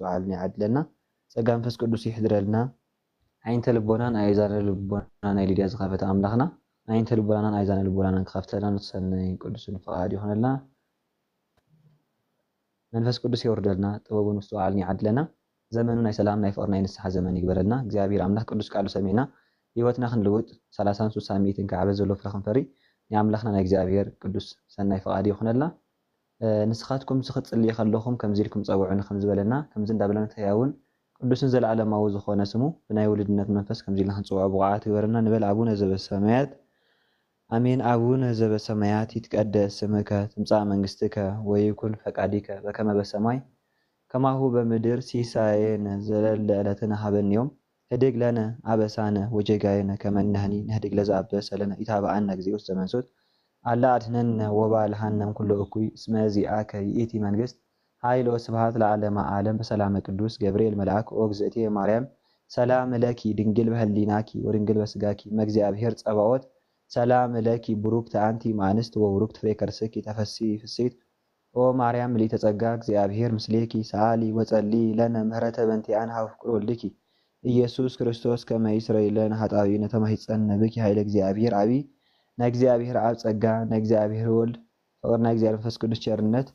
ምስትውዓልን ይዓድለና። ጸጋ መንፈስ ቅዱስ ይሕድረልና። ዓይንተ ልቦናን ኣእዛነ ልቦናን ናይ ሊድያ ዝኸፈተ ኣምላኽና፣ ዓይንተ ልቦናናን ኣእዛነ ልቦናናን ክኸፍተልና ንሰናይ ቅዱስን ፍቓድ ይኹነልና። መንፈስ ቅዱስ የውርደልና፣ ጥበቡን ምስትውዓልን ይዓድለና። ዘመኑ ናይ ሰላም፣ ናይ ፍቕሪ፣ ናይ ንስሓ ዘመን ይግበረልና። እግዚኣብሔር ኣምላኽ ቅዱስ ቃሉ ሰሚዕና፣ ህይወትና ክንልውጥ፣ ሰላሳን ስሳን ሚእትን ከዓበ ዘሎ ፍረ ክንፈሪ፣ ናይ ኣምላኽና ናይ እግዚኣብሔር ቅዱስ ሰናይ ፍቓድ ይኹነልና። እ፣ ንስኻትኩም እዚ ክትጽልዩ ከለኹም ከምዚ ኢልኩም ጸውዑኒ ከም ዝበለና፣ ከምዚ እንዳበለና ንሕና እውን ቅዱስን ዘለዓለማዊ ዝኾነ ስሙ ብናይ ውሉድነት መንፈስ ከምዚ ኢልና ክንጽውዖ ብቑዓት ይግበረና ንበል። ኣቡነ ዘበሰማያት፣ ኣሜን። ኣቡነ ዘበሰማያት፣ ይትቀደስ ስምከ፣ ትምጻእ መንግስትከ፣ ወይኩን ፈቃዲከ፣ በከመ በሰማይ ከማሁ በምድር። ሲሳየነ ዘለለ ዕለትነ ሀበኒ ዮም፣ ህድግ ለነ አበሳነ ወጌጋየነ ከመ ንሕነኒ ንህድግ ለዘአበሰ ለነ። ኢታብአነ እግዚኦ ውስተ መንሱት፣ አላ አድህነነ ወባልሐነ እምኩሉ እኩይ፣ እስመ ዚአከ ይእቲ መንግስት፣ ኃይል ወስብሐት ለዓለመ ዓለም። በሰላመ ቅዱስ ገብርኤል መልአክ፣ ኦ እግዝእትየ ማርያም፣ ሰላም ለኪ፣ ድንግል በህሊናኪ ወድንግል በስጋኪ፣ እመ እግዚአብሔር ጸባኦት፣ ሰላም ለኪ፣ ቡሩክት አንቲ እምአንስት ወቡሩክ ፍሬ ከርስኪ፣ ተፈሲ ፍስሕት ኦ ማርያም ምልዕተ ጸጋ፣ እግዚአብሔር ምስሌኪ፣ ሰአሊ ወጸሊ ለነ ምህረተ በንቲአን ሀብ ፍቁር ወልድኪ ኢየሱስ ክርስቶስ ከመ ይስረይ ለነ ኃጣውኢነ። ተማሂጸነ ብኪ ኃይለ እግዚአብሔር አቢ። ናይ እግዚኣብሔር ኣብ ጸጋ፣ ናይ እግዚኣብሔር ወልድ ፍቕሪ፣ ናይ እግዚኣብሔር መንፈስ ቅዱስ ቸርነት፣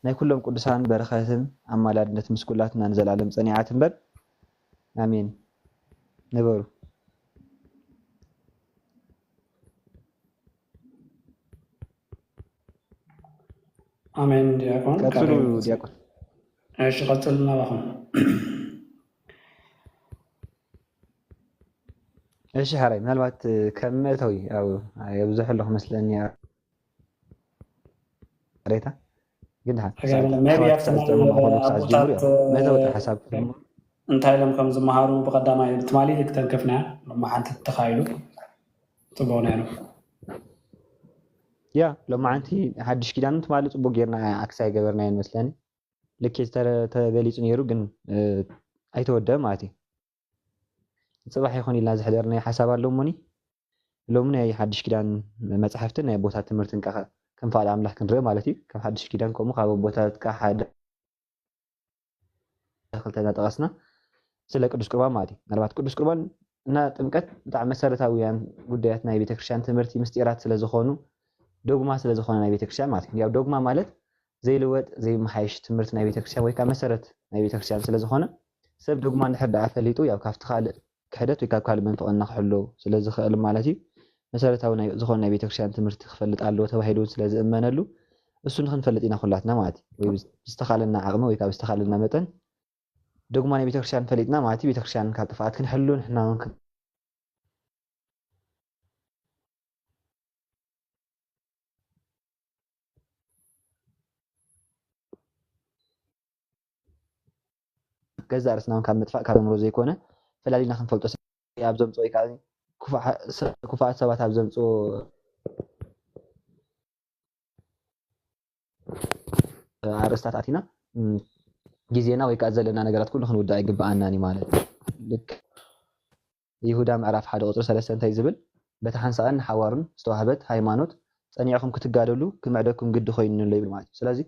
ናይ ኩሎም ቅዱሳን በረኸትን ኣማላድነት ምስ ኩላትና ንዘላለም ጸኒዓ ትንበር። ኣሜን። ንበሩ። ኣሜን። ዲያቆን ቀጽሉ። ዲያቆን። እሺ፣ ቀጽሉ ናባኹም። እሺ፣ ሓራይ ምናልባት ከም መእተዊ ኣብ የብዝሐ ኣለኹ መስለኒ። ሬታ ግን መእተዊ ሓሳብ እንታይ ኢሎም ከም ዝመሃሩ ብቐዳማይ ትማሊ ክተንክፍና ሎማሓንቲ ተኻይሉ ጽቡቕ ነይሩ። ያ ሎማዓንቲ ሓድሽ ኪዳን ትማሊ ጽቡቅ ጌርና ኣክሳይ ገበርናዮ መስለኒ። ልክ ተገሊጹ ነይሩ ግን ኣይተወደበ ማለት እዩ። ጽባሕ ይኹን ኢልና ዝሕደርናዮ ሓሳብ ኣሎ እሞኒ ሎሚ ናይ ሓድሽ ኪዳን መጻሕፍትን ናይ ኣቦታት ትምህርትን ከ ከም ፍቓድ ኣምላኽ ክንርኢ ማለት እዩ። ካብ ሓድሽ ኪዳን ከምኡ ካብ ኣቦታት ከ ሓደ ክልተ እናጠቐስና ስለ ቅዱስ ቁርባን ማለት እዩ። ምናልባት ቅዱስ ቁርባን እና ጥምቀት ብጣዕሚ መሰረታውያን ጉዳያት ናይ ቤተክርስትያን ትምህርቲ ምስጢራት ስለ ዝኾኑ ዶግማ ስለ ዝኾነ ናይ ቤተክርስትያን ማለት እዩ። ያው ዶግማ ማለት ዘይልወጥ ዘይመሓየሽ ትምህርቲ ናይ ቤተክርስትያን ወይ ከዓ መሰረት ናይ ቤተክርስትያን ስለ ዝኾነ ሰብ ዶግማ እንድሕር ደኣ ፈሊጡ ያው ካብቲ ካልእ ክሕደት ወይ ካብ ካልእ ምንፍቕና ክሕሎ ስለ ዝኽእል ማለት እዩ። መሰረታዊ ናይ ዝኾነ ናይ ቤተክርስትያን ትምህርቲ ክፈልጥ ኣለዎ ተባሂሉ እውን ስለ ዝእመነሉ እሱ ንኽንፈልጥ ኢና ኩላትና ማለት እዩ። ወይ ብዝተኻለና ዓቕሚ ወይ ካብ ዝተኻለና መጠን ዶግማ ናይ ቤተክርስትያን ፈሊጥና ማለት እዩ። ቤተክርስትያን ካብ ጥፍኣት ክንሕሉ ንሕና እውን ገዛእ ርእስና እውን ካብ ምጥፋእ ካብ ኣእምሮ ዘይኮነ ፈላሊና ክንፈልጦ ኣብ ዘምፅኦ ወይ ከዓ ክፉኣት ሰባት ኣብ ዘምፅኦ ኣርእስታት ኣቲና ግዜና ወይ ከዓ ዘለና ነገራት ኩሉ ክንውዳእ ኣይግበኣናን እዩ ማለት እዩ። ልክ ይሁዳ ምዕራፍ ሓደ ቁፅሪ ሰለስተ እንታይ ዝብል በቲ ሓንሳእን ንሓዋሩን ዝተዋህበት ሃይማኖት ጸኒዕኹም ክትጋደሉ ክምዕደኩም ግዲ ኮይኑን ኣሎ ይብል ማለት እዩ። ስለዚ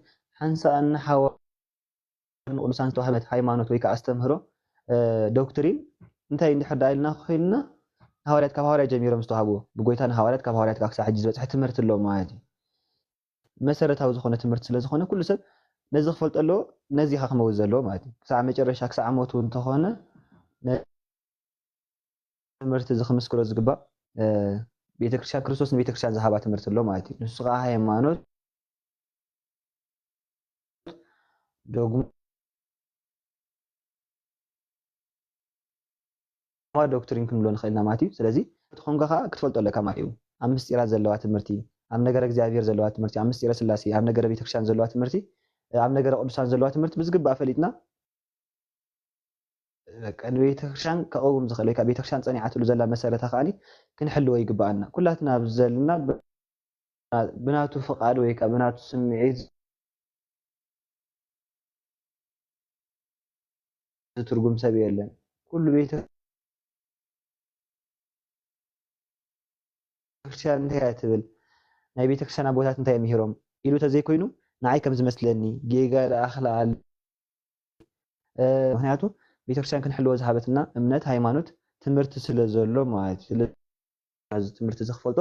ሓንሳእን ንሓዋሩን ንቅዱሳን ዝተዋህበት ሃይማኖት ወይ ከዓ ኣስተምህሮ ዶክትሪን እንታይ እንድሕር ደኣ ኢልና ኮይንና ሃዋርያት ካብ ሃዋርያት ጀሚሮም ዝተዋህብዎ ብጎይታ ንሃዋርያት ካብ ሃዋርያት ከዓ ክሳብ ሕጂ ዝበፅሐ ትምህርቲ ኣሎ ማለት እዩ። መሰረታዊ ዝኾነ ትምህርቲ ስለ ዝኾነ ኩሉ ሰብ ነዚ ክፈልጦ ኣለዎ። ነዚ ኢኻ ክመውት ዘለዎ ማለት እዩ። ክሳዕ መጨረሻ ክሳዕ ሞቱ እንተኾነ ትምህርቲ እዚ ክምስክሮ ዝግባእ ቤተክርስትያን ክርስቶስ ንቤተክርስትያን ዝሃባ ትምህርቲ ኣሎ ማለት እዩ። ንሱ ከዓ ሃይማኖት ዶግማ ዶክትሪን ክንብሎ ንኽእል ኢና ማለት እዩ። ስለዚ እቲ ኮንካ ከዓ ክትፈልጦ ኣለካ ማለት እዩ። ኣብ ምስጢራት ዘለዋ ትምህርቲ፣ ኣብ ነገረ እግዚኣብሔር ዘለዋ ትምህርቲ፣ ኣብ ምስጢረ ስላሴ፣ ኣብ ነገረ ቤተክርስትያን ዘለዋ ትምህርቲ፣ ኣብ ነገረ ቅዱሳን ዘለዋ ትምህርቲ ብዝግባእ ፈሊጥና በቃ ንቤተክርስትያን ከቐውም ዝኽእል ወይ ከዓ ቤተክርስትያን ፀኒዓትሉ ዘላ መሰረታ ከዓኒ ክንሕልዎ ይግበኣና። ኩላትና ኣብዚ ዘለና ብናቱ ፍቓድ ወይ ከዓ ብናቱ ስምዒት ዝትርጉም ሰብ የለን። ኩሉ ቤተ ክርስቲያን እንታይ እያ ትብል፣ ናይ ቤተ ክርስቲያን ኣቦታት እንታይ እዮም ምሂሮም ኢሉ ተዘይኮይኑ ንዓይ ከም ዝመስለኒ ጌጋ ደኣ ክልኣል ምክንያቱ ቤተክርስትያን ክንሕልዎ ዝሃበትና እምነት፣ ሃይማኖት፣ ትምህርቲ ስለ ዘሎ ማለት እዩ። እዚ ትምህርቲ እዚ ክፈልጦ፣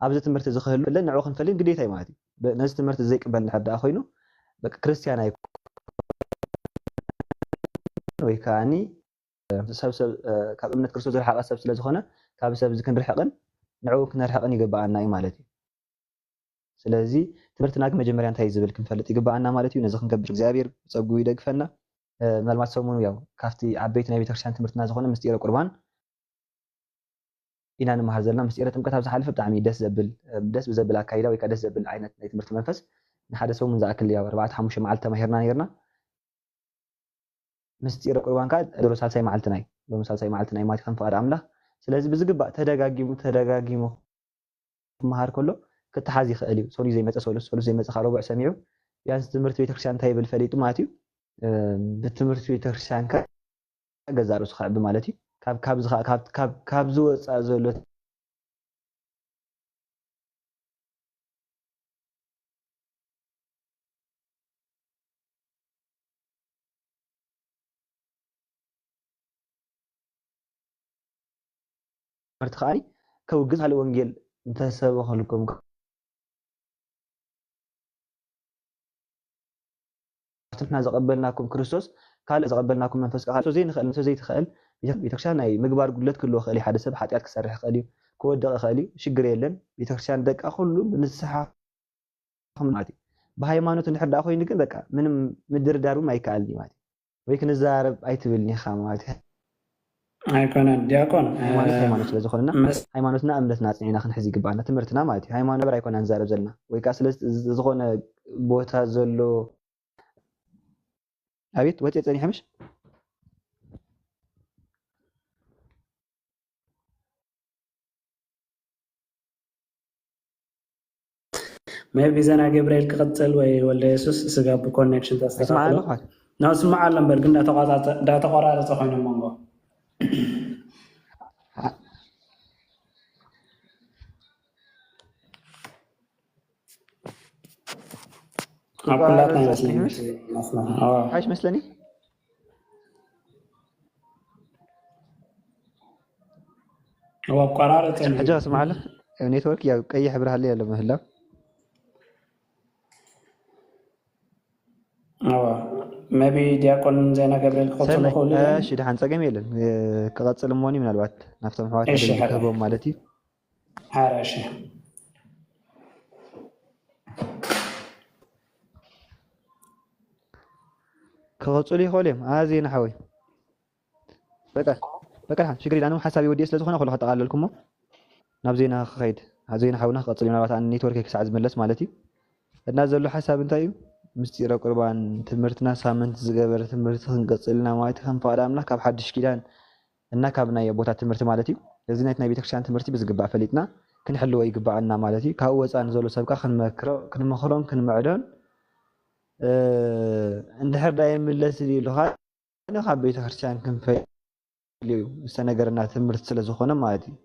ኣብዚ ትምህርቲ እዚ ክህሉ፣ ንዕኡ ክንፈልጥ ግዴታ እዩ ማለት እዩ። ነዚ ትምህርቲ ዘይቅበል እንድሕር ደኣ ኮይኑ፣ በቃ ክርስትያን ኣይኮን ወይ ከዓኒ ሰብ ሰብ ካብ እምነት ክርስቶስ ዝረሓቐ ሰብ ስለ ዝኾነ፣ ካብ ሰብ እዚ ክንርሕቕን ንዕኡ ክነርሕቕን ይግብኣና እዩ ማለት እዩ። ስለዚ ትምህርትና ግን መጀመርያ እንታይ እዩ ዝብል ክንፈልጥ ይግብኣና ማለት እዩ። ነዚ ክንገብር እግዚኣብሔር ብጸጉ ይደግፈና። ምናልባት ሰሙኑ ያው ካብቲ ዓበይቲ ናይ ቤተክርስትያን ትምህርትና ዝኾነ ምስጢረ ቁርባን ኢና ንመሃር ዘለና። ምስጢረ ጥምቀት ኣብ ዝሓለፈ ብጣዕሚ ደስ ዘብል ደስ ብዘብል ኣካይዳ ወይ ከዓ ደስ ዘብል ዓይነት ናይ ትምህርቲ መንፈስ ንሓደ ሰሙን ዝኣክል ያው ኣርባዕተ ሓሙሽተ መዓልቲ ተማሂርና ነይርና። ምስጢረ ቁርባን ከዓ ዶሮ ሳልሳይ መዓልትና እዩ። ሎሚ ሳልሳይ መዓልትና እዩ ማለት ከም ፍቓድ ኣምላኽ። ስለዚ ብዝግባእ ተደጋጊሙ ተደጋጊሙ ክመሃር ከሎ ክተሓዝ ይኽእል እዩ። ሰሉስ ዘይመፀ ሰሉስ፣ ሰሉስ ዘይመፀ ከዓ ረቡዕ ሰሚዑ ቢያንስ ትምህርቲ ቤተክርስትያን እንታይ ይብል ፈሊጡ ማለት እዩ። ብትምህርቲ ቤተክርስትያን ከዓ ገዛ ርእሱ ክዕቢ ማለት እዩ። ካብ ካብዚ ከዓ ካብ ካብ ካብዚ ወፃእ ዘሎ ትምህርቲ ከዓኒ ከውግዝ ካልእ ወንጌል እንተሰበኸልኩም ካብቲ ንሕና ዘቐበልናኩም ክርስቶስ ካልእ ዘቐበልናኩም መንፈስ ቃል ዘይንኽእል እንተ ዘይትኽእል ቤተክርስትያን ናይ ምግባር ጉድለት ክህልዎ ክእል እዩ። ሓደ ሰብ ሓጢኣት ክሰርሕ ክእል እዩ፣ ክወደቕ ይኽእል እዩ። ሽግር የለን። ቤተክርስትያን ደቃ ኩሉ ብንስሓ ማለት እዩ። ብሃይማኖት እንድሕር ደኣ ኮይኑ ግን በቃ ምንም ምድርዳር እውን ኣይከኣልን እዩ ማለት እዩ። ወይ ክንዘራረብ ኣይትብልን ኢኻ ማለት እዩ። ኣይኮነን ዲያቆን ሃይማኖት ሃይማኖት ስለ ዝኾነና ሃይማኖትና እምነትና ኣፅኒዕና ክንሕዝ ይግባኣና። ትምህርትና ማለት እዩ። ሃይማኖት በር ኣይኮና ንዛረብ ዘለና ወይ ከዓ ስለ ዝኾነ ቦታ ዘሎ ኣቤት ወፂ ፀኒሐ ምሽ ሜቢ ዘና ገብርኤል ክቕፅል ወይ ወልደ የሱስ ስጋብ ኮኔክሽን ተስተካክሎ ይስማዓሉ ና ስማዓ ኣሎ እምበር ግን እንዳተቋራረፀ ኮይኖም መንጎ ኣብ ኩላትና ይመስለኒ ሓሽ መስለኒ ኣቋራረፀ ሕጂ ስማዓለ ኔትወርክ ያው ቀይሕ ብርሃለ ያለ ምህላው ሜቢ ዲያቆን ዜና ገብርኤል ክቐፅሉ ክእሉ እሺ ድሓን ፀገም የለን ክቐፅል እሞኒ ምናልባት ናብቶም ኣሕዋት ክህቦም ማለት እዩ ሓረ እሺ ክቐፅሉ ይኽእሉ እዮም ኣዜ ንሓወይ በቃ በቃ ሽግር ኣነ ሓሳብ ወዲእ ስለ ዝኾነ ከሎ ከጠቃለልኩሞ ናብ ዜና ክኸይድ ዜና ሓውና ክቐፅል ምናልባት ኣነ ኔትወርክ ክሳዕ ዝመለስ ማለት እዩ እና ዘሎ ሓሳብ እንታይ እዩ ምስጢረ ቁርባን ትምህርትና ሳምንት ዝገበረ ትምህርቲ ክንቀፅልና ማለት ከም ፍቓድ ኣምላኽ ካብ ሓድሽ ኪዳን እና ካብ ናይ ኣቦታት ትምህርቲ ማለት እዩ እዚ ናይት ናይ ቤተክርስትያን ትምህርቲ ብዝግባእ ፈሊጥና ክንሕልዎ ይግባኣና ማለት እዩ ካብኡ ወፃ ንዘሎ ሰብካ ክንመክሮን ክንምዕዶን እንድሕር ዳ የምለስ ኢሉካ ካብ ቤተክርስትያን ክንፈልዩ ዝተነገረና ትምህርቲ ስለ ዝኾነ ማለት እዩ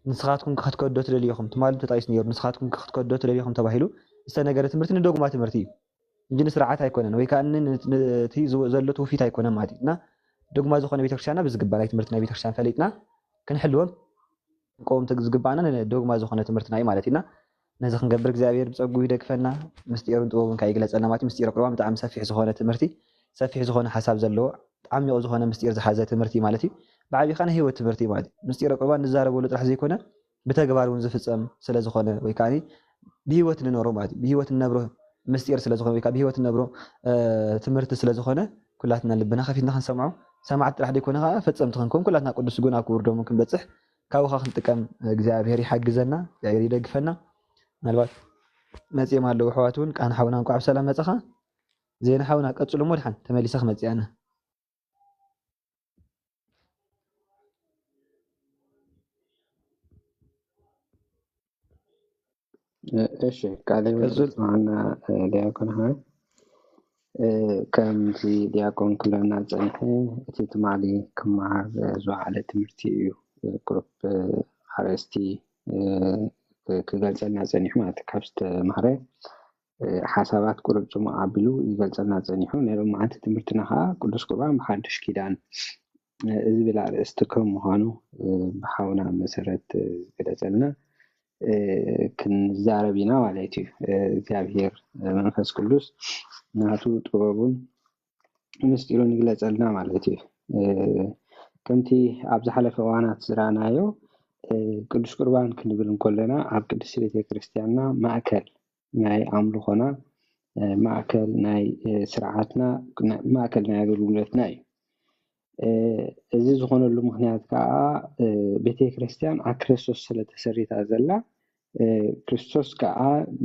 ንስኻትኩም ክትከዶ ትደልዩ ኢኹም ትማሊ ተጣይሱ ነይሩ ንስኻትኩም ክትከዶ ትደልዩ ኢኹም ተባሂሉ ዝተነገረ ትምህርቲ ንዶግማ ትምህርቲ እዩ እንጂ ንስርዓት ኣይኮነን ወይ ከዓ እቲ ዘሎ ትውፊት ኣይኮነን ማለት እዩ እና ዶግማ ዝኾነ ቤተክርስትያንና ብዝግባ ናይ ትምህርቲ ናይ ቤተክርስትያን ፈሊጥና ክንሕልወን ክንቀውም ዝግባኣና ዶግማ ዝኾነ ትምህርትና እዩ ማለት እዩ እና ነዚ ክንገብር እግዚኣብሔር ብፀጉ ይደግፈና ምስጢሩን ጥበቡን ከዓ ይግለፀልና ማለት ምስጢረ ቁርባን ብጣዕሚ ሰፊሕ ዝኾነ ትምህርቲ ሰፊሕ ዝኾነ ሓሳብ ዘለዎ ዓሚቑ ዝኾነ ምስጢር ዝሓዘ ትምህርቲ ማለት እዩ ብዓቢኻ ናይ ህይወት ትምህርቲ ማለት እዩ ምስጢረ ቁርባን ንዛረበሉ ጥራሕ ዘይኮነ ብተግባር እውን ዝፍፀም ስለ ዝኾነ ወይ ከዓ ብህይወት ንነብሮ ማለት እዩ ብህይወት ንነብሮ ምስጢር ስለ ዝኾነ ወይ ከዓ ብህይወት ንነብሮ ትምህርቲ ስለ ዝኾነ ኩላትና ልብና ከፊትና ክንሰምዖ ሰማዕቲ ጥራሕ ዘይኮነ ከዓ ፈፀምቲ ክንከውን ኩላትና ቅዱስ ስጉን ኣብ ክቡር ደሙ ክንበፅሕ ካብኡ ከዓ ክንጥቀም እግዚኣብሔር ይሓግዘና እግዚኣብሔር ይደግፈና ምናልባት መፅኦም ኣለዉ ኣሕዋት እውን ቃና ሓውና እንኳዕ ብሰላም መፀኻ ዜና ሓውና ቀፅሉ እሞ ድሓን ተመሊሰ ክመፅእ ኣነ እሺ ቃለ ሕይወት ይስማዕና ዲያቆን ሓወይ ከምዚ ዲያቆን ክብለና ዝፀንሐ እቲ ትማሊ ክመሃር ዝወዓለ ትምህርቲ እዩ ግሩፕ ኣርእስቲ ክገልፀልና ፀኒሑ ማለት ካብ ዝተምሃረ ሓሳባት ቁርብ ጽሙቕ ኣቢሉ ይገልጸልና ጸኒሑ። ናይ ሎማዓንቲ ትምህርትና ከዓ ቅዱስ ቁርባን ብሓድሽ ኪዳን ዝብል ኣርእስቲ ከም ምዃኑ ብሓውና መሰረት ዝገለጸልና ክንዛረብ ኢና ማለት እዩ። እግዚኣብሔር መንፈስ ቅዱስ ናቱ ጥበቡን ምስጢሩን ይግለጸልና ማለት እዩ። ከምቲ ኣብ ዝሓለፈ እዋናት ዝረኣናዮ ቅዱስ ቁርባን ክንብል እንከለና ኣብ ቅድስቲ ቤተክርስትያንና ማእከል ናይ ኣምልኾና፣ ማእከል ናይ ስርዓትና፣ ማእከል ናይ ኣገልግሎትና እዩ። እዚ ዝኾነሉ ምኽንያት ከዓ ቤተክርስትያን ኣብ ክርስቶስ ስለ ተሰሪታ ዘላ፣ ክርስቶስ ከዓ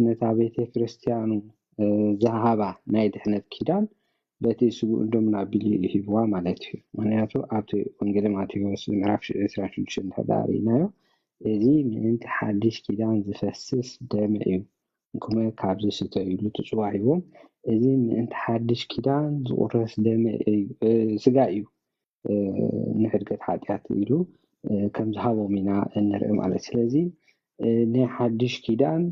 ነታ ቤተክርስትያኑ ዝሃባ ናይ ድሕነት ኪዳን በቲ ስግኡን ደሙን ኣቢሉ እዩ ሂብዋ ማለት እዩ። ምኽንያቱ ኣብቲ ወንጌል ማቴዎስ ምዕራፍ ዕስራን ሽዱሽተን እንድሕር ደኣ ርኢናዮ፣ እዚ ምእንቲ ሓድሽ ኪዳን ዝፈስስ ደመ እዩ፣ ንኩመ ካብዚ ስተዩ ኢሉ ትጽዋዕ ሂቦም። እዚ ምእንቲ ሓድሽ ኪዳን ዝቑረስ ደመ እዩ፣ ስጋ እዩ፣ ንሕድገት ሓጢኣት ኢሉ ከም ዝሃቦም ኢና እንርኢ ማለት። ስለዚ ናይ ሓድሽ ኪዳን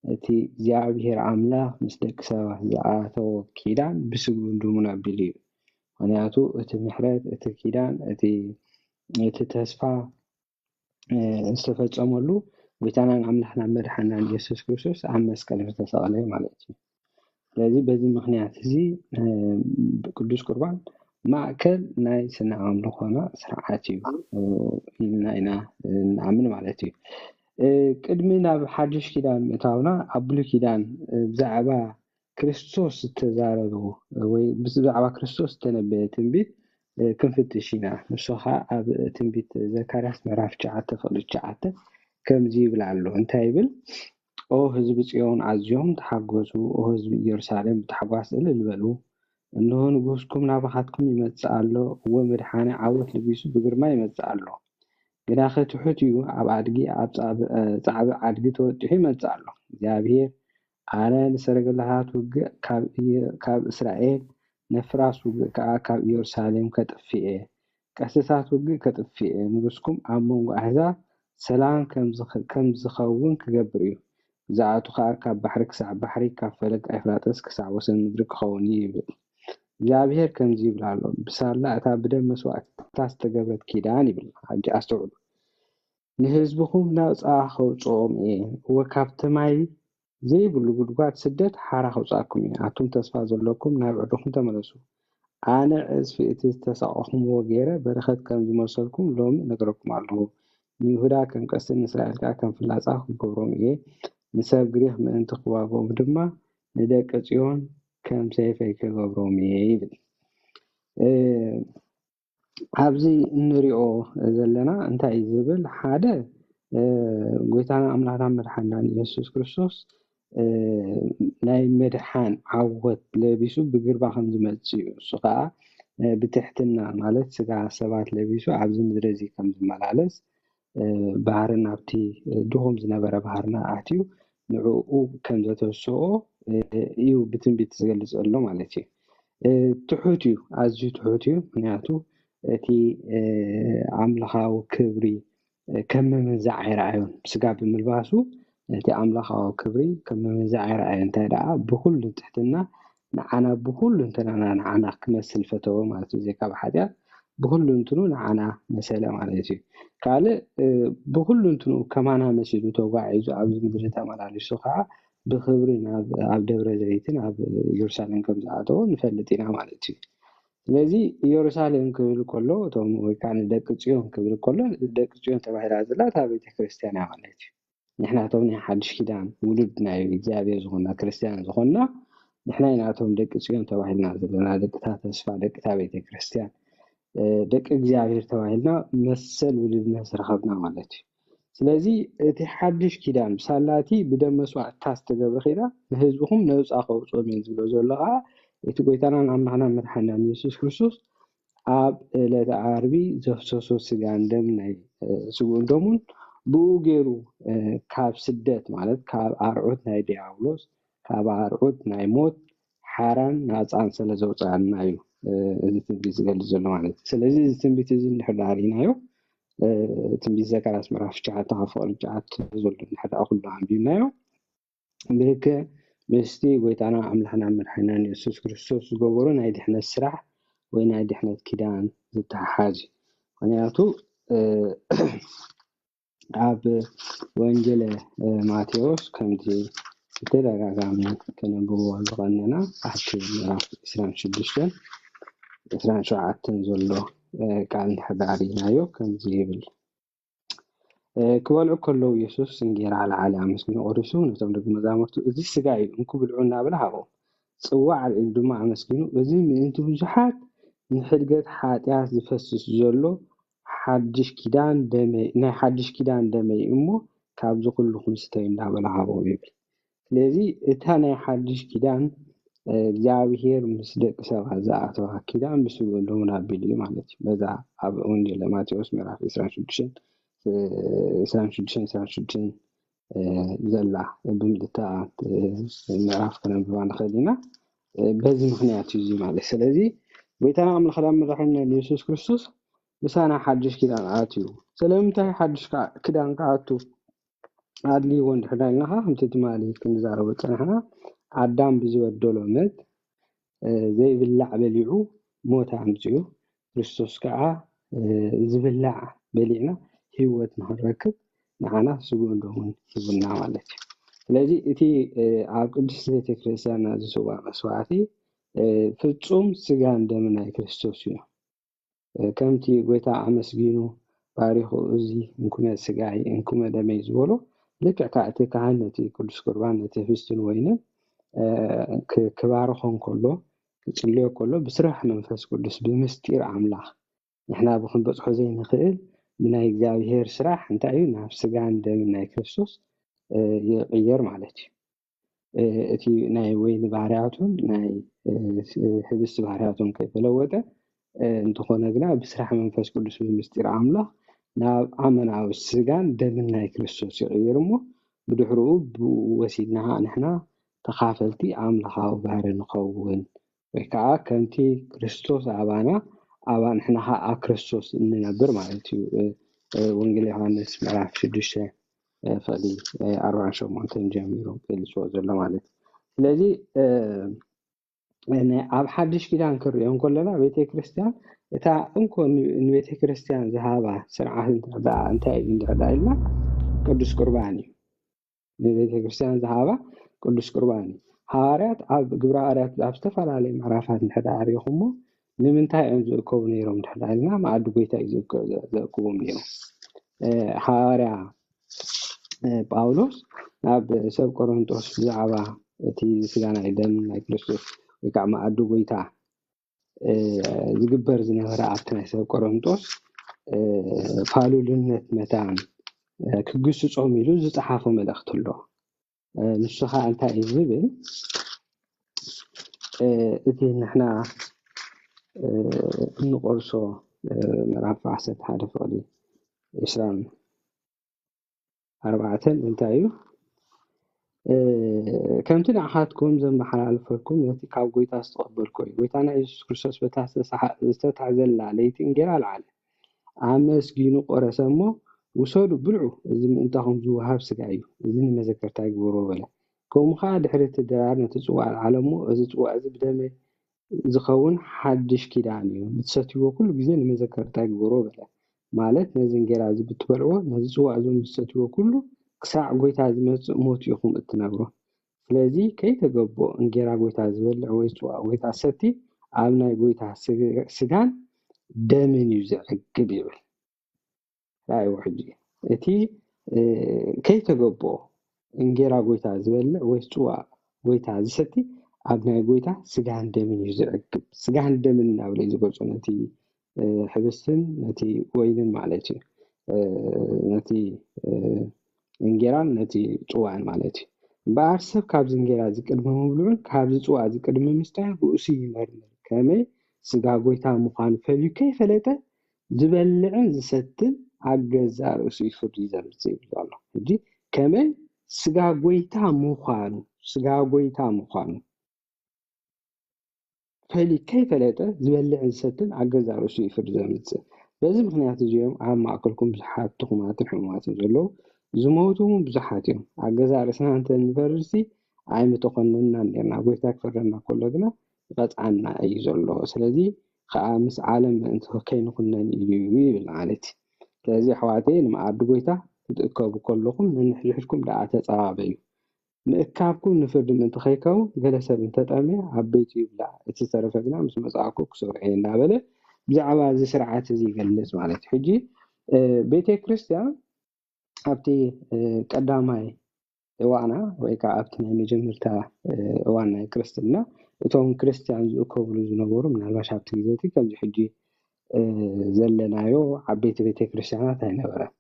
እቲ እግዚኣብሔር ኣምላኽ ምስ ደቂ ሰባት ዝኣተዎ ኪዳን ብስግኡን ደሙን ኣቢሉ እዩ። ምኽንያቱ እቲ ምሕረት፣ እቲ ኪዳን፣ እቲ እቲ ተስፋ ዝተፈጸመሉ ጎይታናን ኣምላኽናን መድሓናን ኢየሱስ ክርስቶስ ኣብ መስቀል ዝተሰቐለ ማለት እዩ። ስለዚ በዚ ምኽንያት እዚ ቅዱስ ቁርባን ማእከል ናይ ስነ ኣምልኾና ስርዓት እዩ ኢልና ኢና ንኣምን ማለት እዩ። ቅድሚ ናብ ሓድሽ ኪዳን ምእታውና ኣብ ብሉይ ኪዳን ብዛዕባ ክርስቶስ ዝተዛረቡ ወይ ብዛዕባ ክርስቶስ ዝተነበየ ትንቢት ክንፍትሽ ኢና። ንሱ ኸዓ ኣብ ትንቢት ዘካርያስ ምዕራፍ ትሽዓተ ፍቕዲ ትሽዓተ ከምዚ ይብል ኣሎ። እንታይ ይብል? ኦ ህዝቢ ጽዮን ኣዝዮም ተሓጎሱ፣ ኦ ህዝቢ ኢየሩሳሌም ብታሕጓስ እልል በሉ። እንሆ ንጉስኩም ናባኻትኩም ይመጽእ ኣሎ፣ እወ መድሓኒ ዓወት ልቢሱ ብግርማ ይመጽእ ኣሎ። ግናኸ ትሑት እዩ፣ ኣብ ኣድጊ ኣብ ጻዕቢ ዓድጊ ተወጢሑ ይመጽእ ኣሎ። እግዚኣብሔር ኣነ ንሰረገላታት ውግእ ካብ እስራኤል፣ ነፍራስ ውግእ ከኣ ካብ ኢየሩሳሌም ከጥፍእ እየ። ቀስትታት ውግእ ከጥፍእ እየ። ንጉስኩም ኣብ መንጎ ኣሕዛብ ሰላም ከም ዝኸውን ክገብር እዩ። ግዝኣቱ ከኣ ካብ ባሕሪ ክሳዕ ባሕሪ፣ ካብ ፈለግ ኤፍራጥስ ክሳዕ ወሰን ምድሪ ክኸውን እዩ ይብል። እግዚኣብሔር ከምዚ ይብል ኣሎ፣ ብሳላ እታ ብደም መስዋእትታት ዝተገብረት ኪዳን ይብል። ሕጂ ኣስተውዕሉ። ንህዝብኹም ናጻ ከውጽኦም እየ። እወ ካብቲ ማይ ዘይብሉ ጉድጓድ ስደት ሓራ ከውጻእኩም እየ። ኣቱም ተስፋ ዘለኩም ናብ ዕድኹም ተመለሱ። ኣነ ዕጽፊ እቲ ዝተሳቐኹምዎ ገይረ በረኸት ከም ዝመልሰልኩም ሎሚ እነግረኩም ኣለኹ። ንይሁዳ ከም ቀስትን ንእስራኤል ከኣ ከም ፍላጻ ክገብሮም እየ። ንሰብ ግሪኽ ምእንቲ ክዋግኦም ድማ ንደቂ ጽዮን ከም ሰይፈይ ክገብሮም እየ ይብል። ኣብዚ እንሪኦ ዘለና እንታይ እዩ ዝብል? ሓደ ጎይታና ኣምላኽና መድሓንናን ኢየሱስ ክርስቶስ ናይ መድሓን ዓወት ለቢሱ ብግርባ ከም ዝመጽእ እዩ። እሱ ከዓ ብትሕትና ማለት ስጋ ሰባት ለቢሱ ኣብዚ ምድሪ እዚ ከም ዝመላለስ ባህርና ኣብቲ ድኹም ዝነበረ ባህርና ኣትዩ ንዕኡ ከም ዘተስኦ እዩ ብትንቢት ዝገልጽ ዘሎ ማለት እዩ። ትሑት እዩ፣ ኣዝዩ ትሑት እዩ። ምክንያቱ እቲ ኣምላኻዊ ክብሪ ከም ምምንዛዕ ኣይረኣዮን። ስጋ ብምልባሱ እቲ ኣምላኻዊ ክብሪ ከም ምምንዛዕ ኣይረኣዮን። እንታይ ደኣ ብኩሉ ትሕትና ንዓና ብኩሉ እንተናና ንዓና ክመስል ፈተወ ማለት እዩ። ዘይካ ብሓጢኣት ብኩሉ እንትኑ ንዓና መሰለ ማለት እዩ። ካልእ ብኩሉ እንትኑ ከማና መሲሉ ተጓዒዙ ኣብዚ ምድሪ ተመላሊሱ ከዓ ብክብሪ ኣብ ደብረ ዘይትን ኣብ ኢየሩሳሌም ከም ዝኣተወ ንፈልጥ ኢና ማለት እዩ። ስለዚ ኢየሩሳሌም ክብል ከሎ እቶም ወይ ከዓ ንደቂ ጽዮን ክብል ከሎ ደቂ ጽዮን ተባሂላ ዘላ እታ ቤተክርስትያን እያ ማለት እዩ። ንሕናቶም ናይ ሓድሽ ኪዳን ውሉድ ናይ እግዚኣብሔር ዝኾንና ክርስትያን ዝኾንና ንሕና ኢናቶም ደቂ ጽዮን ተባሂልና ዘለና ደቅታ ተስፋ ደቅታ ቤተክርስትያን ደቂ እግዚኣብሔር ተባሂልና መሰል ውልድነት ዝረኸብና ማለት እዩ። ስለዚ እቲ ሓድሽ ኪዳን ብሳላቲ ብደም መስዋዕትታ ዝተገብረ ኪዳን ንህዝብኹም ነፃ ከውፅኦም እየ ዝብሎ ዘሎ ከዓ እቲ ጎይታናን ኣምላኽና መድሓናን የሱስ ክርስቶስ ኣብ ዕለተ ዓርቢ ዘፍሰሶ ስጋን ደም ናይ ስግኡን ደሙን ብኡ ገይሩ ካብ ስደት ማለት ካብ ኣርዑት ናይ ዲያብሎስ ካብ ኣርዑት ናይ ሞት ሓራን ናፃን ስለ ዘውፅኣና እዩ እዚ ትንቢት ዝገልፅ ዘሎ ማለት እዩ። ስለዚ እዚ ትንቢት እዚ እንድሕር ዳኣ ርኢናዮ ትንቢት ዘካርያስ ምዕራፍ ትሽዓተ ካብ ፍቕሪ ትሽዓተ ዘሎ እንድሕር ዳኣ ኩሉ ኣንቢብናዮ ብልክዕ ምስቲ ጎይታና ኣምላኽና መድሓኒናን የሱስ ክርስቶስ ዝገበሮ ናይ ድሕነት ስራሕ ወይ ናይ ድሕነት ኪዳን ዝተሓሓዝ እዩ። ምክንያቱ ኣብ ወንጌለ ማቴዎስ ከምቲ ብተደጋጋሚ ከነንብቦ ዝቐነና ኣብቲ ምዕራፍ ዕስራን ሽዱሽተን ዕስራን ሸውዓተን ዘሎ ቃል እንድሕር ዳኣ ርኢናዮ ከምዚ ይብል። ክበልዑ ከለዉ የሱስ እንጌራ ኣልዓለ፣ ኣመስጊኑ ቆሪሱ ነቶም ደቂ መዛሙርቱ፣ እዚ ስጋይ እዩ፣ እንኩ ብልዑ እናበለ ሃቦም። ጽዋዕ ኣልዒሉ ድማ ኣመስጊኑ፣ እዚ ምእንቲ ብዙሓት ንሕድገት ሓጢኣት ዝፈስስ ዘሎ ሓድሽ ኪዳን ደመይ ናይ ሓድሽ ኪዳን ደመይ እሞ ካብዚ ኩልኹም ስተዩ እንዳበለ ሃቦም ይብል። ስለዚ እታ ናይ ሓድሽ ኪዳን እግዚኣብሔር ምስ ደቂ ሰባት ዝኣተዋ ኪዳን ብስግኡን ደሙን ኣቢሉ እዩ ማለት እዩ። በዛ ኣብ ወንጌል ማቴዎስ ምዕራፍ ዕስራን ሽዱሽተን ዕስራን ሽዱሽተን ዕስራን ሽዱሽተን ዘላ ብምልታ ምዕራፍ ከነንብባ ንኽእል ኢና። በዚ ምክንያት እዩ እዚ ማለት። ስለዚ ጎይታና ኣምላኽና መድሓኒና የሱስ ክርስቶስ ምሳና ሓድሽ ኪዳን ኣትዩ። ስለምንታይ ሓድሽ ኪዳን ክኣቱ ኣድልይዎ እንድሕር ኢልና ከምቲ ትማሊ ክንዛረቦ ዝጸናሕና ኣዳም ብዝበደሎ ሞት ዘይብላዕ በሊዑ ሞት ኣምጺኡ፣ ክርስቶስ ከዓ ዝብላዕ በሊዕና ህይወት ንኽንረክብ ንዓና ስግኡን ደሙን ሂቡና ማለት እዩ። ስለዚ እቲ ኣብ ቅድስቲ ቤተክርስትያንና ዝስዋእ መስዋዕቲ ፍጹም ስጋን ደምን ናይ ክርስቶስ እዩ። ከምቲ ጎይታ ኣመስጊኑ ባሪኹ፣ እዚ እንኩመ ስጋይ እንኩመ ደመይ ዝበሎ፣ ልክዕ ከዓ እቲ ካህን ነቲ ቅዱስ ቁርባን ነቲ ህብስትን ወይንን ክባርኾ እንከሎ ክጽልዮ ከሎ ብስራሕ መንፈስ ቅዱስ ብምስጢር ኣምላኽ ንሕና ብክንበጽሖ ዘይንኽእል ብናይ እግዚኣብሔር ስራሕ እንታይ እዩ ናብ ስጋን ደምን ናይ ክርስቶስ ይቕየር ማለት እዩ። እቲ ናይ ወይኒ ባህርያቱን ናይ ህብስቲ ባህርያቱን ከይተለወጠ እንተኾነ ግና ብስራሕ መንፈስ ቅዱስ ብምስጢር ኣምላኽ ናብ ኣመናዊ ስጋን ደምን ናይ ክርስቶስ ይቕይር እሞ ብድሕርኡ ብኡ ወሲድና ንሕና ተኻፈልቲ ኣምላኻዊ ባህሪ ንኸውን ወይ ከዓ ከምቲ ክርስቶስ ኣባና ኣባ ንሕና ከዓ ኣብ ክርስቶስ እንነብር ማለት እዩ። ወንጌል ዮሃንስ ምዕራፍ ሽዱሽተ ፍቕዲ ኣርባዓን ሸሞንተን ጀሚሩ ገሊፅዎ ዘሎ ማለት እዩ። ስለዚ ኣብ ሓድሽ ኪዳን ክንሪኦ እንከለና ቤተ ክርስቲያን እታ እንኮ ንቤተ ክርስቲያን ዝሃባ ስርዓት እንታይ እዩ እንድሕር ኢልና ቅዱስ ቁርባን እዩ። ንቤተ ክርስቲያን ዝሃባ ቅዱስ ቁርባን እዩ። ሃዋርያት ኣብ ግብረ ሃዋርያት ኣብ ዝተፈላለዩ ምዕራፋት እንድሕር ኣሪኹሞ ንምንታይ እዮም ዝእከቡ ነይሮም እንድሕር ኢልና መኣዲ ጎይታ እዩ ዘእክቦም ነይሮም። ሃዋርያ ጳውሎስ ናብ ሰብ ቆሮንጦስ ብዛዕባ እቲ ስጋ ናይ ደም ናይ ክርስቶስ ወይ ከዓ መኣዲ ጎይታ ዝግበር ዝነበረ ኣብቲ ናይ ሰብ ቆሮንጦስ ፋሉልነት መታን ክግስጾም ኢሉ ዝጸሓፎ መልእኽቲ ኣሎ። ንሱ ኸዓ እንታይ እዩ ዝብል? እቲ ንሕና እንቆርሶ ምዕራፍ ዓሰርተ ሓደ ፍቕዲ ዕስራን ኣርባዕተን እንታይ እዩ? ከምቲ ንዓኻትኩም ዘመሓላልፈልኩም ነቲ ካብ ጎይታ ዝተቐበልኩ እዩ። ጎይታና የሱስ ክርስቶስ በታ ዝተታሕዘላ ለይቲ እንጌራ ኣልዓለ፣ ኣመስጊኑ ቆረሰ እሞ ውሰዱ ብልዑ፣ እዚ ምእንታኹም ዝወሃብ ስጋ እዩ፣ እዚ ንመዘከርታይ ግበርዎ በለ። ከምኡ ኸዓ ድሕሪ እቲ ድራር ነቲ ጽዋእ ኣልዓለ እሞ እዚ ጽዋእ እዚ ብደመይ ዝኸውን ሓድሽ ኪዳን እዩ፣ ብትሰትይዎ ኩሉ ግዜ ንመዘከርታይ ግበርዎ በለ። ማለት ነዚ እንጌራ እዚ ብትበልዕዎ ነዚ ጽዋእ እዚ ብትሰትይዎ ኩሉ ክሳዕ ጎይታ ዝመጽእ ሞት ኢኹም እትነብሩ። ስለዚ ከይተገብኦ እንጌራ ጎይታ ዝበልዕ ወይ ጽዋእ ጎይታ ዝሰቲ ኣብ ናይ ጎይታ ስጋን ደምን እዩ ዝዕግብ ይብል። ራእይዎ ሕጂ እቲ ከይተገብኦ እንጌራ ጎይታ ዝበልዕ ወይ ጽዋ ጎይታ ዝሰቲ ኣብ ናይ ጎይታ ስጋን ደምን እዩ ዝዕግብ። ስጋን ደምን እናብለ እዩ ዝገልጾ ነቲ ሕብስትን ነቲ ወይንን ማለት እዩ። ነቲ እንጌራን ነቲ ጽዋን ማለት እዩ። እምበኣር ሰብ ካብዚ እንጌራ እዚ ቅድሚ ምብልዑን ካብዚ ጽዋ እዚ ቅድሚ ምስታይን ርእሱ ይመርምር፣ ከመይ ስጋ ጎይታ ምዃኑ ፈልዩ ከይፈለጠ ዝበልዕን ዝሰትን ኣብ ገዛእ ርእሱ እዩ ፍርዲ ዘምጽእ ይብል ዘሎ። ሕጂ ከመይ ስጋ ጎይታ ምዃኑ ስጋ ጎይታ ምዃኑ ፈሊ ከይፈለጠ ዝበልዕን ዝሰትን ኣብ ገዛእ ርእሱ እዩ ፍርዲ ዘምጽእ። በዚ ምኽንያት እዚኦም ኣብ ማእከልኩም ብዙሓት ድኹማትን ሕሙማትን ዘለዉ ዝሞቱ እውን ብዙሓት እዮም። ኣብ ገዛእ ርእስና እንተ ንፈርድሲ ኣይምተኾነናን ኔርና። ጎይታ ክፈርደና ከሎ ግና ይቐጽዓና እዩ ዘሎ። ስለዚ ከዓ ምስ ዓለም ምእንቲ ከይንኹነን እዩ ይብል ማለት እዩ። ስለዚ ኣሕዋተይ፣ ንመኣዲ ጎይታ ክትእከቡ ከለኹም ነንሕድሕድኩም ደኣ ተጸባበዩ። ምእካብኩም ንፍርዲ ምእንቲ ከይከውን፣ ገለ ሰብ እንተጠምየ ኣብ ቤቱ ይብላዕ፣ እቲ ዝተረፈ ግና ምስ መጻእኩ ክሰርዖ እየ እናበለ ብዛዕባ እዚ ስርዓት እዚ ይገልጽ ማለት እዩ። ሕጂ ቤተ ክርስቲያን ኣብቲ ቀዳማይ እዋና ወይ ከዓ ኣብቲ ናይ መጀመርታ እዋን ናይ ክርስትና እቶም ክርስቲያን ዝእከብሉ ዝነበሩ፣ ምናልባሽ ኣብቲ ግዜ እቲ ከምዚ ሕጂ ዘለናዮ ዓበይቲ ቤተ ክርስቲያናት ኣይነበረን።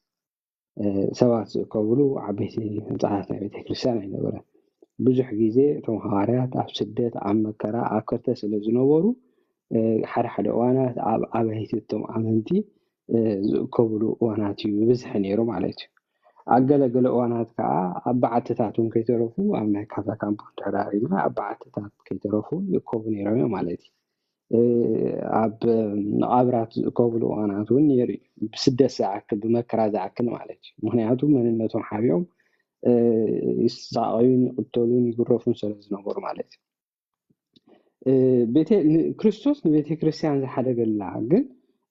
ሰባት ዝእከብሉ ዓበይቲ ህንፃታት ናይ ቤተ ክርስቲያን ኣይነበረን። ብዙሕ ግዜ እቶም ሃዋርያት ኣብ ስደት፣ ኣብ መከራ፣ ኣብ ከርተ ስለ ዝነበሩ ሓደ ሓደ እዋናት ኣብ ኣባይቲ እቶም ኣመንቲ ዝእከብሉ እዋናት እዩ ብብዝሒ ነይሩ ማለት እዩ። ኣብ ገለ ገለ እዋናት ከዓ ኣብ በዓትታት እውን ከይተረፉ ኣብ ናይ ካታካምቦ ድሕራሪና ኣብ በዓትታት ከይተረፉ ይእከቡ ነይሮም እዮም ማለት እዩ። ኣብ መቓብራት ዝእከብሉ እዋናት እውን ነይሩ እዩ። ብስደት ዝኣክል፣ ብመከራ ዝኣክል ማለት እዩ። ምክንያቱ መንነቶም ሓቢኦም ይሳቐዩን ይቕተሉን ይግረፉን ስለ ዝነበሩ ማለት እዩ። ክርስቶስ ንቤተ ክርስቲያን ዝሓደገላ ግን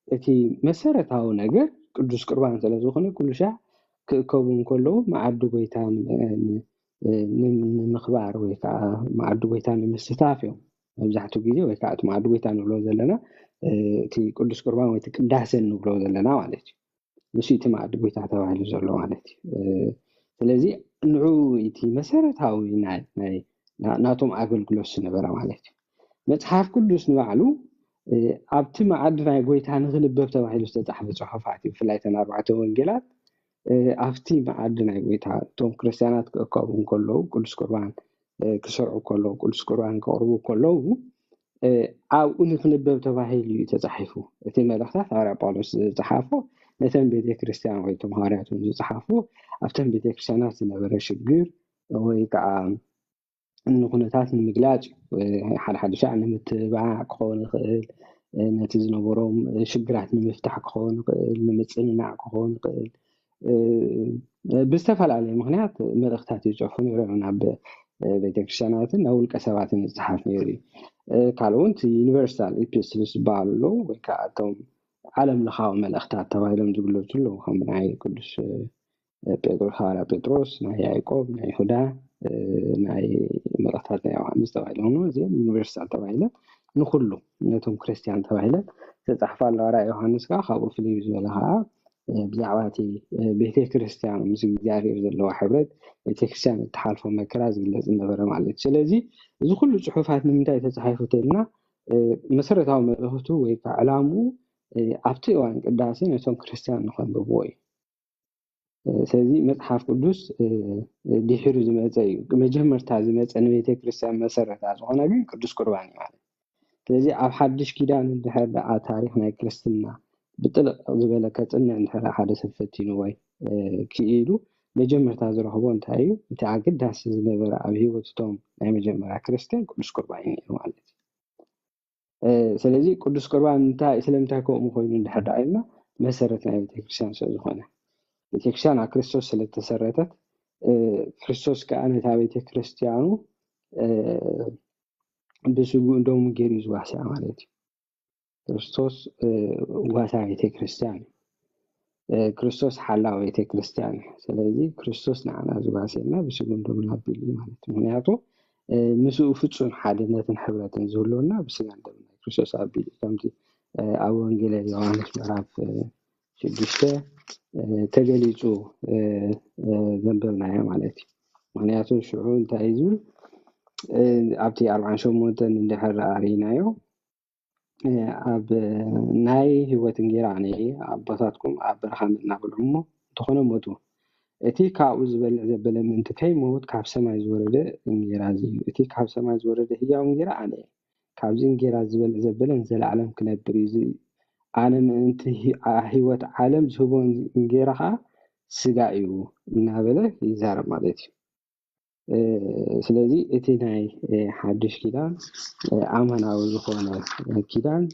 እቲ መሰረታዊ ነገር ቅዱስ ቁርባን ስለ ዝኾነ ኩሉ ሻዕ ክእከቡ እንከለዉ መዓዲ ጎይታ ንምኽባር ወይ ከዓ መዓዲ ጎይታ ንምስታፍ እዮም። መብዛሕትኡ ግዜ ወይ ከዓ እቲ መዓዲ ጎይታ ንብሎ ዘለና እቲ ቅዱስ ቁርባን ወይ እቲ ቅዳሴ ንብሎ ዘለና ማለት እዩ። ንሱ እቲ መዓዲ ጎይታ ተባሂሉ ዘሎ ማለት እዩ። ስለዚ ንዑ እቲ መሰረታዊ ናቶም ኣገልግሎት ዝነበረ ማለት እዩ። መፅሓፍ ቅዱስ ንባዕሉ ኣብቲ መዓዲ ናይ ጎይታ ንክንበብ ተባሂሉ ዝተፃሕፈ ፅሑፋት እዩ። ብፍላይ ተን ኣርባዕተ ወንጌላት ኣብቲ መዓዲ ናይ ጎይታ እቶም ክርስትያናት ክእከቡ እንከለዉ ቅዱስ ቁርባን ክሰርዑ ከለዉ ቅዱስ ቁርባን ከቕርቡ ከለዉ ኣብኡ ንክንበብ ተባሂሉ እዩ ተፃሒፉ። እቲ መልእኽታት ሃዋርያ ጳውሎስ ዝፀሓፎ ነተን ቤተ ክርስቲያን ወይ እቶም ሃዋርያት እውን ዝፀሓፎ ኣብተን ቤተ ክርስቲያናት ዝነበረ ሽግር ወይ ከዓ ንኩነታት ንምግላፅ ሓደ ሓደ ሻዕ ንምትባዕ ክኸውን ይኽእል፣ ነቲ ዝነበሮም ሽግራት ንምፍታሕ ክኸውን ይኽእል፣ ንምፅንናዕ ክኸውን ይኽእል። ብዝተፈላለየ ምክንያት መልእኽታት ይፅሑፉ ነይሮም ናብ ቤተክርስትያናትን ናብ ውልቀ ሰባትን ዝፅሓፍ ነይሩ እዩ። ካልእ እውን ዩኒቨርሳል ኢፒስትልስ ዝበሃሉ ኣለዉ ወይ ከዓ እቶም ዓለም ለኻዊ መልእኽታት ተባሂሎም ዝግለፁ ኣለዉ ከም ናይ ቅዱስ ጴጥሮስ፣ ሃዋርያ ጴጥሮስ፣ ናይ ያዕቆብ፣ ናይ ይሁዳ፣ ናይ መልእኽታት ናይ ዮሃንስ ተባሂሎም እዚኦም ዩኒቨርሳል ተባሂለን ንኩሉ ነቶም ክርስትያን ተባሂለን ተፃሕፋ ኣለዋ። ራእይ ዮሃንስ ከዓ ካብኡ ፍልይ ዝበለ ከዓ ብዛዕባ እቲ ቤተ ክርስትያን ምስ እግዚኣብሔር ዘለዋ ሕብረት ቤተ ክርስትያን እትሓልፎ መከራ ዝግለጽ ነበረ ማለት እዩ። ስለዚ እዚ ኩሉ ጽሑፋት ንምንታይ ተጻሒፉ ተልና መሰረታዊ መልእኽቱ ወይ ከዓ ዕላምኡ ኣብቲ እዋን ቅዳሴ ነቶም ክርስትያን ንኸንብብዎ እዩ። ስለዚ መጽሓፍ ቅዱስ ድሒሩ ዝመጸ እዩ። መጀመርታ ዝመጸ ንቤተ ክርስትያን መሰረታ ዝኾነ ግን ቅዱስ ቁርባን እዩ ማለት እዩ። ስለዚ ኣብ ሓድሽ ኪዳን እንድሕር ደኣ ታሪኽ ናይ ክርስትና ብጥልቕ ዝበለ ከጽንዕ እንድሕር ሓደ ሰብ ፈቲኑ ወይ ክኢሉ መጀመርታ ዝረኽቦ እንታይ እዩ? እቲ ኣገዳሲ ዝነበረ ኣብ ህይወት እቶም ናይ መጀመርያ ክርስትያን ቅዱስ ቁርባን እዩ ነይሩ ማለት እዩ። ስለዚ ቅዱስ ቁርባን እንታይ ስለምንታይ ከምኡ ኮይኑ እንድሕር ደኣ ኢልና መሰረት ናይ ቤተክርስትያን ስለ ዝኾነ ቤተክርስትያን ኣብ ክርስቶስ ስለተሰረተት ክርስቶስ ከዓ ነታ ቤተክርስትያኑ ብስጉኡ ደሙ ገይሩ እዩ ዝዋስያ ማለት እዩ። ክርስቶስ ዋሳ ቤተክርስትያን እዩ። ክርስቶስ ሓላው ቤተክርስትያን እዩ። ስለዚ ክርስቶስ ንዓና ዝዋስየና ብስጉን ደሙን ኣቢሉ እዩ ማለት እዩ። ምክንያቱ ምስኡ ፍጹም ሓድነትን ሕብረትን ዝህልወና ብስጋን ደምን ናይ ክርስቶስ ኣቢሉ እዩ። ከምቲ ኣብ ወንጌል ዮሃንስ ምዕራፍ ሽዱሽተ ተገሊጹ ዘንበብናዮ ማለት እዩ። ምክንያቱ ሽዑ እንታይ እዩ ዝብል ኣብቲ ኣርባዓን ሸሞንተን እንድሕር ኣርኢናዮ ኣብ ናይ ህይወት እንጌራ ኣነ ኣቦታትኩም ኣብ በረኻ መና በልዑ እሞ እንተኾነ ሞቱ። እቲ ካብኡ ዝበልዕ ዘበለ ምእንቲ ከይመውት ካብ ሰማይ ዝወረደ እንጌራ እዚ እዩ። እቲ ካብ ሰማይ ዝወረደ ህያው እንጌራ ኣነ እየ። ካብዚ እንጌራ ዝበልዕ ዘበለ ንዘለዓለም ክነብር እዩ። እዚ ኣነ ምእንቲ ህይወት ዓለም ዝህቦ እንጌራ ከዓ ስጋ እዩ እናበለ ይዛረብ ማለት እዩ። ስለዚ እቲ ናይ ሓድሽ ኪዳን ኣማናዊ ዝኾነ ኪዳን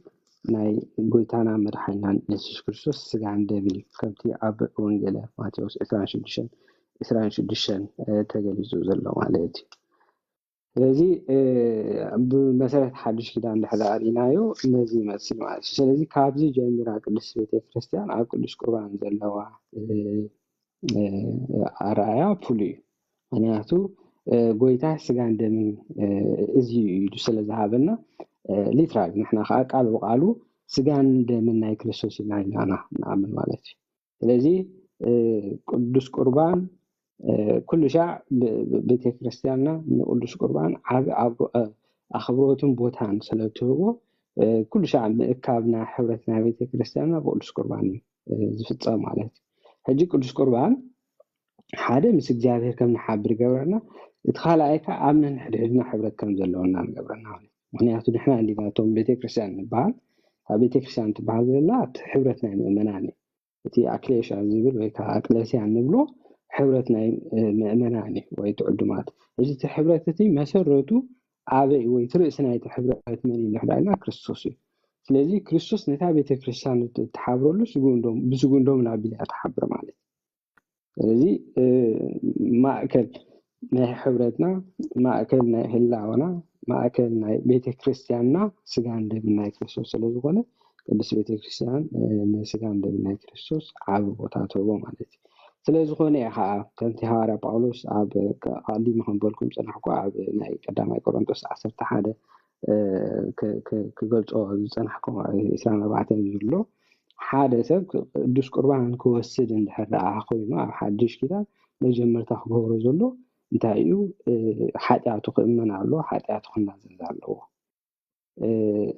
ናይ ጎይታና መድሓኒናን የሱስ ክርስቶስ ስጋን ደምን እዩ። ከምቲ ኣብ ወንጌለ ማቴዎስ ዕስራን ሽዱሽተን ዕስራን ሽዱሽተን ተገሊጹ ዘሎ ማለት እዩ። ስለዚ ብመሰረት ሓድሽ ኪዳን ድሕር ኣርኢናዮ ነዚ ይመስል ማለት እዩ። ስለዚ ካብዚ ጀሚራ ቅድስት ቤተክርስትያን ኣብ ቅዱስ ቁርባን ዘለዋ ኣረኣያ ፍሉይ እዩ። ምክንያቱ ጎይታ ስጋን ደምን እዚ እዩ ኢሉ ስለ ዝሃበና፣ ሊትራል ንሕና ከዓ ቃል ብቃሉ ስጋን ደምን ናይ ክርስቶስ ኢና ኢልና ንኣምን ማለት እዩ። ስለዚ ቅዱስ ቁርባን ኩሉ ሻዕ ቤተክርስትያንና ንቅዱስ ቁርባን ዓቢ ኣኽብሮትን ቦታን ስለ ትህቦ፣ ኩሉ ሻዕ ምእካብ ናይ ሕብረት ናይ ቤተክርስትያንና ብቅዱስ ቁርባን እዩ ዝፍጸም ማለት እዩ። ሕጂ ቅዱስ ቁርባን ሓደ ምስ እግዚኣብሔር ከም ንሓብር ይገብረና፣ እቲ ካልኣይ ከዓ ኣብ ነንሕድሕድና ሕብረት ከም ዘለውና ንገብረና ማለት እዩ። ምክንያቱ ንሕና እንዲና እቶም ቤተክርስትያን ንበሃል፣ ኣብ ቤተክርስትያን ትበሃል ዘላ እቲ ሕብረት ናይ ምእመናን እዩ። እቲ ኣክሌሻ ዝብል ወይ ከዓ ኣክለሲያ ንብሎ ሕብረት ናይ ምእመናን እዩ ወይ ትዕዱማት። እዚ እቲ ሕብረት እቲ መሰረቱ ኣበይ ወይ እቲ ርእሲ ናይቲ ሕብረት መን እዩ ንሕዳልና ክርስቶስ እዩ። ስለዚ ክርስቶስ ነታ ቤተክርስትያን እትሓብረሉ ብስጉ እንዶም ናብ ቢልያ ትሓብር ማለት እዩ። ስለዚ ማእከል ናይ ሕብረትና፣ ማእከል ናይ ህላወና፣ ማእከል ናይ ቤተክርስትያንና ስጋን ደምን ናይ ክርስቶስ ስለዝኾነ ቅድስት ቤተክርስትያን ንስጋን ደምን ናይ ክርስቶስ ዓቢ ቦታ ትህቦ ማለት እዩ። ስለዝኾነ እየ ከዓ ከምቲ ሃዋርያ ጳውሎስ ኣብ ኣቐዲሙ ከምበልኩም ዝጸናሕኩ ኣብ ናይ ቀዳማይ ቆሮንቶስ ዓሰርተ ሓደ ክገልጾ ዝጸናሕኩ ዕስራን ኣርባዕተን ዝብሎ ሓደ ሰብ ቅዱስ ቁርባን ክወስድ እንድሕር ደኣ ኮይኑ ኣብ ሓድሽ ኪዳን መጀመርታ ክገብሮ ዘሎ እንታይ እዩ? ሓጢኣቱ ክእመን ኣለዎ፣ ሓጢኣቱ ክናዘዝ ኣለዎ።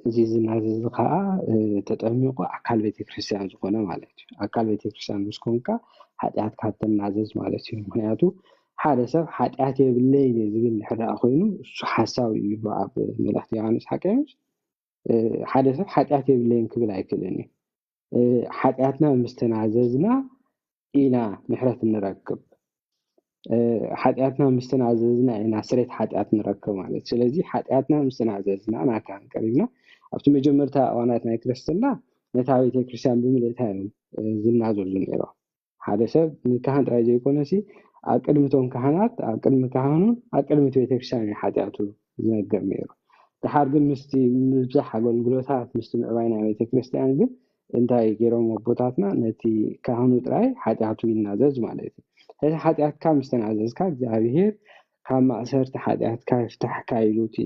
እዚ ዝናዘዝ ከዓ ተጠሚቁ ኣካል ቤተክርስትያን ዝኾነ ማለት እዩ። ኣካል ቤተክርስትያን ምስ ኮንካ ሓጢኣትካ ትናዘዝ ማለት እዩ። ምክንያቱ ሓደ ሰብ ሓጢኣት የብለይን እየ ዝብል እንድሕር ደኣ ኮይኑ እሱ ሓሳዊ እዩ። ኣብ መልእኽቲ ዮሃንስ ሓቀዮስ ሓደ ሰብ ሓጢኣት የብለይን ክብል ኣይክእልን እዩ። ሓጢኣትና ምስ ተናዘዝና ኢና ምሕረት እንረክብ። ሓጢኣትና ምስ ተናዘዝና ኢና ስሬት ሓጢኣት ንረክብ ማለት። ስለዚ ሓጢኣትና ምስ ተናዘዝና ናካ ቀሪብና ኣብቲ መጀመርታ እዋናት ናይ ክርስትና ነታ ቤተክርስትያን ብምልእታ እዮም ዝናዘዙ ነይሮም። ሓደ ሰብ ንካህን ጥራይ ዘይኮነሲ ኣብ ቅድሚ እቶም ካህናት፣ ኣብ ቅድሚ ካህኑን ኣብ ቅድሚ እቲ ቤተክርስትያን እዩ ሓጢኣቱ ዝነግር ነይሩ። ድሓር ግን ምስቲ ምብዛሕ ኣገልግሎታት ምስቲ ምዕባይ ናይ ቤተክርስትያን ግን እንታይ ገይሮም ኣቦታትና ነቲ ካህኑ ጥራይ ሓጢኣቱ ይናዘዝ ማለት እዩ። ሕዚ ሓጢኣትካ ምስ ተናዘዝካ እግዚኣብሄር ካብ ማእሰርቲ ሓጢኣትካ ይፍታሕካ ኢሉ እቲ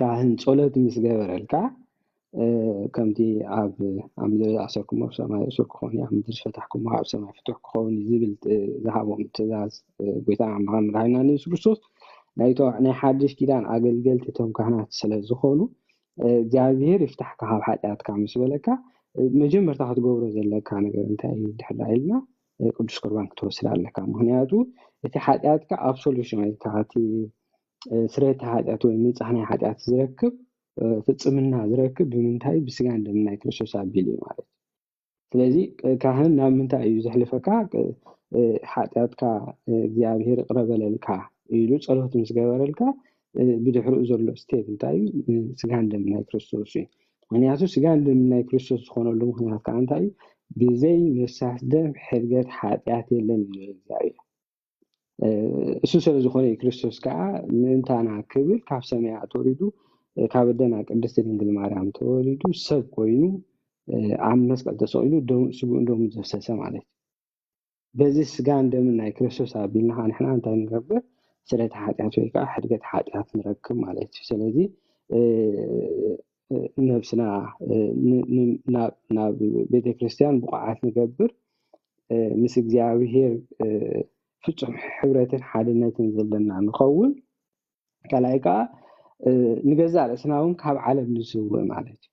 ካህን ጸሎት ምስ ገበረልካ ከምቲ ኣብ ኣብ ምድሪ ዝኣሰርኩሞ ኣብ ሰማይ እሱር ክኸውን እዩ፣ ኣብ ምድሪ ዝፈታሕኩሞ ኣብ ሰማይ ፍቱሕ ክኸውን እዩ ዝብል ዝሃቦም ትእዛዝ ጎይታና ኣምላኽን መድሓኒና ንየሱስ ክርስቶስ ናይ ሓድሽ ኪዳን ኣገልገልቲ እቶም ካህናት ስለ ዝኾኑ እግዚኣብሄር ይፍታሕካ ካብ ሓጢኣትካ ምስ በለካ መጀመርታ ክትገብሮ ዘለካ ነገር እንታይ እዩ ድሕር ኢልና ቅዱስ ቁርባን ክትወስድ ኣለካ። ምክንያቱ እቲ ሓጢኣትካ ኣብሶሉሽን ወይ ከዓ እቲ ስርየት ሓጢኣት ወይ ምንጻህ ናይ ሓጢኣት ዝረክብ ፍጽምና ዝረክብ ብምንታይ? ብስጋን ደምን ናይ ክርስቶስ ኣቢሉ እዩ ማለት እዩ። ስለዚ ካህን ናብ ምንታይ እዩ ዘሕልፈካ? ሓጢኣትካ እግዚኣብሄር ይቕረ በለልካ ኢሉ ጸሎት ምስ ገበረልካ ብድሕሪኡ ዘሎ ስቴፕ እንታይ እዩ? ስጋን ደምን ናይ ክርስቶስ እዩ። ምክንያቱ ስጋን ደምን ናይ ክርስቶስ ዝኾነሉ ምክንያት ከዓ እንታይ እዩ? ብዘይ ምፍሳስ ደም ሕድገት ሓጢኣት የለን እዩ እግዚኣብሄር። እሱ ስለ ዝኾነ እዩ ክርስቶስ ከዓ ምእንታና ክብል ካብ ሰማያት ወሪዱ ካብ ኣደና ቅድስቲ ድንግል ማርያም ተወሊዱ ሰብ ኮይኑ ኣብ መስቀል ተሰቒሉ ስግኡን ደሙን ዘፍሰሰ ማለት እዩ። በዚ ስጋን ደምን ናይ ክርስቶስ ኣቢልና ከዓ ንሕና እንታይ ንገብር? ስለቲ ሓጢኣት ወይ ከዓ ሕድገት ሓጢኣት ንረክብ ማለት እዩ። ስለዚ ነብስና ናብ ቤተ ክርስትያን ብቑዓት ንገብር፣ ምስ እግዚኣብሄር ፍጹም ሕብረትን ሓድነትን ዘለና ንኸውን። ካልኣይ ከዓ ንገዛእ ርእስና እውን ካብ ዓለም ንስውእ ማለት እዩ።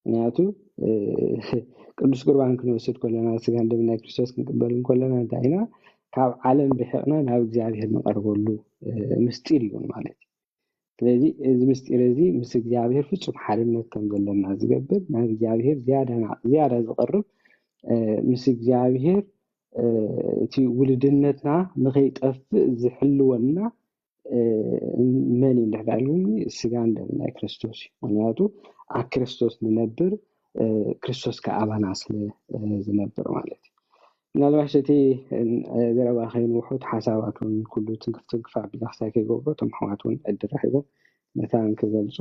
ምክንያቱ ቅዱስ ቁርባን ክንወስድ ከለና ስጋን ደምን ናይ ክርስቶስ ክንቅበል እንከለና እንታይ ኢና? ካብ ዓለም ርሒቕና ናብ እግዚኣብሄር ንቐርበሉ ምስጢር እዩ ማለት እዩ። ስለዚ እዚ ምስጢር እዚ ምስ እግዚኣብሄር ፍጹም ሓድነት ከም ዘለና ዝገብር ናብ እግዚኣብሄር ዝያዳ ዝቕርብ ምስ እግዚኣብሄር እቲ ውልድነትና ንኸይጠፍእ ዝሕልወና መን እዩ እንድሕር ኢልኩምኒ ስጋን ደምን ናይ ክርስቶስ እዩ። ምክንያቱ ኣብ ክርስቶስ ንነብር ክርስቶስ ከኣ ኣባና ስለ ዝነብር ማለት እዩ። ምናልባሽ እቲ ዘረባ ከይንውሑድ ሓሳባት እውን ኩሉ ትንክፍ ትንክፍ ኣቢለ ክሳይ ከይገብሮ እቶም ኣሕዋት እውን ዕድል ረኺቦም መታን ክገልፁ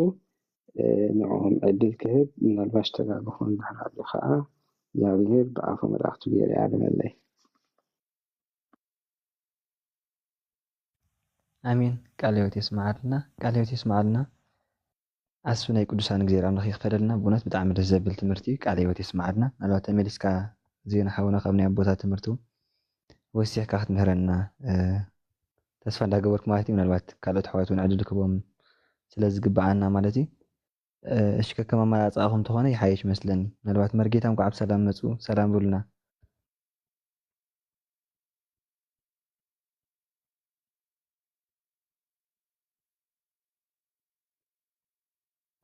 ንዕኦም ዕድል ክህብ ምናልባሽ ተጋግፎ እንድሕር ኣሎ ከዓ እግዚኣብሔር ብኣፈ መላእክቱ ገይሩ ያርመለይ። ኣሜን። ቃለ ሕይወት የስምዓልና፣ ቃለ ሕይወት የስምዓልና። ኣስፍ ናይ ቅዱሳን እግዚኣብሔር ኣምላኽ ይኽፈለልና። ብእውነት ብጣዕሚ ደስ ዘብል ትምህርቲ እዩ። ቃለ ሕይወት የስምዓልና። ምናልባት ተመሊስካ ዜና ሓውና ካብ ናይ ኣቦታት ትምህርቲ እውን ወሲኽካ ክትምህረና ተስፋ እንዳገበርኩ ማለት እዩ። ምናልባት ካልኦት ኣሕዋት እውን ዕድል ክህቦም ስለ ዝግብኣና ማለት እዩ። እሺ ከከም ኣመራርፃኹም እንተኾነ ይሓይሽ መስለኒ። ምናልባት መርጌታ እንኳዕ ብሰላም መፁ። ሰላም ብሉና።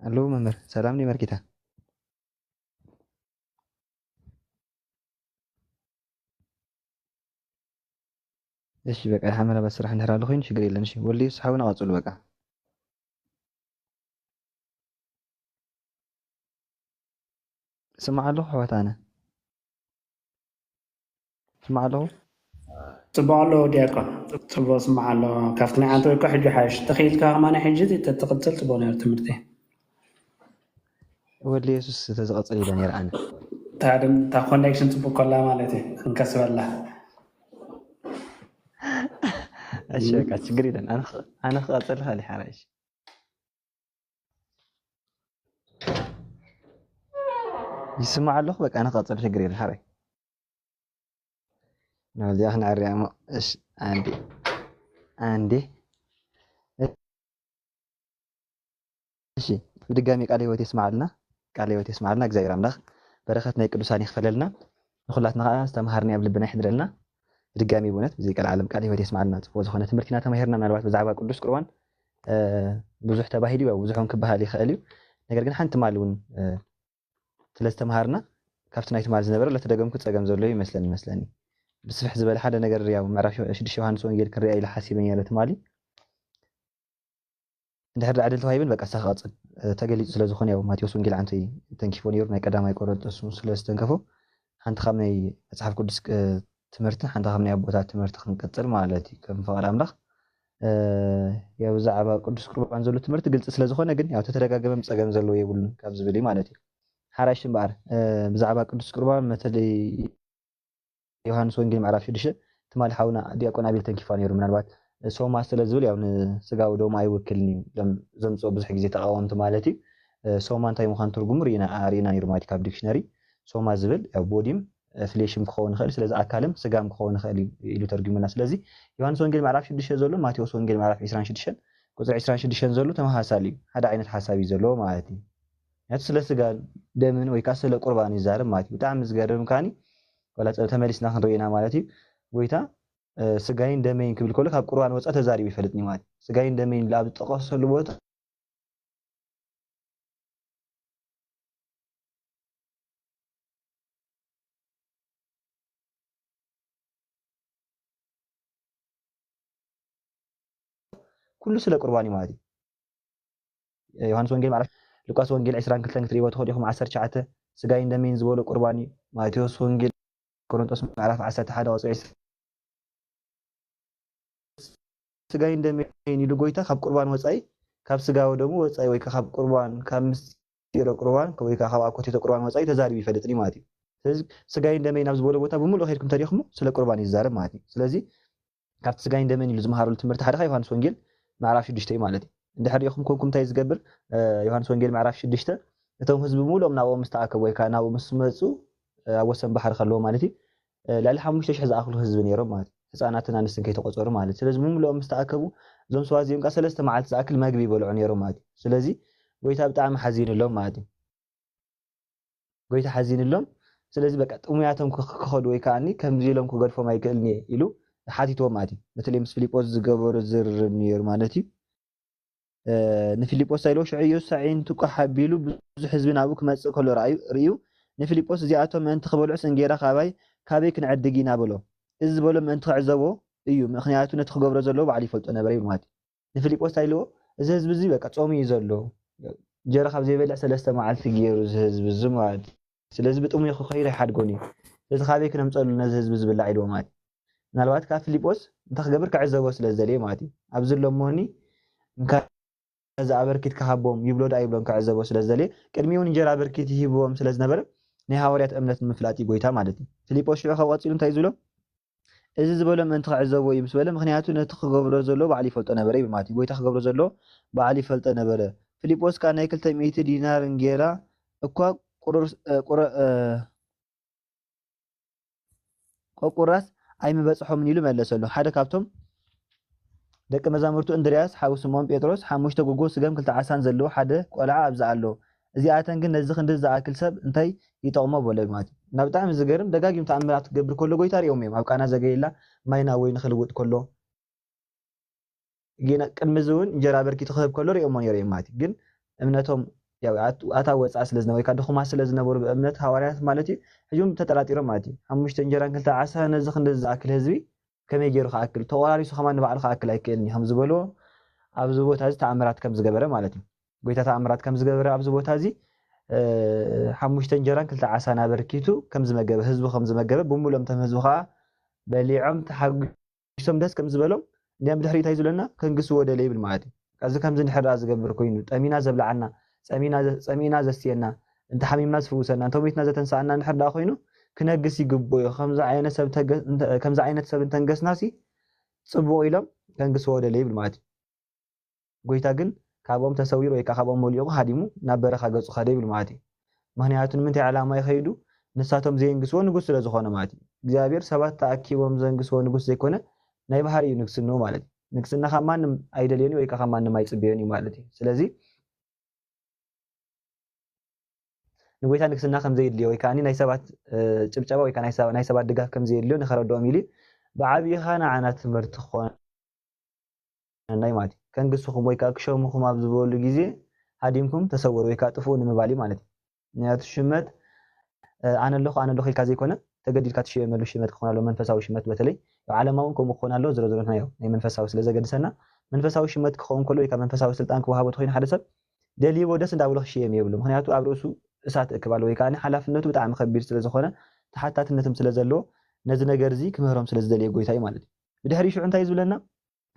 ኣለዉ መምህር ሰላም ዲ መርጌታ? እሺ በቃ ድሓን መረባት ስራሕ እንድሕር ኣሎ ኮይኑ ሽግር የለን። እሺ ወልድየሱስ ሓውና ቀፅሉ በቃ። ስማዕ ኣለኹ ኣሕዋት ኣነ ስማዕ ኣለኹ። ፅቡቅ ኣሎ ዲያቆን፣ ፅቡቅ ስማዕ ኣሎ። ካብቲ ናይ ዓንተወይ እኮ ሕጂ ሓይሽ ተኽኢልካ ከማና ሕጂ ተትቅፅል ፅቡቅ ነይሩ ትምህርቲ። ወዲ የሱስ ተዝቐፅል ኢለ ነይረ ኣነ። እታ ኮኔክሽን ፅቡቅ ኮላ ማለት እዩ እንከስበላ። እሺ በቃ ችግር የለን። ኣነ ክቐፅል ኻሊ ሓራይሽ ይስማዕ ኣለኹ። በቃ ኣነ ክቐፅል ችግር የለን ሓራይ። ናብዚኣ ክንዕርያ እሞ እሺ፣ ኣንዴ ኣንዴ። እሺ፣ ብድጋሚ ቃለ ህይወት የስምዓልና፣ ቃለ ህይወት የስምዓልና። እግዚኣብሔር ኣምላኽ በረኸት ናይ ቅዱሳን ይኽፈለልና። ንኹላትና ኸዓ ዝተምሃርናዮ ኣብ ልብና ይሕድረልና። ብድጋሚ ብእውነት ብዘይ ቀልዓለም ቃለ ህይወት የስምዓልና። ጽቡቕ ዝኾነ ትምህርቲ ኢና ተማሂርና። ምናልባት ብዛዕባ ቅዱስ ቁርባን ብዙሕ ተባሂሉ እዩ፣ ብዙሕ እውን ክበሃል ይኽእል እዩ። ነገር ግን ሓንቲ ማል እውን ስለ ዝተምሃርና ካብቲ ናይ ትማሊ ዝነበረ ለተደገምኩ ጸገም ዘሎ ይመስለኒ ይመስለኒ ብስፍሕ ዝበለ ሓደ ነገር ያው ምዕራፍ ሽዱሽተ ዮሃንስ ወንጌል ክንሪኣ ኢለ ሓሲበ ነረ ትማሊ። እንድሕር ዳዕድል ተዋሂብን በቃ ሳኽ ቀጽል ተገሊጹ ስለ ዝኾነ ያው ማቴዎስ ወንጌል ዓንተይ ተንኪፎ ነይሩ ናይ ቀዳማይ ቆሮንጦስ ስለ ዝተንከፎ ሓንቲ ካብ ናይ መጽሓፍ ቅዱስ ትምህርትን ሓንቲ ካብ ናይ ኣቦታት ትምህርቲ ክንቀጽል ማለት እዩ ከም ፍቓድ ኣምላኽ። ያው ብዛዕባ ቅዱስ ቁርባን ዘሎ ትምህርቲ ግልጺ ስለ ዝኾነ ግን ያው ተተደጋገመም ጸገም ዘለዎ የብሉን ካብ ዝብል እዩ ማለት እዩ። ሓራይሽ እምበኣር ብዛዕባ ቅዱስ ቁርባን መተለይ ዮሃንስ ወንጌል ምዕራፍ ሽዱሽተ ትማሊ ሓውና ዲያቆን ኣቤል ተንኪፋ ነይሩ። ምናልባት ሶማ ስለ ዝብል ያው ንስጋዊ ደሙ ኣይውክልን እዩ ዘምፅኦ ብዙሕ ግዜ ተቃወምቲ ማለት እዩ። ሶማ እንታይ ምዃን ትርጉሙ ርኢና ነይሩ ማለት ካብ ዲክሽነሪ ሶማ ዝብል ያው ቦዲም ፍሌሽም ክኸውን ይኽእል፣ ስለዚ ኣካልም ስጋም ክኸውን ይኽእል ኢሉ ተርጉሙና። ስለዚ ዮሃንስ ወንጌል ምዕራፍ ሽዱሽተ ዘሎ ማቴዎስ ወንጌል ምዕራፍ ዕስራን ሽዱሽተን ቁፅሪ ዕስራን ሽዱሽተን ዘሎ ተመሳሳሊ እዩ፣ ሓደ ዓይነት ሓሳብ እዩ ዘለዎ ማለት እዩ። ምክንያቱ ስለ ስጋ ደምን ወይ ከዓ ስለ ቁርባን ይዛረብ ማለት እዩ። ብጣዕሚ ዝገርም ከዓኒ ዋላ ተመሊስና ክንርኢ ኢና ማለት እዩ። ጎይታ ስጋይን ደመይን ክብል ከሎ ካብ ቁርባን ወፃኢ ተዛሪቡ ይፈልጥን እዩ ማለት እዩ። ስጋይን ደመይን ኢሉ ኣብ ዝጠቀሰሉ ቦታ ኩሉ ስለ ቁርባን እዩ ማለት እዩ። ዮሃንስ ወንጌል ምዕራፍ ሉቃስ ወንጌል ዕስራን ክልተን ክትሪእዎ ትኽእሉ ኢኹም ዓሰርተ ትሽዓተ ስጋይን ደመይን ዝበሎ ቁርባን እዩ። ማቴዎስ ወንጌል ቆሮንጦስ ምዕራፍ ዓሰርተ ሓደ ቁፅሪ ዕስራ ስጋይን ደመይን ኢሉ ጎይታ ካብ ቁርባን ወፃኢ ካብ ስጋዊ ደሙ ወፃኢ ወይ ካብ ቁርባን ካብ ምስጢረ ቁርባን ወይ ካብ ኣኮቴተ ቁርባን ወፃኢ ተዛሪቡ ይፈልጥን እዩ ማለት እዩ። ስለዚ ስጋይን ደመይን ኣብ ዝበሎ ቦታ ብምሉእ ከይድኩም ተሪእኹሞ ስለ ቁርባን እዩ ዝዛረብ ማለት እዩ። ስለዚ ካብቲ ስጋይን ደመይን ኢሉ ዝመሃረሉ ትምህርቲ ሓደ ዮሃንስ ወንጌል ምዕራፍ ሽዱሽተ እዩ ማለት እዩ። እንድሕር ሪእኹም ኮንኩም እንታይ ዝገብር ዮሃንስ ወንጌል ምዕራፍ ሽዱሽተ እቶም ህዝቢ ብምሉኦም ናብኦም ምስ ተኣከቡ ወይ ከዓ ናብኡ ምስ መፁ ኣብ ወሰን ባሕሪ ከለዎ ማለት እዩ ልዕሊ ሓሙሽተ ሽሕ ዝኣኽሉ ህዝቢ ነይሮም ማለት እዩ። ህፃናትን ኣንስትን ከይተቆፀሩ ማለት እዩ። ስለዚ ብምሉኦም ምስ ተኣከቡ እዞም ሰባት እዚኦም ከዓ ሰለስተ መዓልቲ ዝኣክል መግቢ ይበልዑ ነይሮም ማለት እዩ። ስለዚ ጎይታ ብጣዕሚ ሓዚኑሎም ማለት እዩ። ጎይታ ሓዚንሎም። ስለዚ በቃ ጥሙያቶም ክኸዱ ወይ ከዓኒ ከምዚ ኢሎም ክገድፎም ኣይክእልን እየ ኢሉ ሓቲትዎም ማለት እዩ። በተለይ ምስ ፊልጶስ ዝገበሮ ዝርርብ ነይሩ ማለት እዩ። ንፊልጶስ እንታይ ኢልዎ? ሽዑ ኢየሱስ ኣዒንቱ ቋሕ ኣቢሉ ብዙሕ ህዝቢ ናብኡ ክመጽእ ከሎ ርኣዩ ርእዩ ንፊልጶስ እዚኣቶም ምእንቲ ክበልዑስ እንጌራ ካባይ ካበይ ክንዕድግ ኢና በሎ። እዚ ዝበሎ ምእንቲ ክዕዘቦ እዩ፣ ምኽንያቱ ነቲ ክገብሮ ዘለዎ ባዕሉ ይፈልጦ ነበረ ይብል ማለት እዩ። ንፊልጶስ እንታይ ኢልዎ? እዚ ህዝቢ እዚ በቃ ጾሙ እዩ ዘሎ። እንጀራ ካብ ዘይበልዕ ሰለስተ መዓልቲ ገይሩ እዚ ህዝቢ እዚ ማለት እዩ። ስለዚ ብጥሙይ ክኸይድ ኣይሓድጎን እዩ። ስለዚ ካበይ ክነምፀሉ ነዚ ህዝቢ ዝብላዕ ኢልዎ ማለት እዩ። ምናልባት ካብ ፊልጶስ እንታይ ክገብር ክዕዘቦ ስለ ዝደለየ ማለት እዩ። ኣብዚ ኣሎ እሞኒ እንካ እዚ ኣበርኪትካ ሃቦም ይብሎ ዶ ኣይብሎን ክዕዘቦ ስለ ዝደለየ ቅድሚኡ እውን እንጀራ ኣበርኪቱ ይህብዎም ስለ ዝነበረ ናይ ሃዋርያት እምነት ንምፍላጥ እዩ ጎይታ ማለት እዩ። ፊልጶስ ሽዑ ካብ ቀፂሉ እንታይ እዩ ዝብሎ? እዚ ዝበሎ ምእንቲ ክዕዘቦ እዩ ምስ በለ፣ ምክንያቱ ነቲ ክገብሮ ዘሎ ባዕሉ ይፈልጦ ነበረ ይብል ማለት እዩ። ጎይታ ክገብሮ ዘሎ ባዕሉ ይፈልጦ ነበረ። ፊልጶስ ከኣ ናይ ክልተ ሚእቲ ዲናር እንጌራ እኳ ቁሩር ቁረ ቆቁራስ ኣይምበጽሖምን ኢሉ መለሰሉ። ሓደ ካብቶም ደቂ መዛሙርቱ እንድርያስ ሓው ስምዖን ጴጥሮስ ሓሙሽተ ጎጎ ስገም ክልተ ዓሳን ዘለዎ ሓደ ቆልዓ ኣብዚ ኣሎ። እዚኣተን ግን ነዚ ክንዲ ዝኣክል ሰብ እንታይ ይጠቕሞ በሎ ማለት እዩ። እና ብጣዕሚ ዝገርም ደጋጊም ተኣምራት ክገብር ከሎ ጎይታ ሪኦም እዮም። ኣብ ቃና ዘገሊላ ማይ ናብ ወይኒ ክልውጥ ከሎ ግን ቅድሚ እዚ እውን እንጀራ በርኪቱ ክህብ ከሎ ሪኦሞ ነይሩ እዮም ማለት እዩ። ግን እምነቶም ያው ኣት- ኣታ ወፃእ ስለ ዝነበሩ ወይ ከዓ ድኹማት ስለ ዝነበሩ ብእምነት ሃዋርያት ማለት እዩ ሕጂ እውን ተጠራጢሮም ማለት እዩ። ሓሙሽተ እንጀራን ክልተ ዓሳ ነዚ ክንዲ ዝኣክል ህዝቢ ከመይ ገይሩ ክኣክል ተቆራሪሱ ከማን ንባዕሉ ክኣክል ኣይክእልን እዩ ከም ዝበልዎ ኣብዚ ቦታ እዚ ተኣምራት ከም ዝገበረ ማለት እዩ። ጎይታ ተኣምራት ከም ዝገበረ ኣብዚ ቦታ እዚ እ፣ ሓሙሽተ እንጀራን ክልተ ዓሳን ኣበርኪቱ ከም ዝመገበ ህዝቡ ከም ዝመገበ ብምሉኦም እቶም ህዝቢ ከዓ በሊዖም ተሓጒሶም ደስ ከም ዝበሎም እንዲያም ድሕሪ እንታይ ዝብለና ከንግስዎ ደለ ይብል ማለት እዩ። እዚ ከምዚ እንድሕር ደኣ ዝገብር ኮይኑ ጠሚና ዘብልዓና ጸሚና ዘ- ጸሚእና ዘስትየና እንተ ሓሚምና ዝፍውሰና እንተ ሞይትና ዘተንስኣና እንድሕር ደኣ ኮይኑ ክነግስ ይግብኦ እዩ። ከምዚ ዓይነት ሰብ እንተገ- እንተ- ከምዚ ዓይነት ሰብ እንተንገስናሲ ጽቡቕ ኢሎም ከንግስዎ ደለ ይብል ማለት እዩ። ጎይታ ግን ካብኦም ተሰዊሩ ወይ ከዓ ካብኦም መሊቑ ሃዲሙ ናብ በረኻ ገጹ ከደ ይብል ማለት እዩ። ምክንያቱ ንምንታይ ዕላማ ይኸይዱ? ንሳቶም ዘየንግስዎ ንጉስ ስለ ዝኾነ ማለት እዩ። እግዚኣብሔር ሰባት ተኣኪቦም ዘንግስዎ ንጉስ ዘይኮነ ናይ ባህሪ እዩ ንግስንኡ ማለት እዩ። ንግስና ካብ ማንም ኣይደልዮን እዩ ወይ ከዓ ካብ ማንም ኣይጽበዮን እዩ ማለት እዩ። ስለዚ ንጎይታ ንግስና ከም ዘየድልዮ ወይ ከዓ ናይ ሰባት እ፣ ጭብጨባ ወይ ከዓ ናይ ሰባ- ናይ ሰባት ድጋፍ ከም ዘየድልዮ ንኸረድኦም ኢሉ ብዓብይኻ ንዓና ትምህርቲ ክኾነና እዩ ማለት እዩ። ከንግስኹም ወይ ከዓ ክሸሙኹም ኣብ ዝበሉ ግዜ ሃዲምኩም ተሰወሩ ወይ ከዓ ጥፍኡ ንምባል እዩ ማለት እዩ። ምክንያቱ ሽመት እ፣ ኣነ ኣለኹ ኣነ ኣለኹ ኢልካ ዘይኮነ ተገዲድካ ትሽየመሉ ሽመት ክኾን ኣለዎ። መንፈሳዊ ሽመት በተለይ ያው ዓለማዊ እውን ከምኡ ክኾን ኣለዎ። ዝሮ ዝሮ ናይ ናይ መንፈሳዊ ስለ ዘገድሰና መንፈሳዊ ሽመት ክኸውን ከሎ ወይ ከዓ መንፈሳዊ ስልጣን ክወሃቦ ተኮይኑ ሓደ ሰብ ደልይዎ ደስ እንዳበሎ ክሽየም የብሉ። ምክንያቱ ኣብ ርእሱ እሳት እክብ ኣሎ ወይ ከዓ ሓላፍነቱ ብጣዕሚ ከቢድ ስለ ዝኾነ ተሓታትነትም ስለ ዘለዎ ነዚ ነገር እዚ ክምህሮም ስለ ዝደልየ ጎይታ እዩ ማለት እዩ። ብድሕሪ ሽዑ እንታይ እዩ ዝብለና?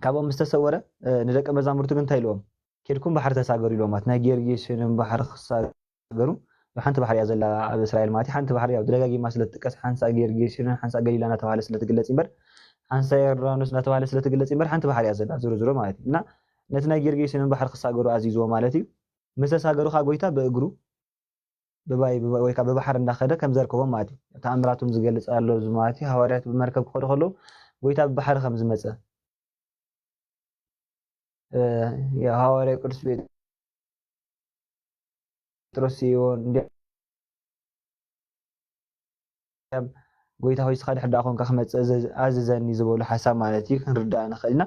ካብኦም ምስ ተሰወረ እ፣ ንደቀ መዛሙርቱ ግን እንታይ ኢልዎም? ኬድኩም ባሕሪ ተሳገሩ ኢልዎም ማለት ናይ ጌርጌሴኖን ባሕሪ ክሳገሩ ሓንቲ ባሕሪ እያ ዘላ ኣብ እስራኤል ማለት እዩ። ሓንቲ ባሕሪ ያው ደጋጊማ ስለ ትጥቀስ ሓንሳ ጌርጌሴኖን ሓንሳ ገሊላ እናተባህለ ስለ ትግለጽ እምበር ሓንሳ ዮርዳኖስ እናተባህለ ስለ ትግለጽ እምበር ሓንቲ ባሕሪ እያ ዘላ ዝሮ ዝሮ ማለት እዩ። እና ነቲ ናይ ጌርጌሴኖን ባሕሪ ክሳገሩ ኣዚዝዎ ማለት እዩ። ምስ ተሳገሩ ከዓ ጎይታ ብእግሩ ብባይ ብባ- ወይ ከዓ ብባሕሪ እንዳኸደ ከም ዘርከቦም ማለት እዩ። ተኣምራቱን ዝገልጽ ኣሎ እዚ ማለት እዩ። ሃዋርያት ብመርከብ ክኸዱ ከለዉ ጎይታ ብባሕሪ ከም ዝመጸ እ፣ የሃዋርያ ቅዱስ ጴጥሮስ እዎ እንዲያም ጎይታ ሆይ ስኻ ድሕር ደኣ ኮንካ ክመጽእ ኣዘ- ኣዝዘኒ ዝበሉ ሓሳብ ማለት እዩ ክንርዳእ ንኽእል ኢና።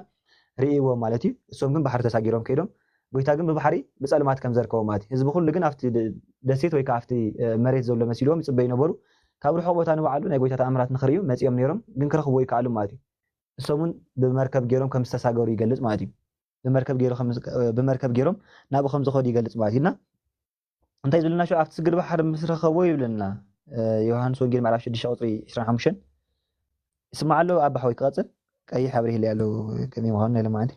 ርእይዎ ማለት እዩ። እሶም ግን ባሕሪ ተሳጊሮም ከይዶም ጎይታ ግን ብባሕሪ ብጸልማት ከም ዘርከቦ ማለት እዩ። ህዝቢ ኩሉ ግን ኣብቲ ደ- ደሴት ወይ ከዓ ኣብቲ እ፣ መሬት ዘሎ መሲልዎም ይጽበዩ ነበሩ። ካብ ርሑቕ ቦታ ንባዕሉ ናይ ጎይታ ተኣምራት ንኽርእዩ መጺኦም ነይሮም ግን ክረኽብዎ ይከኣሉ ማለት እዩ። እሶም እውን ብመርከብ ገይሮም ከም ዝተሳገሩ ይገልጽ ማለት እዩ። ብመርከብ ገይሩ ከም ብመርከብ ገይሮም ናብኡ ከም ዝኸዱ ይገልጽ ማለት እዩ። እና እንታይ ዝብለና ሽዑ ኣብቲ ስግር ባሕሪ ምስ ረኸቦ ይብለና እ፣ ዮሃንስ ወንጌል ምዕራፍ ሽዱሽተ ቁጽሪ ዕስራን ሓሙሽተን ይስማዕ ኣሎ ኣባ ሓወይ ክቐጽል ቀይሕ ኣብሪህለይ ኣለዉ ከመይ ምዃኑ ናይ ለማዓንቲ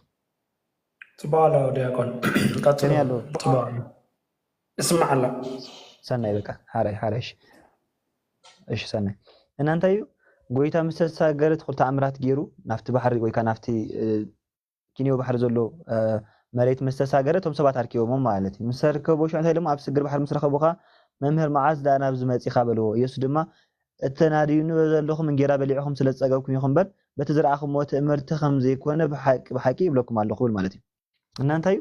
ጽቡቕ ኣሎ ዲያቆን ቀጽሎ ከመይ ኣሎ ጽቡቕ ኣሎ ይስማዕ ኣሎ ሰናይ በቃ ሓራይ ሓራይ እሺ እሺ ሰናይ እና እንታይ እዩ ጎይታ ምስ ተሳገረ ትኹል ተኣምራት ገይሩ ናብቲ ባሕሪ ወይ ከዓ ናብቲ እ፣ ኪንዮ ባሕሪ ዘሎ እ፣ መሬት ምስ ተሳገረ እቶም ሰባት ኣርኪቦሞ ማለት እዩ ምስ ተርከቦ ሽዑ እንታይ ኢሎሞ ኣብ ስግር ባሕሪ ምስ ረኸቦ ከዓ መምህር መዓዝ ደኣ ናብዚ መጺኻ በልዎ ኢየሱስ ድማ እተናድዩኒ ዘለኹም እንጌራ በሊዕኹም ስለ ዝጸገብኩም ኢኹም እምበር በቲ ዝረኣኹምዎ ትእምርቲ ከም ዘይኮነ ብሓቂ ብሓቂ ይብለኩም ኣለኹ ብል ማለት እዩ እና እንታይ እዩ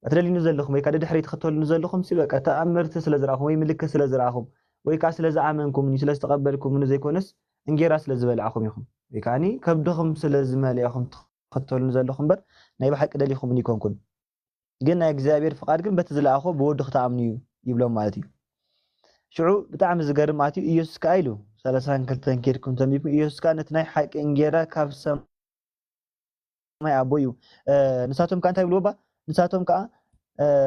ኣትደልዩኒ ዘለኹም ወይ ከዓ ድድሕሪ ትኽተሉኒ ዘለኹም ሲ በቃ ተኣምርቲ ስለ ዝረኣኹም ወይ ምልክት ስለ ዝረኣኹም ወይ ከዓ ስለ ዝኣመንኩምኒ ስለ ዝተቐበልኩምኒ ዘይኮነስ እንጌራ ስለ ዝበላዕኹም ኢኹም ወይ ከዓ ከብድኹም ስለ ዝመልእኹም ትኽተሉኒ ዘለኹም እምበር ናይ ብሓቂ ደሊኹምኒ ይኮንኩን ግን ናይ እግዚኣብሔር ፍቓድ ግን በቲ ዝለኣኾ ብወዱ ክትኣምኑ እዩ ይብሎም ማለት እዩ ሽዑ ብጣዕሚ ዝገርም ኣትዩ ኢየሱስ ከዓ ኢሉ ሰላሳን ክልተን ኬድኩም ተንቢብኩም ኢየሱስ ከዓ ነቲ ናይ ሓቂ እንጌራ ካብ ሰማይ ኣቦ እዩ ንሳቶም ከዓ እንታይ ይብልዎ ባ ንሳቶም ከዓ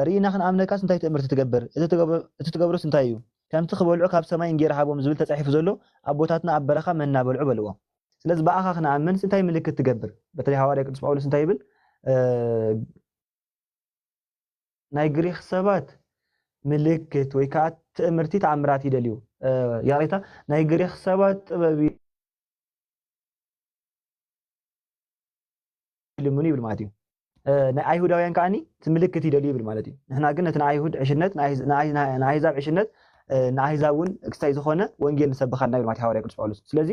ርኢና ክንኣምነካስ እንታይ ትእምርቲ ትገብር እቲ ትገብሮስ እንታይ እዩ ከምቲ ክበልዑ ካብ ሰማይ እንጌራ ሃቦም ዝብል ተጻሒፉ ዘሎ ኣቦታትና ኣብ በረኻ መና በልዑ በልዎም። ስለዚ ብኣኻ ክንኣምን እንታይ ምልክት ትገብር? በተለይ ሃዋርያ ቅዱስ ጳውሎስ እንታይ ይብል? ናይ ግሪኽ ሰባት ምልክት ወይ ከዓ ትእምርቲ ተኣምራት ይደልዩ። ይቕሬታ፣ ናይ ግሪኽ ሰባት ጥበብ ይልምኑ ይብል ማለት እዩ። ናይ ኣይሁዳውያን ከዓኒ እቲ ምልክት ይደልዩ ይብል ማለት እዩ። ንሕና ግን ነቲ ንኣይሁድ ዕሽነት ንኣይዛብ ዕሽነት ንኣይዛብ እውን ክስታይ ዝኾነ ወንጌል ንሰብኻልና ይብል ማለት ሃዋርያ ቅዱስ ጳውሎስ። ስለዚ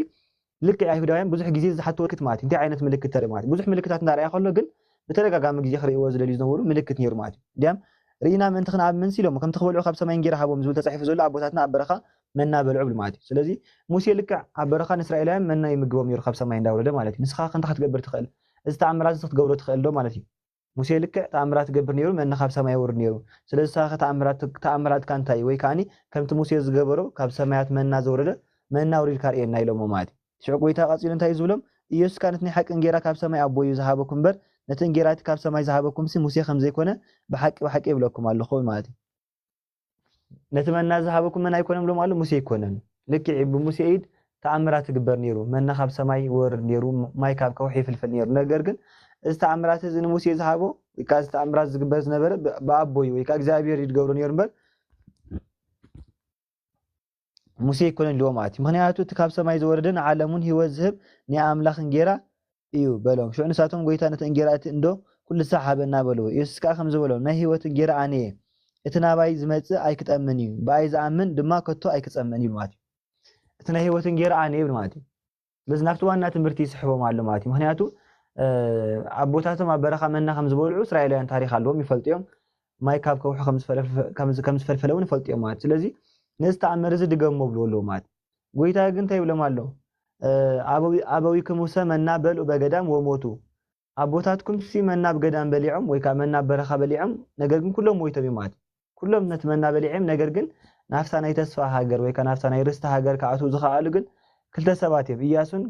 ልክዕ ኣይሁዳውያን ብዙሕ ግዜ ዝሓትዎ ምልክት ማለት እዩ። እንታይ ዓይነት ምልክት ተርኢ ማለት ብዙሕ ምልክታት እንዳርኣያ ከሎ ግን ብተደጋጋሚ ግዜ ክርእይዎ ዝደልዩ ዝነበሩ ምልክት ነይሩ ማለት እዩ። እንዲያም ርኢና ምእንቲ ክንኣምን ሲሎም ከምቲ ክበልዑ ካብ ሰማይ እንጌራ ሃቦም ዝብል ተጻሒፉ ዘሎ ኣቦታትና ኣብ በረኻ መና በልዑ ብል ማለት እዩ። ስለዚ ሙሴ ልክዕ ኣብ በረኻ ንእስራኤላውያን መና ይምግቦም ነይሩ ካብ ሰማይ እንዳወረደ ማለት እዩ። ንስኻ ክንታ ክትገብር ትኽእል እዚ ተኣምራት እዚ ክትገብሮ ትኽእል ዶ ማለት እዩ። ሙሴ ልክዕ ተኣምራት ይገብር ነይሩ፣ መና ካብ ሰማይ የውርድ ነይሩ። ስለዚ ንስኻ ተኣምራት ተኣምራትካ እንታይ ወይ ከዓኒ ከምቲ ሙሴ ዝገበሮ ካብ ሰማያት መና ዘውረደ መና ኣውሪድካ ርእየና ኢሎሞ ማለት እዩ። ሽዑ ጎይታ ቀጺሉ እንታይ እዩ ዝብሎም? ኢየሱስ ከኣ ነቲ ናይ ሓቂ እንጌራ ካብ ሰማይ ኣቦይ እዩ ዝሃበኩም እምበር ነቲ እንጌራ እቲ ካብ ሰማይ ዝሃበኩምሲ ሙሴ ከም ዘይኮነ ብሓቂ ብሓቂ ይብለኩም ኣለኹ ማለት እዩ። ነቲ መና ዝሃበኩም መን ኣይኮነን ብሎም ኣሎ? ሙሴ ኣይኮነን። ልክዕ እዩ፣ ብሙሴ ኢድ ተኣምራት ይግበር ነይሩ። መና ካብ ሰማይ ይወርድ ነይሩ፣ ማይ ካብ ከውሒ ይፍልፍል ነይሩ። ነገር ግን እዚ ተኣምራት እዚ ንሙሴ ዝሃቦ ወይ ከዓ እዚ ተኣምራት ዝግበር ዝነበረ ብኣቦይ ወይ ከዓ እግዚኣብሔር እዩ ዝገብሮ ነይሩ እምበር ሙሴ ኣይኮነን ኢልዎ ማለት እዩ። ምኽንያቱ እቲ ካብ ሰማይ ዝወረደ ንዓለሙን ህይወት ዝህብ ናይ ኣምላኽ እንጌራ እዩ በሎም። ሽዑ ንሳቶም ጎይታ ነቲ እንጌራ እቲ እንዶ ኩሉ ሳዕ ሃበና በልዎ። ኢየሱስ ከኣ ከምዚ በሎም፣ ናይ ህይወት እንጌራ ኣነ እየ። እቲ ናባይ ዝመጽእ ኣይክጠምን እዩ፣ ብኣይ ዝኣምን ድማ ከቶ ኣይክጸምእን እዩ ማለት እዩ። እቲ ናይ ህይወት እንጌራ ኣነ ይብል ማለት እዩ። ስለዚ ናብቲ ዋና ትምህርቲ ይስሕቦም ኣሎ ማለት እዩ። ምክንያቱ ኣቦታቶም ኣብ በረኻ መና ከም ዝበልዑ እስራኤላውያን ታሪክ ኣለዎም፣ ይፈልጡ እዮም። ማይ ካብ ከውሒ ከም ዝፈልፈለ እውን ይፈልጡ እዮም ማለት እዩ። ስለዚ ነዚ ተኣምር እዚ ድገሞ ብልዎ ኣለዎ ማለት እዩ። ጎይታ ግን እንታይ ይብሎም ኣሎ? ኣበዊክሙሰ መና በልዑ በገዳም ወሞቱ፣ ኣቦታትኩምሲ መና ኣብ ገዳም በሊዖም ወይ ከዓ መና ኣብ በረኻ በሊዖም፣ ነገር ግን ኩሎም ሞይቶም እዮም ማለት እዩ። ኩሎም ነቲ መና በሊዖም፣ ነገር ግን ናብታ ናይ ተስፋ ሃገር ወይ ከዓ ናብታ ናይ ርስቲ ሃገር ክኣትዉ ዝኸኣሉ ግን ክልተ ሰባት እዮም፣ ኢያሱን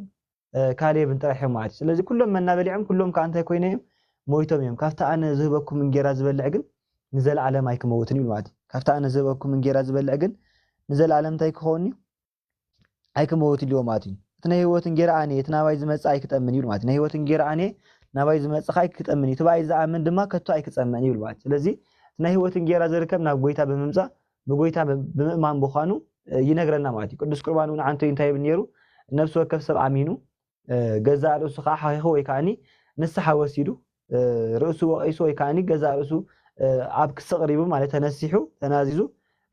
ካሌብን ጥራሕ እዮም ማለት እዩ። ስለዚ ኩሎም መና በሊዖም፣ ኩሎም ከዓ እንታይ ኮይኖም እዮም? ሞይቶም እዮም። ካብቲ ኣነ ዝህበኩም እንጌራ ዝበልዕ ግን ንዘለኣለም ኣይክመውትን እዩ ማለት እዩ። ካብቲ ኣነ ዝህበኩም እንጌራ ዝበልዕ ግን ንዘለኣለም እንታይ ክኸውን እዩ? ኣይክመውት ኢልዎ ማለት እዩ። እቲ ናይ ህይወት እንጌራ ኣነ እቲ ናባይ ዝመጽእ ኣይክጠምን እዩ ማለት እዩ። ናይ ህይወት እንጌራ ኣነ ናባይ ዝመጽእ ከዓ ኣይክጠምን እዩ። እቲ ብኣይ ዝኣምን ድማ ከቶ ኣይክጸምእን ይብል ማለት እዩ። ስለዚ እቲ ናይ ህይወት እንጌራ ዝርከብ ናብ ጎይታ ብምምጻእ ብጎይታ ብምእማን ምዃኑ ይነግረና ማለት እዩ። ቅዱስ ቁርባን እውን ዓንቶ እንታይ ይብል ነይሩ? ነፍሲ ወከፍ ሰብ ኣሚኑ ገዛእ ርእሱ ከዓ ሓኺኹ ወይ ከዓኒ ንስሓ ወሲዱ ርእሱ ወቒሱ ወይ ከዓኒ ገዛእ ርእሱ ኣብ ክሲ ኣቕሪቡ ማለት ተነሲሑ ተናዚዙ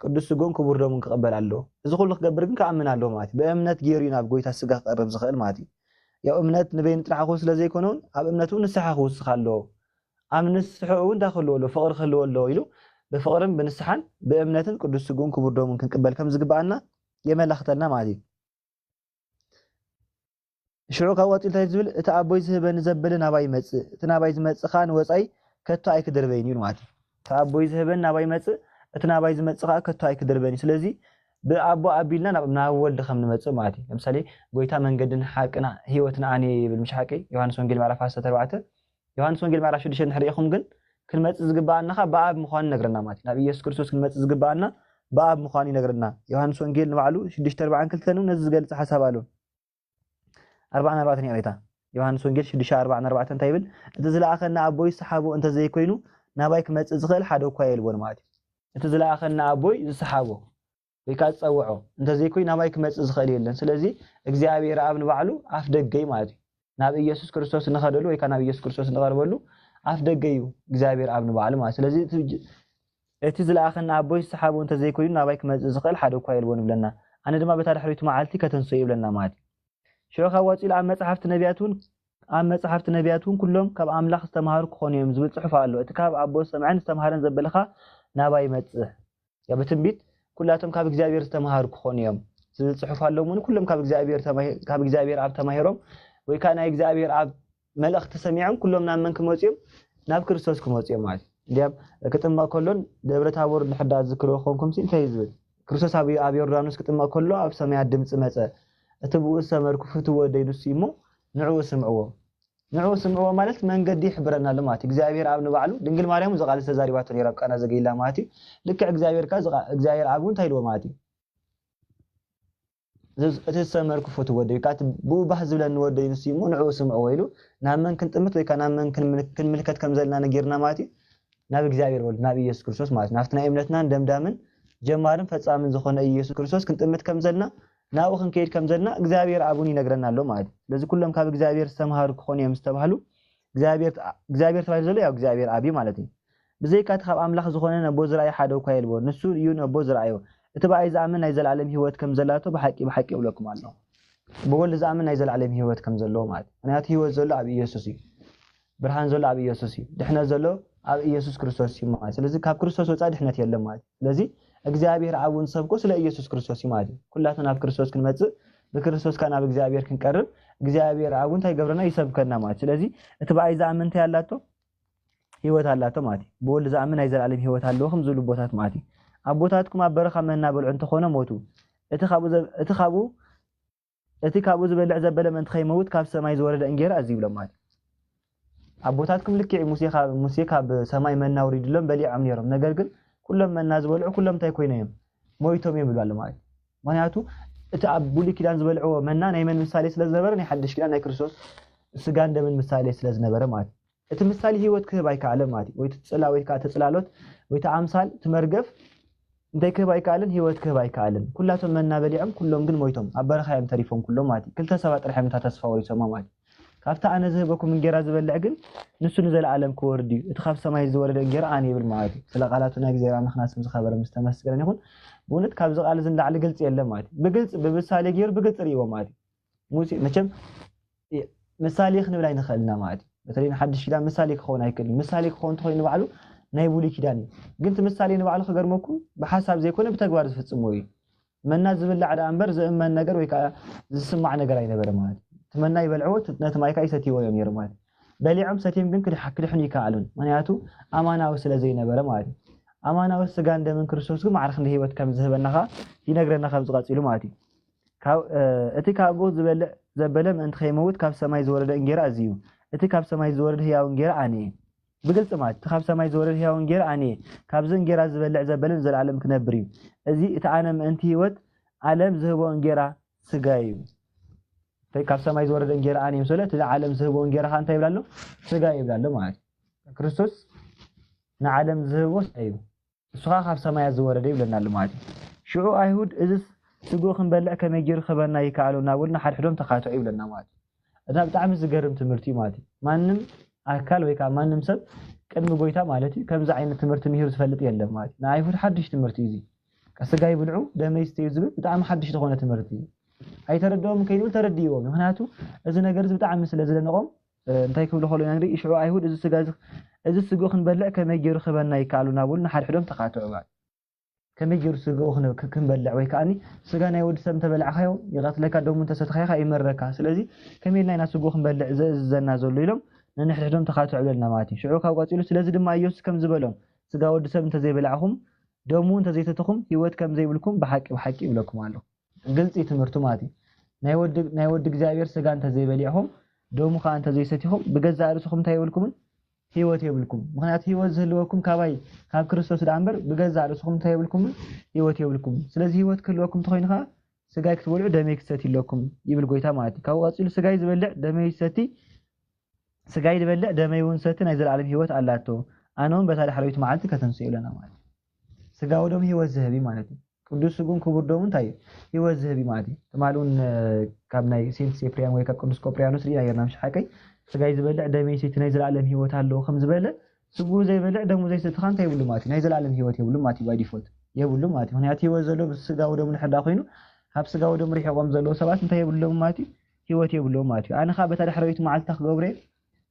ቅዱስ ስጎን ክቡር ደሙን ክቕበል ኣለዎ። እዚ ኩሉ ክገብር ግን ክኣምን ኣለዎ ማለት እዩ። ብእምነት ገይሩ እዩ ናብ ጎይታ ስጋ ክቐርብ ዝኽእል ማለት እዩ። ያው እምነት ንበይኑ ጥራሕ ክውስኽ ስለ ዘይኮነ እውን ኣብ እምነት እውን ንስሓ ክውስኽ ኣለዎ። ኣብ ንስሕኡ እውን እንታይ ክህልዎ ኣለዎ? ፍቕሪ ክህልዎ ኣለዎ ኢሉ ብፍቕርን ብንስሓን ብእምነትን ቅዱስ ስግኡን ክቡር ደሙን ክንቅበል ከም ዝግብኣና የመላኽተልና ማለት እዩ። ሽዑ ካብ ቀፂሉ እንታይ ዝብል? እቲ ኣቦይ ዝህበኒ ዘበለ ናባይ ይመፅእ፣ እቲ ናባይ ዝመፅእ ከዓ ንወፃይ ከቶ ኣይክድርበይን እዩ ማለት እዩ። እቲ ኣቦይ ዝህበኒ ናባይ ይመፅእ፣ እቲ ናባይ ዝመፅእ ከዓ ከቶ ኣይክድርበይን እዩ። ስለዚ ብኣቦ ኣቢልና ናብ ናብ ወልድ ከም ንመፅእ ማለት እዩ። ለምሳሌ ጎይታ መንገድን ሓቅን ህይወትን ኣነ እየ ይብል፣ ምሽ ሓቂ? ዮሃንስ ወንጌል ምዕራፍ ዓሰርተ ኣርባዕተ። ዮሃንስ ወንጌል ምዕራፍ ሽዱሽተ እንድሕር ርኢኹም ግን ክንመፅእ ዝግበኣና ከዓ ብኣብ ምዃኑ ይነግረና ማለት እዩ። ናብ ኢየሱስ ክርስቶስ ክንመፅእ ዝግበኣና ብኣብ ምዃኑ ይነግረና። ዮሃንስ ወንጌል ንባዕሉ ሽዱሽተ ኣርባዓን ክልተን እውን ነዚ ዝገልፅ ሓሳብ ኣሎ። ኣርባዓን ኣርባዕተን ይቕሬታ። ዮሃንስ ወንጌል ሽዱሽተ ኣርባዓን ኣርባዕተን እንታይ ይብል? እቲ ዝለኣኸና ኣቦይ ዝሰሓቦ እንተዘይኮይኑ ናባይ ክመፅእ ዝኽእል ሓደ እኳ የልቦን ማለት እዩ። እቲ ዝለኣኸና ኣቦይ ዝሰሓቦ ወይ ከዓ ዝፀውዖ እንተዘይኮይኑ ናባይ ክመፅእ ዝኽእል የለን። ስለዚ እግዚኣብሔር ኣብ ንባዕሉ ኣፍ ደገይ ማለት እዩ። ናብ ኢየሱስ ክርስቶስ ንኸደሉ ወይ ከዓ ናብ ኢየሱስ ክርስቶስ ንቐርበሉ ኣፍ ደገ እዩ እግዚኣብሔር ኣብ ንባዕሉ ማለት። ስለዚ እቲ እቲ ዝለኣኸና ኣቦይ ዝሰሓቦ እንተዘይኮይኑ ናባይ ክመፅእ ዝኽእል ሓደ እኳ የልቦን ይብለና። ኣነ ድማ በታ ድሕሪቱ መዓልቲ ከተንስኦ ይብለና ማለት እዩ። ሽዑ ካብ ቀፂሉ ኣብ መፅሓፍቲ ነቢያት እውን ኣብ መፅሓፍቲ ነቢያት እውን ኩሎም ካብ ኣምላኽ ዝተምሃሩ ክኾኑ እዮም ዝብል ፅሑፍ ኣሎ። እቲ ካብ ኣቦ ዝሰምዐን ዝተምሃረን ዘበለ ኸኣ ናባይ ይመፅእ። ያ ብትንቢት ኩላቶም ካብ እግዚኣብሔር ዝተምሃሩ ክኾኑ እዮም ዝብል ፅሑፍ ኣሎ። እሞ ኩሎም ካብ እግዚኣብሔር ተማሂ- ካብ እግዚኣብሔር ኣብ ተማሂሮም ወይ ከዓ ናይ እግዚኣብሔር ኣብ መልእኽቲ ሰሚዖም ኩሎም ናብ መን ክመፁ እዮም? ናብ ክርስቶስ ክመፁ እዮም ማለት እዩ። እንዲያም ክጥመቕ ከሎን ደብረ ታቦር እንድሕር ዳ ዝክርዎ ኮንኩም ሲ እንታይ እዩ ዝብል? ክርስቶስ ኣብ ኣብ ዮርዳኖስ ክጥመቕ ከሎ ኣብ ሰማያት ድምፂ መፀ፣ እቲ ብኡ ዝሰመርኩ ፍትው ወደይ ንሱ እዩ እሞ ንዕኡ ስምዕዎ። ንዕኡ ስምዕዎ ማለት መንገዲ ይሕብረና ኣሎ ማለት እዩ። እግዚኣብሔር ኣብ ንባዕሉ ድንግል ማርያም እዚ ቃል ዝተዛሪባቶ ነይራ ኣብ ቃና ዘገሊላ ማለት እዩ። ልክዕ እግዚኣብሔር ከኣ እዚ ቃ- እግዚኣብሔር ኣብ እንታይ ኢልዎ ማለት እዩ? እቲ ዝሰመርኩ ፍትዎ ወደይ፣ ካብ ብኡ ባህ ዝብለኒ ወደይ ንሱ እዩ እሞ ንዕኡ ስምዕዎ ኢሉ ናብ መን ክንጥምት ወይ ከዓ ናብ መን ክንምልከት ከም ዘለና ነጊርና ማለት እዩ። ናብ እግዚኣብሔር ወልድ፣ ናብ ኢየሱስ ክርስቶስ ማለት እዩ። ናብቲ ናይ እምነትናን ደምዳምን ጀማርን ፈጻምን ዝኾነ ኢየሱስ ክርስቶስ ክንጥምት ከም ዘለና፣ ናብኡ ክንከይድ ከም ዘለና እግዚኣብሔር ኣብ እውን ይነግረና ኣሎ ማለት እዩ። ስለዚ ኩሎም ካብ እግዚኣብሔር ዝተምሃሩ ክኾኑ እዮም ዝተባህሉ እግዚኣብሔር እግዚኣብሔር ተባሂሉ ዘሎ ያው እግዚኣብሔር ኣብ እዩ ማለት እዩ። ብዘይካ እቲ ካብ ኣምላኽ ዝኾነ ነቦ ዝረኣየ ሓደ እኳ የልቦ፣ ንሱ እዩ ነቦ ዝረኣዮ። እቲ ብኣይ ዝኣምን ናይ ዘለኣለም ህይወት ከም ዘላቶ ብሓቂ ብሓቂ እብለኩም ኣለኹ። ብወልድ ዝኣምን ናይ ዘለኣለም ህይወት ከም ዘለዎ ማለት እዩ። ምክንያቱ ህይወት ዘሎ ኣብ ኢየሱስ እዩ። ብርሃን ዘሎ ኣብ ኢየሱስ እዩ። ድሕነት ዘሎ ኣብ ኢየሱስ ክርስቶስ እዩ ማለት። ስለዚ ካብ ክርስቶስ ወፃኢ ድሕነት የለን ማለት እዩ። ስለዚ እግዚኣብሔር ኣብ እውን ዝሰብኮ ስለ ኢየሱስ ክርስቶስ እዩ ማለት እዩ። ኩላትና ናብ ክርስቶስ ክንመፅእ ብክርስቶስ ካብ ናብ እግዚኣብሔር ክንቀርብ እግዚኣብሔር ኣብ እንታይ ይገብረና ይሰብከና ማለት። ስለዚ እቲ ብኣይ ዝኣምን እንታይ ኣላቶ? ህይወት ኣላቶ ማለት እዩ። ብወልድ ዝኣምን ናይ ዘለኣለም ህይወት ኣለዎ ከም ዝብሉ ኣቦታት ማለት እዩ። ኣቦታትኩም ኣብ በረኻ መና በልዑ እንተኾነ ሞቱ። እቲ ካብኡ ዘ- እቲ ካብኡ እቲ ካብኡ ዝበልዕ ዘበለ ምእንቲ ከይመውት ካብ ሰማይ ዝወረደ እንጌራ እዚ ይብሎም ማለት እዩ። ኣቦታትኩም ልክዕ ሙሴ ካብ ሙሴ ካብ ሰማይ መና ወሪድሎም በሊዖም ነይሮም። ነገር ግን ኩሎም መና ዝበልዑ ኩሎም እንታይ ኮይኖም እዮም? ሞይቶም እዮም ይብሉ ኣሎ ማለት እዩ። ምክንያቱ እቲ ኣብ ብሉይ ኪዳን ዝበልዕዎ መና ናይ መን ምሳሌ ስለ ዝነበረ ናይ ሓድሽ ኪዳን ናይ ክርስቶስ ስጋን ደምን ምሳሌ ስለ ዝነበረ ማለት እዩ። እቲ ምሳሌ ህይወት ክህብ ኣይከኣለን ማለት እዩ። ወይ እቲ ጽላ ወይ ከዓ ተጽላሎት ወይ እቲ ኣምሳል እቲ መርገፍ እንታይ ክህብ ኣይከኣልን ህይወት ክህብ ኣይከኣልን። ኩላቶም መና በሊዖም ኩሎም ግን ሞይቶም ኣብ በረኻ እዮም ተሪፎም ኩሎም ማለት እዩ። ክልተ ሰባት ጥራሕ እዮም እታ ተስፋ ወሪሶማ ማለት እዩ። ካብቲ ኣነ ዝህበኩም እንጌራ ዝበልዕ ግን ንሱ ንዘለኣለም ክወርድ እዩ። እቲ ካብ ሰማይ ዝወረደ እንጌራ ኣነ ይብል ማለት እዩ። ስለ ቃላቱ ናይ እግዚኣብሔር ኣምላኽና ስም ዝኸበረ ምስ ተመስገነ ይኹን። ብእውነት ካብዚ ቃል እዚ ንላዕሊ ግልፂ የለን ማለት እዩ። ብግልፂ ብምሳሌ ገይሩ ብግልፂ ርእይዎ ማለት እዩ። ሙሴ መቸም የ- ምሳሌ ክንብል ኣይንኽእልና ማለት እዩ። በተለይ ንሓድሽ ኪዳን ምሳሌ ክኸውን ኣይክእልን። ምሳሌ ክኸውን እንተኮይኑ ንባዕሉ ናይ ብሉይ ኪዳን እዩ። ግን እቲ ምሳሌ ንባዕሉ ክገርመኩም ብሓሳብ ዘይኮነ ብተግባር ዝፍጽሞ እዩ። መና ዝብላዕ ደኣ እምበር ዝእመን ነገር ወይ ከዓ ዝስማዕ ነገር ኣይነበረ ማለት እዩ። እቲ መና ይበልዕዎ፣ እቲ- ነቲ ማይ ከዓ ይሰትይዎ እዮም ነይሩ ማለት እዩ። በሊዖም ሰትዮም ግን ክድሓ- ክድሕኑ ይከኣሉን። ምክንያቱ ኣማናዊ ስለ ዘይነበረ ማለት እዩ። ኣማናዊ ስጋን ደምን ክርስቶስ ግን ማዕረ ክንዲ ህይወት ከም ዝህበና ከዓ ይነግረና ካብዚ ቀፂሉ ማለት እዩ። ካብ እቲ ካብኡ ዝበልዕ ዘበለ ምእንቲ ከይመውት ካብ ሰማይ ዝወረደ እንጌራ እዚ እዩ። እቲ ካብ ሰማይ ዝወረደ ህያው እንጌራ ኣነ እየ። ብግልፂ ማለት እቲ ካብ ሰማይ ዝወረደ ህያው እንጌራ ኣነ እየ። ካብዚ እንጌራ ዝበልዕ ዘበለ ንዘለኣለም ክነብር እዩ። እዚ እቲ ኣነ ምእንቲ ህይወት ዓለም ዝህቦ እንጌራ ስጋ እዩ። እንታይ ካብ ሰማይ ዝወረደ እንጌራ ኣነ እዩ ስለ እቲ ንዓለም ዝህቦ እንጌራ ከዓ እንታይ ይብላ ኣሎ? ስጋ ይብላ ኣሎ ማለት እዩ። ክርስቶስ ንዓለም ዝህቦ ስጋ እዩ። እሱ ከዓ ካብ ሰማያት ዝወረደ ይብለና ኣሎ ማለት እዩ። ሽዑ ኣይሁድ እዝስ ስግኡ ክንበልዕ ከመይ ገይሩ ክህበና ይከኣሎ እናበሉ ንሓድሕዶም ተኻትዑ ይብለና ማለት እዩ። እና ብጣዕሚ ዝገርም ትምህርቲ እዩ ማለት እዩ። ማንም ኣካል ወይ ከዓ ማንም ሰብ ቅድሚ ጎይታ ማለት እዩ ከምዚ ዓይነት ትምህርቲ ምሂሩ ዝፈልጥ የለን ማለት እዩ። ንኣይሁድ ሓድሽ ትምህርቲ እዩ እዚ። ስጋይ ብልዑ ደመይ ስተዩ ዝብል ብጣዕሚ ሓድሽ ዝኾነ ትምህርቲ እዩ። ኣይተረድኦም ከይንብል ተረድእዎም። ምክንያቱ እዚ ነገር እዚ ብጣዕሚ ስለ ዝደነቆም እንታይ ክብሉ ከሎ ኢና ንርኢ? ሽዑ ኣይሁድ እዚ ስጋ እዚ እዚ ስግኡ ክንበልዕ ከመይ ገይሩ ክህበና ይከኣሉ እናበሉ ንሓድሕዶም ተኻትዑ ማለት ከመይ ገይሩ ስግኡ ክን- ክ- ክንበልዕ ወይ ከዓኒ ስጋ ናይ ወዲ ሰብ እንተበላዕካዮ ይቐትለካ፣ ደሙ እንተሰትኻዮ ከዓ ይመረካ። ስለዚ ከመይ ኢልና ኢና ስግኡ ክንበልዕ ዘእዝዘና ዘሎ ኢሎም ነንሕድሕዶም ተኻትዑ ይብለና ማለት እዩ። ሽዑ ካብ ቀፂሉ ስለዚ ድማ ኢየሱስ ከም ዝበሎም ስጋ ወዲ ሰብ እንተዘይበላዕኹም ደሙ እንተዘይሰትኹም ህይወት ከም ዘይብልኩም ብሓቂ ብሓቂ ይብለኩም ኣለኹ። ግልፂ ትምህርቱ ማለት እዩ። ናይ ወዲ ናይ ወዲ እግዚኣብሔር ስጋ እንተዘይበሊዕኹም ደሙ ከዓ እንተዘይሰቲኹም ብገዛእ ርእስኹም እንታይ የብልኩምን ህይወት የብልኩም። ምክንያቱ ህይወት ዝህልወኩም ካባይ ካብ ክርስቶስ ደኣ እምበር ብገዛእ ርእስኹም እንታይ የብልኩምን ህይወት የብልኩም። ስለዚ ህይወት ክህልወኩም እንተኮይኑ ከዓ ስጋይ ክትበልዑ ደመይ ክትሰቲ ኣለኩም ይብል ጎይታ ማለት እዩ። ካብኡ ቀፂሉ ስጋይ ዝበልዕ ደመይ ዝሰቲ ስጋይ ዝበልዕ ደመይ እውን ዝሰቲ ናይ ዘለኣለም ህይወት ኣላቶ፣ ኣነ እውን በታ ዳሕረዊት መዓልቲ ከተንስኡ ይብለና ማለት እዩ። ስጋ ወደሙ ህይወት ዝህብ እዩ ማለት እዩ። ቅዱስ ስጉን ክቡር ደሙ እንታይ እዩ? ህይወት ዝህብ እዩ ማለት እዩ። ትማሊ እውን ካብ ናይ ሴንት ሴፕሪያን ወይ ካብ ቅዱስ ቆጵሪያኖስ ርኢና ነርና ምሽ ሓቀይ ስጋይ ዝበልዕ ደመይ ዝሰቲ ናይ ዘለኣለም ህይወት ኣለዎ ከም ዝበለ ስጉኡ ዘይበልዕ ደሙ ዘይሰቲ ከዓ እንታይ የብሉ ማለት እዩ? ናይ ዘለኣለም ህይወት የብሉ ማለት እዩ። ባይ ዲፎልት የብሉ ማለት እዩ። ምክንያቱ ህይወት ዘሎ ብስጋ ወደሙ ድሕር ዳ ኮይኑ ካብ ስጋ ወደሙ ርሒቆም ዘለዉ ሰባት እንታይ የብሎም ማለት እዩ? ህይወት የብሎም ማለት እዩ። ኣነ ከዓ በታ ዳሕረዊት መዓልቲ ክገብረ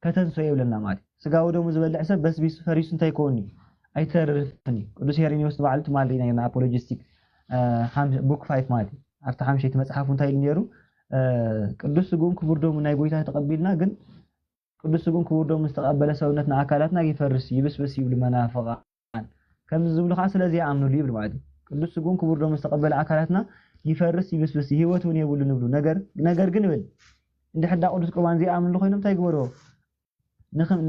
ከተንሶ የብለና ማለት እዩ። ስጋ ወደሙ ዝበልዕ ሰብ በስቢሱ ፈሪሱ እንታይ ይከውን እዩ? ኣይተርፍን እዩ። ቅዱስ ሄሬኒዎስ ንባዕሉ ትማሊ ርኢና ነርና ኣፖሎጂስቲክ ቡክ ፋይቭ ማለት እዩ። ኣብቲ ሓምሸይቲ መፅሓፉ እንታይ ኢሉ ነይሩ? ቅዱስ ስግኡን ክቡር ደሙ ናይ ጎይታ ተቐቢልና ግን ቅዱስ ስግኡን ክቡር ደሙ ዝተቐበለ ሰውነትና ኣካላትና ይፈርስ ይብስብስ ይብሉ መናፍቓን። ከምዚ ዝብሉ ከዓ ስለ ዘይኣምኑሉ ይብል ማለት እዩ። ቅዱስ ስግኡን ክቡር ደሙ ዝተቐበለ ኣካላትና ይፈርስ ይብስብስ ህይወት እውን የብሉን ይብሉ። ነገር ነገር ግን ይብል እንድሕር ዳ ቅዱስ ቁርባን ዘይኣምኑሉ ኮይኖም እንታይ ይግበርዎ?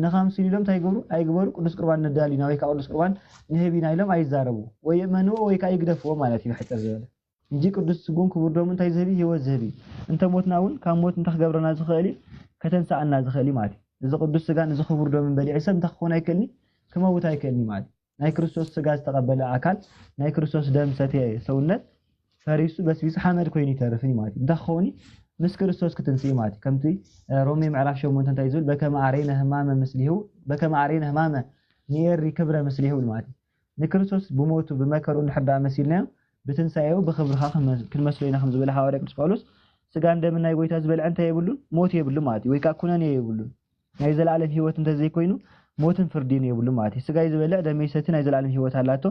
ንኸምስሉ ኢሎም እንታይ ይገብሩ? ኣይግበሩ ቅዱስ ቁርባን ነዳሊ ኢና ወይ ከዓ ቅዱስ ቁርባን ንህብ ኢና ኢሎም ኣይዛረቡ። ወይ የእመንዎ ወይ ከዓ ይግደፍዎ ማለት እዩ። ሕፅር ዝበለ እንጂ ቅዱስ ስጉን ክቡር ደሙ እንታይ ዝህብ እዩ? ህይወት ዝህብ እዩ። እንተ ሞትና እውን ካብ ሞት እንታይ ክገብረና ዝኽእል እዩ? ከተንስኣና ዝኽእል እዩ ማለት እዩ። እዚ ቅዱስ ስጋን እዚ ክቡር ደምን በሊዑ ሰብ እንታይ ክኸውን ኣይክእልን እዩ? ክመውት ኣይክእልን እዩ ማለት እዩ። ናይ ክርስቶስ ስጋ ዝተቐበለ ኣካል፣ ናይ ክርስቶስ ደም ሰትየ ሰውነት ፈሪሱ በስቢሱ ሓመድ ኮይኑ ይተርፍን እዩ ማለት እዩ። እንታይ ክኸውን እዩ? ምስ ክርስቶስ ክትንስእ እዩ ማለት እዩ። ከምቲ ሮሜ ምዕራፍ ሸሞንተ እንታይ ዝብል በከመ ኣሬነ ህማመ ምስሊሁ በከመ ኣሬነ ህማመ ንኤሪ ክብረ ምስሊሁ ይብል ማለት እዩ። ንክርስቶስ ብሞቱ ብመከሩ እንድሕር ደኣ መሲልናዮ ብትንሳኤው ብኽብርኻ ክንመስሎ ኢና ከም ዝበለ ሃዋርያ ቅዱስ ጳውሎስ ስጋን ደምን ናይ ጎይታ ዝበልዐ እንታይ የብሉን? ሞት የብሉን ማለት እዩ። ወይ ከዓ ኩነኔ የብሉን። ናይ ዘለኣለም ህይወት እንተዘይኮይኑ ሞትን ፍርዲን የብሉን ማለት እዩ። ስጋይ ዝበልዕ ደመይ ዝሰቲ ናይ ዘለኣለም ህይወት ኣላቶ።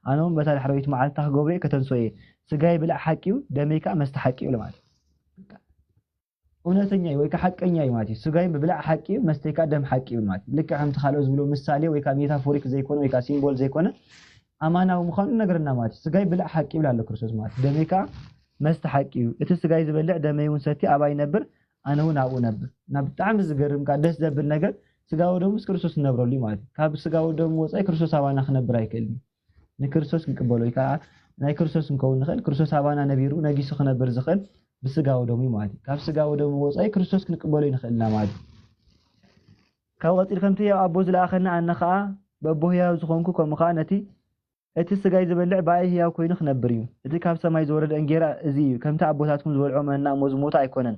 ኣነ እውን በታ ዳሕረወይቲ መዓልቲ ክገብሮ እየ ከተንስኦ እየ። ስጋይ ብላዕ ሓቂ እዩ፣ ደመይ ከዓ መስተ ሓቂ እዩ ማለት እዩ። እውነተኛ እዩ ወይ ከዓ ሓቀኛ እዩ ማለት እዩ። ስጋይ ብላዕ ሓቂ እዩ፣ መስተይ ከዓ ደም ሓቂ እዩ ማለት እዩ። ልክዕ ከምቲ ካልኦት ዝብሎ ምሳሌ ወይ ከዓ ሜታፎሪክ ዘይኮነ ወይ ከዓ ሲምቦል ዘይኮነ ኣማናዊ ምዃኑ ነገርና ማለት እዩ። ስጋይ ብላዕ ሓቂ ይብል ኣሎ ክርስቶስ ማለት እዩ። ደመይ ከዓ መስተ ሓቂ እዩ። እቲ ስጋይ ዝበልዕ ደመይ እውን ሰቲ ኣባይ ይነብር፣ ኣነ እውን ኣብኡ ነብር። እና ብጣዕሚ ዝገርም ከዓ ደስ ዘብል ነገር ስጋዊ ደሙ ምስ ክርስቶስ ንነብረሉ እዩ ማለት እዩ። ካብ ስጋዊ ደሙ ወፃኢ ክርስቶስ ኣባና ክነብር ኣይክእልን እዩ። ንክርስቶስ ክንቅበሎ ወይ ከዓ ናይ ክርስቶስ ክንከውን ንኽእል። ክርስቶስ ኣባና ነቢሩ ነጊሱ ክነብር ዝኽእል ብስጋዊ ደሙ እዩ ማለት እዩ። ካብ ስጋዊ ደሙ ወፃኢ ክርስቶስ ክንቅበሎ ይንኽእል ኢና ማለት እዩ። ካብ ቀፂል ከምቲ ያው ኣቦ ዝለኣኸኒ ኣነ ከዓ በቦ ህያው ዝኾንኩ ከምኡ ከዓ ነቲ እቲ ስጋይ ዝበልዕ ብኣይ ህያው ኮይኑ ክነብር እዩ። እቲ ካብ ሰማይ ዝወረደ እንጌራ እዚ እዩ። ከምቲ ኣቦታትኩም ዝበልዖ መና እሞ ዝሞተ ኣይኮነን።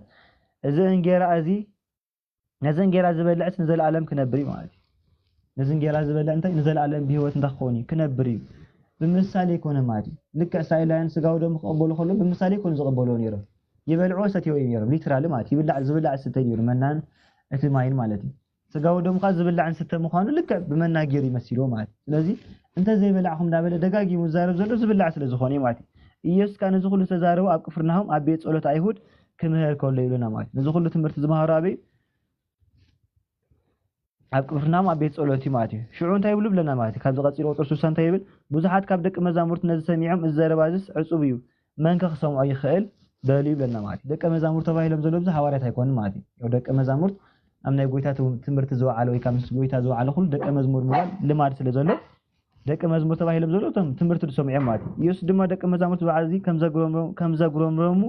እዚ እንጌራ እዚ ነዚ እንጌራ ዝበልዕስ ንዘለኣለም ክነብር እዩ ማለት እዩ። ነዚ እንጌራ ዝበልዕ እንታይ ንዘለኣለም ብህይወት እንታይ ክኸውን እዩ? ክነብር እዩ። ብምሳሌ ይኮነ ማለት እዩ። ልክዕ እስራኤላውያን ስጋዊ ደሙ ክቕበሉ ከሎ ብምሳሌ ይኮኑ ዝቕበልዎ ነይሮም። ይበልዕዎ ሰትይዎ እዩ ነይሮም። ሊትራሊ ማለት ይብላዕ ዝብላዕ ዝስተ ነይሩ መናን እቲ ማይን ማለት እዩ። ስጋዊ ደሙ ከዓ ዝብላዕን ዝስተ ምዃኑ ልክዕ ብመና ገይሩ ይመሲልዎ ማለት እዩ። ስለዚ እንተ ዘይበላዕኹም እንዳበለ ደጋጊሙ ዝዛረብ ዘሎ ዝብላዕ ስለ ዝኾነ እዩ ማለት እዩ። ኢየሱስ ከዓ ነዚ ኩሉ ዝተዛረቡ ኣብ ቅፍርናሆም ኣብ ቤት ጸሎት ኣይሁድ ክምህር ከሎ ይብለና ማለት እዩ። ነዚ ኩሉ ትምህርቲ ዝመሃሩ ኣበይ ኣብ ቅፍርናም ኣብ ቤት ጸሎት እዩ ማለት እዩ። ሽዑ እንታይ ይብሉ ብለና ማለት እዩ። ካብዚ ቀጺሉ ቁጽሪ ስሳ እንታይ ይብል? ብዙሓት ካብ ደቂ መዛሙርቲ ነዚ ሰሚዖም፣ "እዚ ዘረባ እዚስ ዕጹብ እዩ፣ መን ከ ክሰምዖ ይኽእል?" በሉ ይብለና ማለት እዩ። ደቀ መዛሙርት ተባሂሎም ዘለዉ ኣብዚ ሃዋርያት ኣይኮኑን ማለት እዩ። ያው ደቀ መዛሙርት ኣብ ናይ ጎይታ ትም-፣ ትምህርቲ ዝወዓለ ወይ ካብ ምስ ጎይታ ዝወዓለ ኩሉ ደቀ መዝሙር ምባል ልማድ ስለ ዘሎ ደቀ መዝሙር ተባሂሎም ዘለዉ እቶም ትምህርቲ ዝሰምዑ እዮም ማለት እዩ። ኢየሱስ ድማ ደቀ መዛሙርት በዓል እዚ ከም ዘጉረምረሙ፣ ከም ዘጉረምረሙ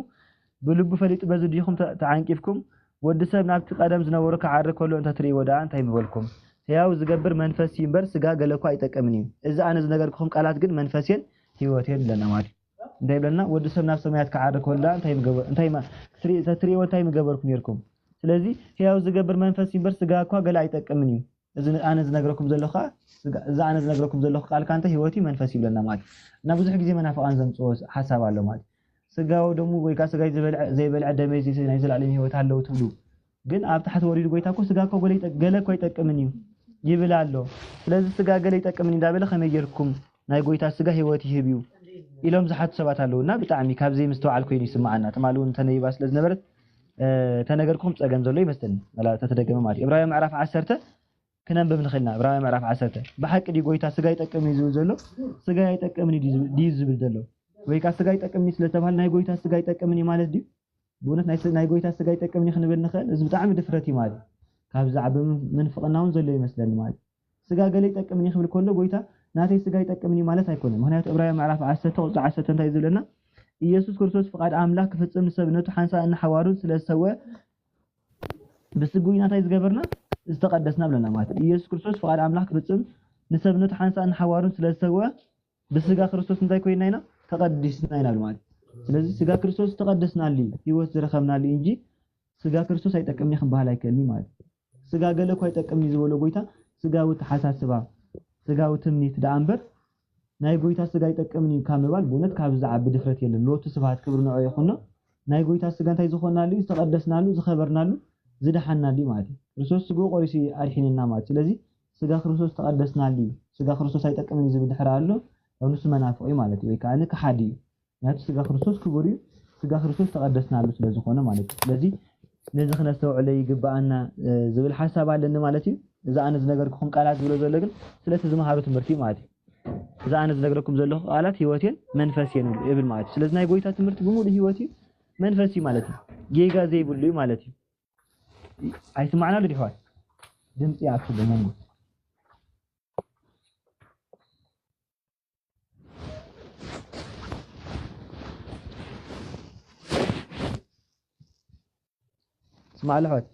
ብልቡ ፈሊጡ በዚ ድኹም ተ-፣ ተዓንቂፍኩም ወዲ ሰብ ናብቲ ቀደም ዝነበሮ ክዓሪ ከሎ እንተ ትርእይዎ ደኣ እንታይ ምበልኩም? ሕያው ዝገብር መንፈስ እዩ እምበር ስጋ ገለ እኳ ኣይጠቅምን እዩ። እዚ ኣነ ዝነገርኩኹም ቃላት ግን መንፈስን ሕይወትን ይብለና ማለት እዩ። እንታይ ይብለና? ወዲ ሰብ ናብ ሰማያት ክዓሪ ከሎ ደኣ እንታይ ምገበ-፣ እንታይ ማ-፣ ትርኢ-፣ ተትርእይዎ እንታይ ምገበርኩም ነይርኩም? ስለዚ ሕያው ዝገብር መንፈስ እዩ እምበር ስጋ እኳ ገለ ኣይጠቅምን እዩ። እዚ ኣነ ዝነግረኩም ዘለኹ ከኣ ስጋ-፣ እዚ ኣነ ዝነግረኩም ዘለኹ ቃል ከኣ እንታይ ሕይወት እዩ መንፈስ እዩ ይብለና ማለት እዩ። እና ብዙሕ ግዜ መናፍቃን ዘምጽዎ ሓሳብ ኣሎ ማለት እዩ። ስጋ ወደሙ ወይ ከኣ ስጋይ ዝበልዐ፣ ዘይበልዐ ደመይ ዘይሰትየ ናይ ዘለኣለም ህይወት ኣለዎ ትብሉ። ግን ኣብ ታሕቲ ወሪዱ ጎይታ እኮ ስጋ እኮ ገለ ይጠ-፣ ገለ እኮ ኣይጠቅምን እዩ ይብል ኣሎ። ስለዚ ስጋ ገለ ይጠቅምን እዩ እንዳበለ ከመይ ጌርኩም ናይ ጎይታ ስጋ ህይወት ይህብ እዩ ኢሎም ዝሓቱ ሰባት ኣለዉ። እና ብጣዕሚ ካብ ዘይምስትውዓል ኮይኑ ይስምዓና። ትማሊ እውን ተነቢባ ስለ ዝነበረት፣ እ፣ ተነገርኩም ጸገም ዘሎ ይመስለኒ። ዋላ ተተደገመ ማለት እዩ። ዕብራውያን ምዕራፍ ዓሰርተ ክነንብብ ንኽእል ኢና። ዕብራውያን ምዕራፍ ዓሰርተ። ብሓቂ ድዩ ጎይታ ስጋ ይጠቅም እዩ ዝብል ዘሎ? ስጋ ኣይጠቅምን እዩ ድዩ ዝብል፣ ድዩ ዝብል ዘሎ? ወይ ከኣ ስጋ ይጠቅም እዩ ስለ ተባህለ ናይ ጎይታ ስጋ ይጠቅምን እዩ ማለት ድዩ? ብእውነት ናይ ስ-፣ ናይ ጎይታ ስጋ ይጠቅምን እዩ ክንብል ንኽእል? እዚ ብጣዕሚ ድፍረት እዩ ማለት እዩ። ካብ ዝዓቢ ምን-፣ ምንፍቕና እውን ዘሎ ይመስለኒ ማለት እዩ። ስጋ ገለ ይጠቅምን እዩ ክብል ከሎ ጎይታ ናተይ ስጋ ይጠቅምን እዩ ማለት ኣይኮነን። ምኽንያቱ ዕብራውያን ምዕራፍ ዓሰርተ ቁጽሪ ዓሰርተ እንታይ እዩ ዝብለና? ኢየሱስ ክርስቶስ ፍቓድ ኣምላኽ ክፍጽም ንሰብነቱ ሓንሳእን ንሓዋሩን ስለ ዝሰወ ብስግኡ ኢና እንታይ ዝገበርና? ዝተቐደስና ብለና ማለት እዩ። ኢየሱስ ክርስቶስ ፍቓድ ኣምላኽ ክፍጽም ንሰብነቱ ሓንሳእን ንሓዋሩን ስለ ዝሰወ ብስጋ ክርስቶስ እንታይ ኮይንና ኢና? ተቐዲስና ኢና ብሎ ማለት እዩ። ስለዚ ስጋ ክርስቶስ ዝተቐደስናሉ እዩ፣ ህይወት ዝረኸብናሉ እዩ እንጂ ስጋ ክርስቶስ ኣይጠቅምን እዩ ክንበሃል ኣይክእልን እዩ ማለት እዩ። ስጋ ገለ እኳ ኣይጠቅምን እዩ ዝበሎ ጎይታ ስጋዊ ተሓሳስባ፣ ስጋዊ ትምኒት ደኣ እምበር ናይ ጎይታ ስጋ ኣይጠቅምን እዩ ካብ ምባል ብእውነት ካብዚ ዝዓቢ ድፍረት የለን። ሎቱ ስብሐት ክብሪ ንዕኡ ይኹኖ። ናይ ጎይታ ስጋ እንታይ ዝኾንናሉ እዩ? ዝተቐደስናሉ፣ ዝኸበርናሉ፣ ዝደሓንናሉ እዩ ማለት እዩ። ክርስቶስ ስግኡ ቆሪሱ እዩ ኣድሒንና ማለት እዩ። ስለዚ ስጋ ክርስቶስ ዝተቐደስናሉ እዩ። ስጋ ክርስቶስ ኣይጠቅምን እዩ ዝብል ድሕሪ ኣሎ፣ ያው ንሱ መናፍቕ እዩ ማለት እዩ፣ ወይ ከኣ ከሓዲ እዩ። ምክንያቱ ስጋ ክርስቶስ ክቡር እዩ፣ ስጋ ክርስቶስ ዝተቐደስናሉ ስለ ዝኾነ ማለት እዩ። ስለዚ ነዚ ክነስተውዕሎ ይግብኣና፣ እ፣ ዝብል ሓሳብ ኣለኒ ማለት እዩ። እዚ ኣነ ዝነገርኩኹም ቃላት ዝብሎ ዘሎ ግን ስለቲ ዝመሃሩ ትምህርቲ እዩ ማለት እዩ። እዚ ኣነ ዝነግረኩም ዘለኹ ቃላት ህይወት እየን መንፈስ እየን ይብል ማለት እዩ። ስለዚ ናይ ጎይታ ትምህርቲ ብምሉእ ህይወት እዩ፣ መንፈስ እዩ ማለት እዩ። ጌጋ ዘይብሉ እዩ ማለት እዩ። ኣይስማዕና ዶ ይሕዋት? ድምፂ ይኣቱ ብመንጎ። ስማዕ ኣለኹ ኣሕዋት።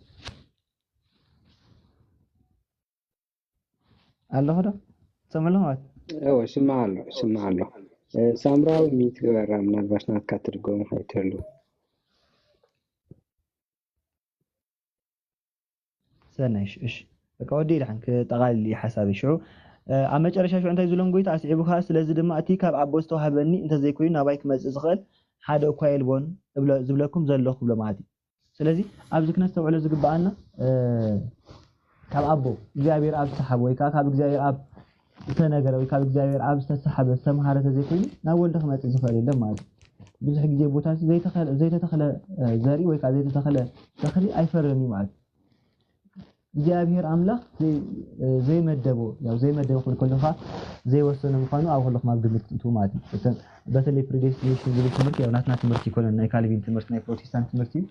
ኣለኹ ዶ? ትሰምዑ ኣለኹም ኣሕዋት? እወ፣ ስማዕ ኣሎ፣ ስማዕ ኣሎ። እ፣ ሳምራዊ ሚት ግበራ፣ ምናልባሽ ናትካ ትድገሙ ከይትህሉ። ሰናይ፣ እሺ፣ እሺ። በቃ ወዲ ይድሓን ክጠቓልል እዩ ሓሳበይ። ሽዑ፣ እ፣ ኣብ መጨረሻ ሽዑ እንታይ ዝብሎም ጎይታ ኣስዒቡ ከኣ፣ ስለዚ ድማ እቲ ካብ ኣቦ ዝተዋህበኒ እንተዘይኮይኑ ናባይ ክመጽእ ዝኽእል ሓደ እኳ የልቦን እብለ-፣ ዝብለኩም ዘለኹ ብሎ ማለት እዩ። ስለዚ ኣብዚ ክነስተውዕሎ ዝግበኣና፣ እ፣ ካብ ኣቦ እግዚኣብሔር ኣብ ዝተሓበ ወይ ከኣ ካብ እግዚኣብሔር ኣብ ዝተነገረ ወይ ካብ እግዚኣብሔር ኣብ ዝተሰሓበ ዝተምሃረ ተዘይኮይኑ ናብ ወልድ ክመጽእ ዝኽእል የለን ማለት እዩ። ብዙሕ ግዜ ቦታ ዘይተኸለ-፣ ዘይተተኽለ፣ እ፣ ዘርኢ ወይ ከኣ ዘይተተኽለ ተኽሊ ኣይፈርን እዩ ማለት እዩ። እግዚኣብሔር ኣምላኽ ዘይ-፣ እ፣ ዘይመደቦ፣ ያው ዘይመደቦ ክብል ከሎ ከኣ ዘይወሰኖ ምዃኑ ኣብ ኩልኹም ኣብ ግምት ትእትዉ ማለት እዩ። እተን በተለይ ፕሪዴስቲኔሽን ዝብል ትምህርቲ ያው ናትና ትምህርቲ ኣይኮነን፣ ናይ ካልቪን ትምህርቲ፣ ናይ ፕሮቴስታንት ትምህርቲ እዩ።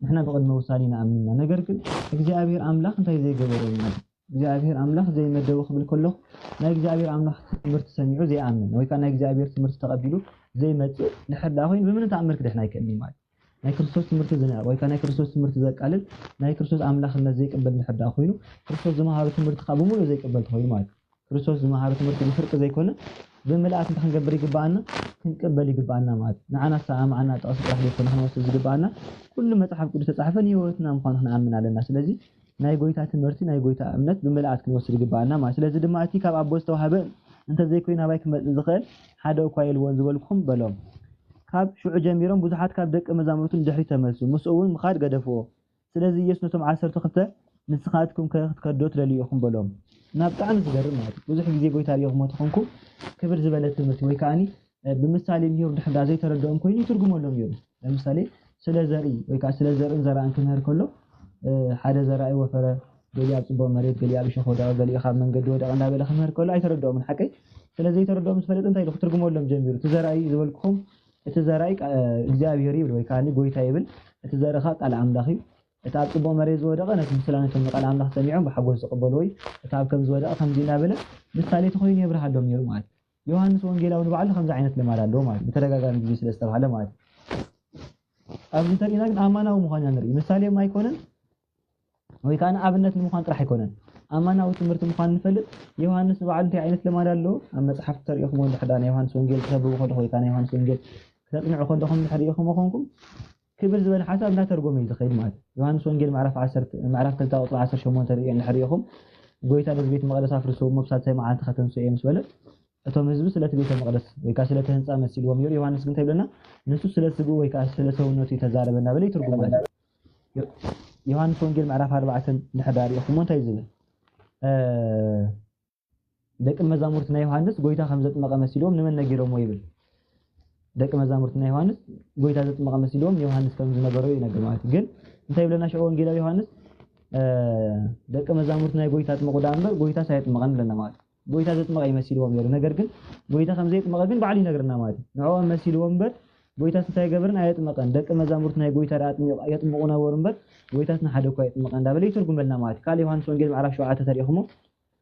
ንሕና ብቕድመ ውሳኔ ንኣምን ኢና። ነገር ግን እግዚኣብሔር ኣምላኽ እንታይ ዘይገበሮ እዩ ማለት እዩ። እግዚኣብሔር ኣምላኽ ዘይመደቦ ክብል ከለኹ ናይ እግዚኣብሔር ኣምላኽ ትምህርቲ ሰሚዑ ዘይኣምን ወይ ከኣ ናይ እግዚኣብሔር ትምህርቲ ተቐቢሉ ዘይመጽእ ድሕር ደኣ ኮይኑ ብምንም ተኣምር ክድሕን ኣይክእልን እዩ ማለት እዩ። ናይ ክርስቶስ ትምህርቲ ዝንዕቕ ወይ ከኣ ናይ ክርስቶስ ትምህርቲ ዘቃልል ናይ ክርስቶስ ኣምላኽነት ዘይቅበል ድሕር ደኣ ኮይኑ ክርስቶስ ዝመሃሮ ትምህርቲ ከኣ ብምሉእ ዘይቅበል ተኾይኑ ማለት እዩ። ክርስቶስ ዝመሃሮ ትምህርቲ ብፍርቂ ዘይኮነ ብምልኣት እንታይ ክንገብር ይግበኣና? ክንቅበል ይግበኣና ማለት እዩ። ንዓና ዝተኣማዕና ጥቕሲ ጥራሕ ዘይኮነ ክንወስድ ዝግበኣና ኩሉ መጽሓፍ ቅዱስ ዝተጻሕፈ ንህይወትና ምዃኑ ክንኣምን ኣለና። ስለዚ ናይ ጎይታ ትምህርቲ ናይ ጎይታ እምነት ብምልኣት ክንወስድ ይግበኣና ማለት። ስለዚ ድማ እቲ ካብ ኣቦ ዝተዋህበ እንተዘይኮይኑ ናባይ ክመጽእ ዝኽእል ሓደ እኳ የልቦን ዝበልኩኹም በሎም። ካብ ሽዑ ጀሚሮም ብዙሓት ካብ ደቀ መዛሙርቱ ንድሕሪት ተመልሱ፣ ምስኡ እውን ምኻድ ገደፍዎ። ስለዚ ኢየሱስ ነቶም ዓሰርተ ክልተ ንስኻትኩም ከ ክትከዶ ትደልዩ ኢኹም በሎም። እና ብጣዕሚ ዝገርም ማለት እዩ። ብዙሕ ግዜ ጎይታ ሪኢኹሞ ተኾንኩም ክብር ዝበለ ትምህርቲ ወይ ከኣኒ እ፣ ብምሳሌ ምሂሩ ድሕር ዳ ዘይተረድኦም ኮይኑ ይትርጉመሎም ነይሩ። ለምሳሌ ስለ ዘርኢ ወይ ከዓ ስለ ዘርእን ዘራእን ክምህር ከሎ እ፣ ሓደ ዘራኢ ወፈረ፣ ገሊኡ ኣብ ፅቡቕ መሬት፣ ገሊኡ ኣብ እሾኽ ወደቐ፣ ገሊኡ ካብ መንገዲ ወደቐ እንዳበለ ክምህር ከሎ ኣይተረድኦምን ሓቀይ። ስለ ዘይተረድኦም ዝፈለጥ እንታይ ኢሉ ክትርጉመሎም ጀሚሩ? እቲ ዘራኢ ዝበልኩኹም እቲ ዘራኢ ቃ- እግዚኣብሔር ይብል ወይ ከዓ ጎይታ ይብል። እቲ ዘርኢ ከዓ ቃል ኣምላኽ እዩ። እቲ ኣብ ጽቡቕ መሬት ዝወደቐ ነቲ ምስላ ነቶም ንቃል ኣምላኽ ሰሚዖም ብሓጎስ ዝቕበልዎ እዩ። እቲ ኣብ ከም ዝወደቐ ከምዚ እናበለ ምሳሌ ተኾይኑ የብርሃሎም ነይሩ ማለት እዩ። ዮሃንስ ወንጌላዊ ንባዕሉ ከምዚ ዓይነት ልማድ ኣለዎ ማለት እዩ። ብተደጋጋሚ ግዜ ስለ ዝተባህለ ማለት እዩ። ኣብዚ እንተሪእና ግን ኣማናዊ ምዃኑ ኢና ንርኢ። ምሳሌም ኣይኮነን ወይ ከዓ ንኣብነት ንምዃን ጥራሕ ኣይኮነን። ኣማናዊ ትምህርቲ ምዃኑ ንፈልጥ። ዮሃንስ ንባዕሉ እንታይ ዓይነት ልማድ ኣለዎ? ኣብ መጽሓፍ ተሪእኹም ወይ ድሕዳ ናይ ዮሃንስ ወንጌል ተንብቡ ከለኹ ወይ ከዓ ናይ ዮሃንስ ወንጌል ክተጽንዑ ከለኹም ድሕር ሪእኹም ኮንኩም ክብል ዝበለ ሓሳብ እንዳተርጎመ እዩ ዝኸይድ ማለት እዩ። ዮሃንስ ወንጌል ምዕራፍ ዓሰርተ ምዕራፍ ክልተ ቁጽሪ ዓሰርተ ሸሞንተ ሪእዮ እንድሕር ሪእኹም ጎይታ ነዚ ቤት መቕደስ ኣፍርሱ እሞ ብሳልሳይ መዓልቲ ከተንስኡ እየ ምስ በለ እቶም ህዝቢ ስለቲ ቤተ መቕደስ ወይ ከዓ ስለቲ ህንፃ መሲልዎም ነይሩ። ዮሃንስ ግን እንታይ ይብለና? ንሱ ስለ ስግኡ ወይ ከዓ ስለ ሰውነቱ እዩ ተዛረበ እናበለ ይትርጉሞ ኣሎ። ዮሃንስ ወንጌል ምዕራፍ ኣርባዕተ እንድሕር ሪእኹሞ እንታይ እዩ ዝብል? ደቂ መዛሙርቲ ናይ ዮሃንስ ጎይታ ከም ዘጥመቐ መሲልዎም ንመን ነጊሮምዎ ይብል? ደቂ መዛሙርቲ ናይ ዮሃንስ ጎይታ ዘጥመቐ መሲልዎም ንዮሃንስ ከም ዝነገሮ ይነግር ማለት እዩ። ግን እንታይ ይብለና ሽዑ ወንጌላዊ ዮሃንስ? ደቂ መዛሙርቲ ናይ ጎይታ ኣጥመቑ ደኣ እምበር ጎይታስ ኣየጥመቐን ኣለና ማለት እዩ። ጎይታ ዘጥመቐ ይመሲልዎም ነይሩ። ነገር ግን ጎይታ ከም ዘየጥመቐ ግን ባዕሉ ይነግርና ማለት እዩ። ንዕኦም መሲልዎም እምበር ጎይታስ እንታይ ገበርን ኣየጥመቐን። ደቂ መዛሙርቲ ናይ ጎይታ ደኣ ኣጥሚቑ- የጥምቑ ነበሩ እምበር ጎይታስ ንሓደ እኳ የጥመቐ እንዳበለ ይትርጉመልና ማለት እዩ። ካልእ ዮሃንስ ወንጌል ምዕራፍ ሸውዓተ ተሪእኹሞ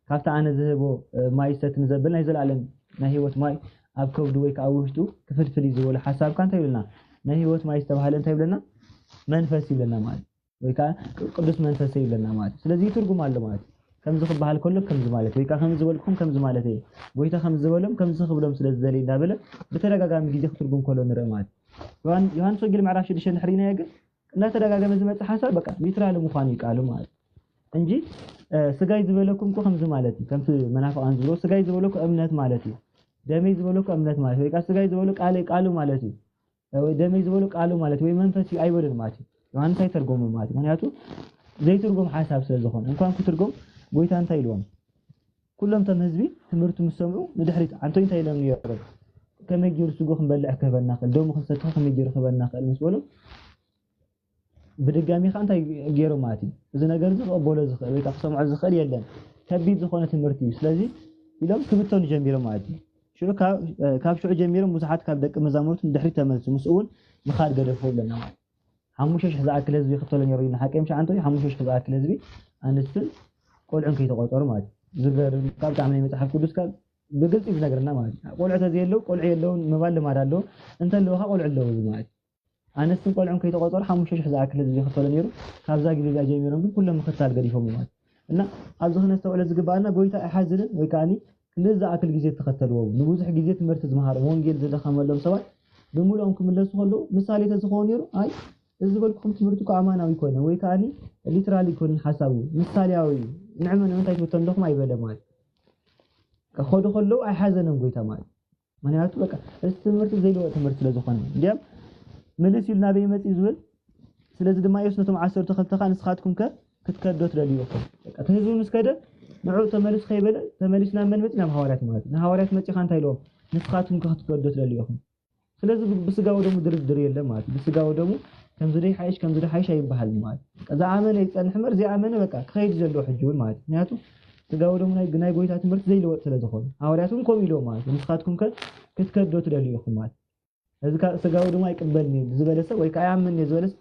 ካብቲ ኣነ ዝህቦ እ፣ ማይ ይሰቲ ንዘብል ናይ ዘለኣለም ናይ ህይወት ማይ ኣብ ከብዱ ወይ ከዓ ኣብ ውሽጡ ክፍልፍል እዩ ዝበሎ ሓሳብ ከዓ እንታይ ይብለና? ናይ ህይወት ማይ ዝተባህለ እንታይ ይብለና? መንፈስ ይብለና ማለት ወይ ከዓ ቅዱስ መንፈስ ይብለና ማለት እዩ። ስለዚ ትርጉም ኣሎ ማለት እዩ። ከምዚ ክበሃል ከሎ ከምዚ ማለት ወይ ከዓ ከምዚ ዝበልኩም ከምዚ ማለት እዩ። ጎይታ ከምዚ ዝበሎም ከምዚ ክብሎም ስለ ዝደሊ እንዳበለ ብተደጋጋሚ ግዜ ክትርጉም ከሎ ንርኢ ማለት እዩ። ዮሃን- ዮሃንስ ወንጌል ምዕራፍ ሽዱሽተ እንድሕር ርኢናዮ ግን እንዳተደጋገመ ዝመጽእ ሓሳብ በቃ ሊትራሊ ምዃኑ እዩ ቃሉ ማለት እዩ። እንጂ እ፣ ስጋይ ዝበለኩም እኮ ከምዚ ማለት እዩ። ከምቲ መናፍቃን ዝብሎ ስጋይ ዝበለኩ እምነት ማለት እዩ። ደመይ ዝበለኩ እምነት ማለት ወይ ከዓ ስጋይ ዝበሎ ቃለይ ቃሉ ማለት እዩ። እ፣ ወይ ደመይ ዝበሎ ቃሉ ማለት ወይ መንፈስ እዩ ኣይበሉን ማለት እዩ። ዮሃንስ ኣይተርጎምን ማለት እዩ። ምክንያቱ ዘይትርጎም ሓሳብ ስለ ዝኾነ እንኳን ክትርጎም ጎይታ እንታይ ኢልዎም? ኩሎም እቶም ህዝቢ ትምህርቱ ምስ ሰምዑ ንድሕሪት ኣንቶይ እንታይ ኢሎም ነይሮም? ከመይ ገይሩ ስጉ ክንበልዕ ክህበና ክእል ደሙ ክንሰትኸ ከመይ ገይሩ ክህበና ክእል ምስ በሎም ብድጋሚ ከዓ እንታይ ገይሮም ማለት እዩ? እዚ ነገር እዚ ክቕበሎ ዝኽእል ወይ ከዓ ክሰምዖ ዝኽእል የለን። ከቢድ ዝኾነ ትምህርቲ እዩ። ስለዚ ኢሎም ክብተኑ ጀሚሮም ማለት እዩ። ሽዑ ካብ ካብ ሽዑ ጀሚሮም ብዙሓት ካብ ደቂ መዛሙርቱ ንድሕሪት ተመልሱ፣ ምስኡ እውን ምኻድ ገደፍዎ ይብለና ማለት እዩ። ሓሙሽተ ሽሕ ዝኣክል ህዝቢ ይኽተሎ ነይሩ እዩ ንሓቂ ምሽ ዓንቶ እዩ። ሓሙሽተ ሽሕ ዝኣክል ህዝቢ ኣንስትን ቆልዑን ከይተቆፀሩ ማለት እዩ። ዝገርም ካብ ብጣዕሚ ናይ መፅሓፍ ቅዱስ ካብ ብግልፂ እዩ ዝነግረና ማለት እዩ። ቆልዑ ተዘየለው ቆልዑ የለውን ምባል ልማድ ኣለዎ። እንተለዎ ከዓ ቆልዑ ኣለዎ ማለት እዩ። ኣነስትን ቆልዑን ከይተቆጸሩ ሓሙሽተ ሽሕ ዝኣክል ህዝቢ ይኽተሎ ነይሩ። ካብዛ ግዜ እዚኣ ጀሚሮም ግን ኩሎም ምኽታል ገዲፎም ማለት። እና ኣብዚ ክነስተውዕሎ ዝግባኣና ጎይታ ኣይሓዝንን ወይ ከኣኒ ክንድዚ ዝኣክል ግዜ ተኸተልዎም። ንብዙሕ ግዜ ትምህርቲ ዝመሃሮም፣ ወንጌል ዝደኸመሎም ሰባት ብምሉኦም ክምለሱ ከለዉ ምሳሌ ተዝኸውን ነይሩ፣ ኣይ፣ እዚ ዝበልኩኹም ትምህርቲ እኮ ኣማናዊ ኣይኮነን ወይ ከኣኒ ሊትራሊ ኣይኮነን ሓሳቡ፣ ምሳሌያዊ እዩ። ንዕመ ንምንታይ ትብቶ ኣለኹም ኣይበለ ማለት። ከኸዱ ከለዉ ኣይሓዘኖም ጎይታ ማለት። ምኽንያቱ በቃ እቲ ትምህርቲ ዘይልወጥ ትምህርቲ ስለ ዝኾነ። እንዲያም ምልስ ኢሉ ናበይ መጺኡ ዝብል። ስለዚ ድማ ኢየሱስ ነቶም ዓሰርተ ክልተ ከኣ ንስኻትኩም ከ ክትከዶ ትደልዩ ኢኹም። በቃ እቲ ህዝቢ ምስ ከደ ንዕኡ ተመልሱ ከይበለ ተመሊሱ ናብ መን መጺኡ? ናብ ሃዋርያት ማለት እዩ። ንሃዋርያት መጺኡ ከኣ እንታይ ኢልዎም? ንስኻትኩም ከ ክትከዶ ትደልዩ ኢኹም። ስለዚ ብ-፣ ብስጋ ወደሙ ድርድር የለን ማለት እዩ። ብስጋ ወደሙ ከምዚ ዶ ይሓይሽ፣ ከምዚ ዶ ይሓይሽ ኣይበሃልን ማለት እዩ። በቃ ዝኣመነ ይጸንሕ እምበር ዘይኣመነ በቃ ክኸይድ እዩ ዘለዎ ሕጂ እውን ማለት እዩ። ምኽንያቱ ስጋ ወደሙ ናይ፣ ናይ ጎይታ ትምህርቲ ዘይልወጥ ስለ ዝኾነ። ሃዋርያት እውን ከምኡ ኢልዎም ማለት እዩ። ንስኻትኩም ከ ክትከዶ ትደልዩ ኢኹም ማለት እዩ። እዚ ካብ ስጋ ወደሙ ኣይቅበልን እዩ ዝበለ ሰብ ወይ ከኣ ኣይኣምንን እየ ዝበለ ሰብ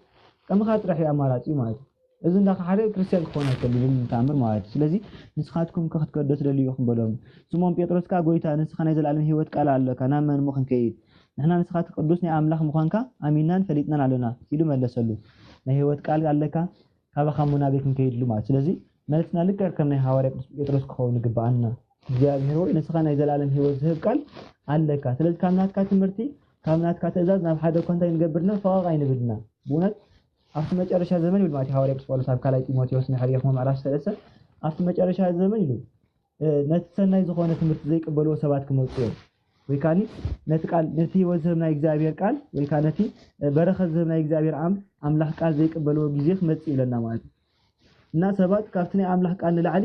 ከምኻ ጥራሕ እዩ ኣማራጺ ማለት እዩ። እዚ እንዳኸሓደ ክርስትያን ክኾን ኣይክእልን ብምንም ተኣምር ማለት እዩ። ስለዚ ንስኻትኩም ከ ክትከዶ ትደልዩ ኢኹም በሎም። ስምኦን ጴጥሮስ ከኣ ጎይታ ንስኻ ናይ ዘለኣለም ህይወት ቃል ኣለካ፣ ናብ መን እሞ ክንከይድ? ንሕና ንስኻ እቲ ቅዱስ ናይ ኣምላኽ ምዃንካ ኣሚንናን ፈሊጥናን ኣሎና ኢሉ መለሰሉ። ናይ ህይወት ቃል ኣለካ፣ ካባኻ እሞ ናበይ ክንከይድ ኢሉ ማለት። ስለዚ መልስና ልክዕ ከም ናይ ሃዋርያ ቅዱስ ጴጥሮስ ክኸውን ይግብኣና። እግዚኣብሔር ሆይ ንስኻ ናይ ዘለኣለም ህይወት ዝህብ ቃል ኣለካ። ስለዚ ካብ ናትካ ትምህርቲ፣ ካብ ናትካ ትእዛዝ ናብ ሓደ እኳ እንታይ ንገብርና ፈቐቕ ኣይንብልና። ብእውነት ኣብቲ መጨረሻ ዘመን ይብል ማለት እዩ ሃዋርያ ቅዱስ ጳውሎስ ኣብ ካልኣይ ጢሞቴዎስ ናይ ሕርየኹም ምዕራፍ ሰለስተ ኣብቲ መጨረሻ ዘመን ኢሉ እ፣ ነቲ ሰናይ ዝኾነ ትምህርቲ ዘይቅበልዎ ሰባት ክመጹ እዮም። ወይ ከኣኒ ነቲ ቃል፣ ነቲ ህይወት ዝህብ ናይ እግዚኣብሔር ቃል፣ ወይ ከኣ ነቲ፣ እ፣ በረኸት ዝህብ ናይ እግዚኣብሔር ኣም-፣ ኣምላኽ ቃል ዘይቅበልዎ ግዜ ክመጽእ ይብለና ማለት እዩ። እና ሰባት ካብቲ ናይ ኣምላኽ ቃል ንላዕሊ፣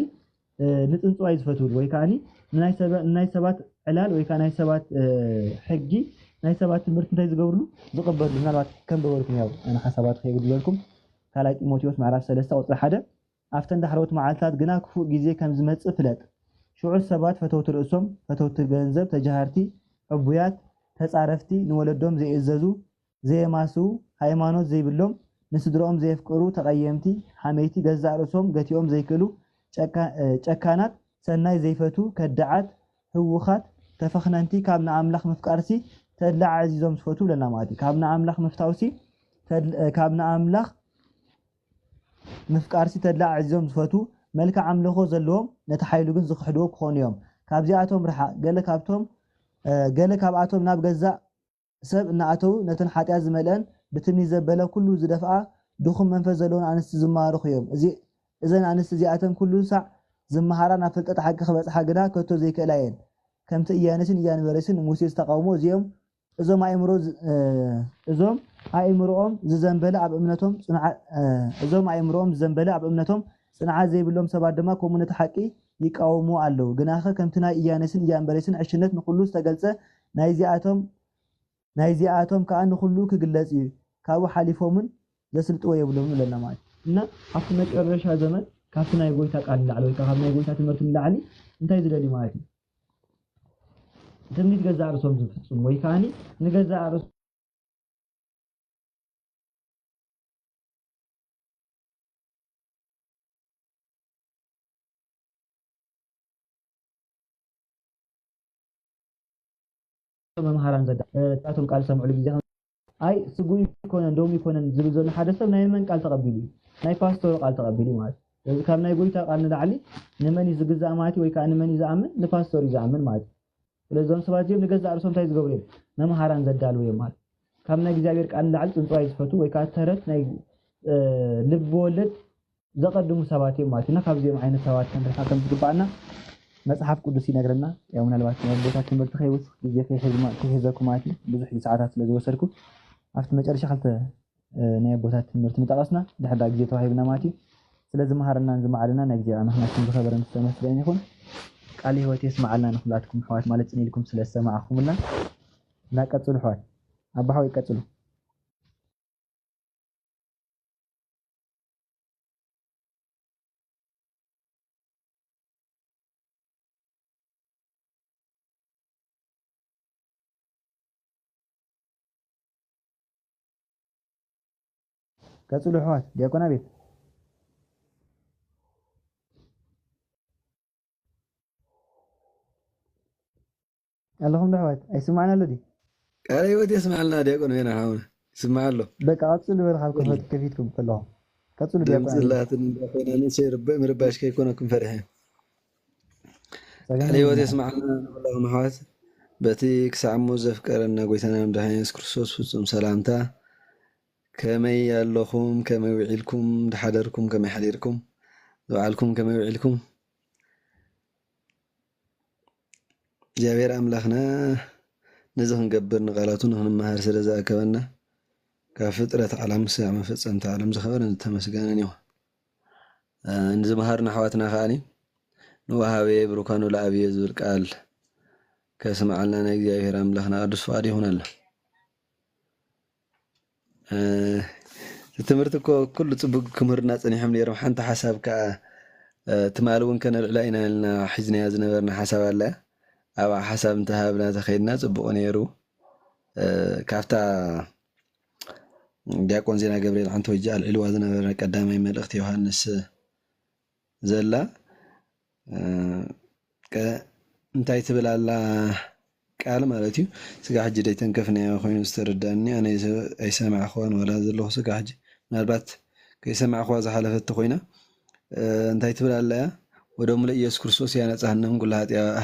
እ፣ ንጽንጽዋይ ዝፈትውሉ፣ ወይ ከኣኒ ንናይ ሰበ-፣ ንናይ ሰባት ዕላል፣ ወይ ከኣ ናይ ሰባት፣ እ፣ ሕጊ፣ ናይ ሰባት ትምህርቲ እንታይ ዝገብርሉ? ዝቕበልሉ። ምናልባት ከም በበልኩም ያው፣ ኣነ ሓሳባት ከይብድለልኩም፣ ካልኣይ ጢሞቴዎስ ምዕራፍ ሰለስተ ቁጽሪ ሓደ፣ ኣብተን ዳሕረዎት መዓልትታት ግና ክፉእ ግዜ ከም ዝመጽእ ፍለጥ። ሽዑ ሰባት ፈተውቲ ርእሶም፣ ፈተውቲ ገንዘብ፣ ተጃሃርቲ፣ ዕቡያት፣ ተጻረፍቲ፣ ንወለዶም ዘይእዘዙ፣ ዘየማስዉ፣ ሃይማኖት ዘይብሎም፣ ንስድርኦም ዘየፍቅሩ፣ ተቐየምቲ፣ ሓመይቲ፣ ገዛእ ርእሶም ገቲኦም ዘይክእሉ፣ ጨካ-፣ እ፣ ጨካናት፣ ሰናይ ዘይፈቱ፣ ከዳዓት፣ ህዉኻት፣ ተፈኽነንቲ፣ ካብ ንኣምላኽ ምፍቃርሲ ተድላ ኣዕዚዞም ዝፈቱ ብለና ማለት እዩ። ካብ ንኣምላኽ ምፍታውሲ ተድ-፣ እ፣ ካብ ንኣምላኽ ምፍቃርሲ ተድላ ኣዕዚዞም ዝፈቱ፣ መልክዕ ኣምልኾ ዘለዎም፣ ነቲ ሓይሉ ግን ዝኽሕድዎ ክኾኑ እዮም። ካብዚኣቶም ርሓቕ። ገለ ካብቶም፣ እ፣ ገለ ካብኣቶም ናብ ገዛእ ሰብ እናኣተዉ፣ ነተን ሓጢኣት ዝመልአን ብትምኒት ዘበለ ኩሉ ዝደፍኣ ድኹም መንፈስ ዘለወን ኣንስቲ ዝማርኹ እዮም። እዚ፣ እዘን ኣንስቲ እዚኣተን ኩሉ ሳዕ ዝመሃራ ናብ ፍልጠት ሓቂ ክበጽሓ ግና ከቶ ዘይክእላ እየን። ከምቲ እያንስን እያንበሬስን ንሙሴ ዝተቓውሞ እዚኦም እዞም ኣእምሮ ዝ-፣ እ፣ እዞም ኣእምሮኦም ዝዘንበለ ኣብ እምነቶም ጽንዓ-፣ እ፣ እዞም ኣእምሮኦም ዝዘንበለ ኣብ እምነቶም ጽንዓት ዘይብሎም ሰባት ድማ ከምኡ ነቲ ሓቂ ይቃወምዎ ኣለዉ። ግናኸ ከምቲ ናይ እያነስን እያንበሬስን ዕሽነት ንኹሉ ዝተገልጸ ናይዚኣቶም፣ ናይዚኣቶም ከኣ ንኹሉ ክግለጽ እዩ። ካብኡ ሓሊፎምን ዘስልጥዎ የብሎምን ይብለና ማለት እዩ። እና ኣብቲ መጨረሻ ዘመን ካብቲ ናይ ጎይታ ቃል ንላዕሊ ወይ ከኣ ካብ ናይ ጎይታ ትምህርቲ ንላዕሊ እንታይ ዝደልዩ ማለት እዩ? ትምኒት ገዛእ ርእሶም ዝፍጽሙ ወይ ከኣኒ ንገዛእ ርእሶም መምሃራን ዘዳ-፣ እ፣ እሳቶም ቃል ዝሰምዕሉ ግዜ ከም-፣ ኣይ፣ ስጉይ ይኮነን፣ ዶም ይኮነን ዝብል ዘሎ ሓደ ሰብ ናይ መን ቃል ተቐቢሉ እዩ? ናይ ፓስተሩ ቃል ተቐቢሉ እዩ ማለት እዩ። ስለዚ ካብ ናይ ጎይታ ቃል ንላዕሊ ንመን እዩ ዝግዛእ ማለት እዩ? ወይ ከዓ ንመን እዩ ዝኣምን? ንፓስተሩ እዩ ዝኣምን ማለት እዩ። ስለዚ እዞም ሰባት እዚኦም ንገዛእ ርእሶም እንታይ ዝገብሩ እዮም? መምሃራን ዘዳልዉ እዮም ማለት እዩ። ካብ ናይ እግዚኣብሔር ቃል ንላዕሊ ጽንጽዋይ ዝፈትዉ ወይ ከዓ ተረት ናይ፣ እ፣ ልቢ ወለድ ዘቐድሙ ሰባት እዮም ማለት እዩ። እና ካብዚኦም ዓይነት ሰባት ክንርሕቕ ከም ዝግባኣና መጽሓፍ ቅዱስ ይነግረና። ያው ምናልባት ናይ ኣቦታት ትምህርቲ ከይውስኽ ግዜ ከይሕዝ-፣ ከይሕዘኩም ማለት እዩ። ብዙሕ ሰዓታት ስለ ዝወሰድኩ ኣብቲ መጨረሻ ክልተ፣ እ፣ ናይ ኣቦታት ትምህርቲ ምጠቐስና ድሕር ዳኣ ግዜ ተዋሂብና ማለት እዩ። ስለዚ መሃረናን ዝመዓለና ናይ እግዚኣብሔር ኣምላኽ ናትኩም ዝኸበረን ዝተመስገነ ይኹን። ቃል ህይወት የስመዓልና ንኹላትኩም ኣሕዋት ማለት ጽን ኢልኩም ስለ ዝሰማዕኹምልና። እና ቀጽሉ ኣሕዋት። ኣባ ሓወይ ቀጽሉ። ቀጽሉ ኣሕዋት። ዲያቆን ኣቤል። ኣለኹም ዶ ኣሕዋት? ኣይስማዕን ኣሎ ድዩ? ቃለ ህይወት የስማዕልና ዲያቆን ሜና ሓውና። ስማዕ ኣሎ። በቃ ቀጽሉ በል፣ ካብ ከፈት ከፊትኩም ከለኹም ቀጽሉ። ድምፂ ዲያቆን ላትን እንዳኾይና ንሰይ ርበ ምርባሽ ከይኮነኩም ፈሪሐ። ቃለ ህይወት የስማዕና ንኹላኹም ኣሕዋት። በቲ ክሳዕ ሞት ዘፍቀረና ጎይታና መድሓኒና የሱስ ክርስቶስ ፍጹም ሰላምታ። ከመይ ኣለኹም? ከመይ ውዒልኩም? ድሓደርኩም? ከመይ ሓዲርኩም? ዝውዓልኩም? ከመይ ውዒልኩም? እግዚኣብሔር ኣምላኽና ነዚ ክንገብር ንቓላቱ ንኽንመሃር ስለ ዝኣከበና ካብ ፍጥረት ዓለም ክሳዕ መፈጸምታ ዓለም ዝኸበረን ዝተመስገነን እዩ። ንዝመሃሩና ኣሕዋትና ከዓኒ ንወሃቤ ብሩካኑ ለኣብየ ዝብል ቃል ከስምዓልና ናይ እግዚኣብሔር ኣምላኽና ቅዱስ ፍቓድ ይኹነልና። እቲ ትምህርቲ እኮ ኩሉ ጽቡቅ ክምህርና ጸኒሖም ነይሮም። ሓንቲ ሓሳብ ከኣ ትማሊ እውን ከነልዕላ ኢና ኢልና ሒዝናያ ዝነበርና ሓሳብ ኣላ። ኣብኣ ሓሳብ እንተሃብና ተኸይድና ጽቡቕ ነይሩ። ካብታ ዲያቆን ዜና ገብርኤል ዓንተወጂ ኣልዒልዋ ዝነበረ ቀዳማይ መልእኽቲ ዮሃንስ ዘላ እንታይ ትብል ኣላ ቃል ማለት እዩ። ስጋ ሕጂ ደይተንከፍናዮ ኮይኑ ዝተረዳኒ ኣነ ኣይሰማዕኽዋን ዋላ ዘለኹ ስጋ ሕጂ ምናልባት ከይሰማዕኽዋ ዝሓለፈት ኮይና እንታይ ትብል ኣላ እያ? ወደሙ ለኢየሱስ ክርስቶስ ያነጻህነ እምኩሉ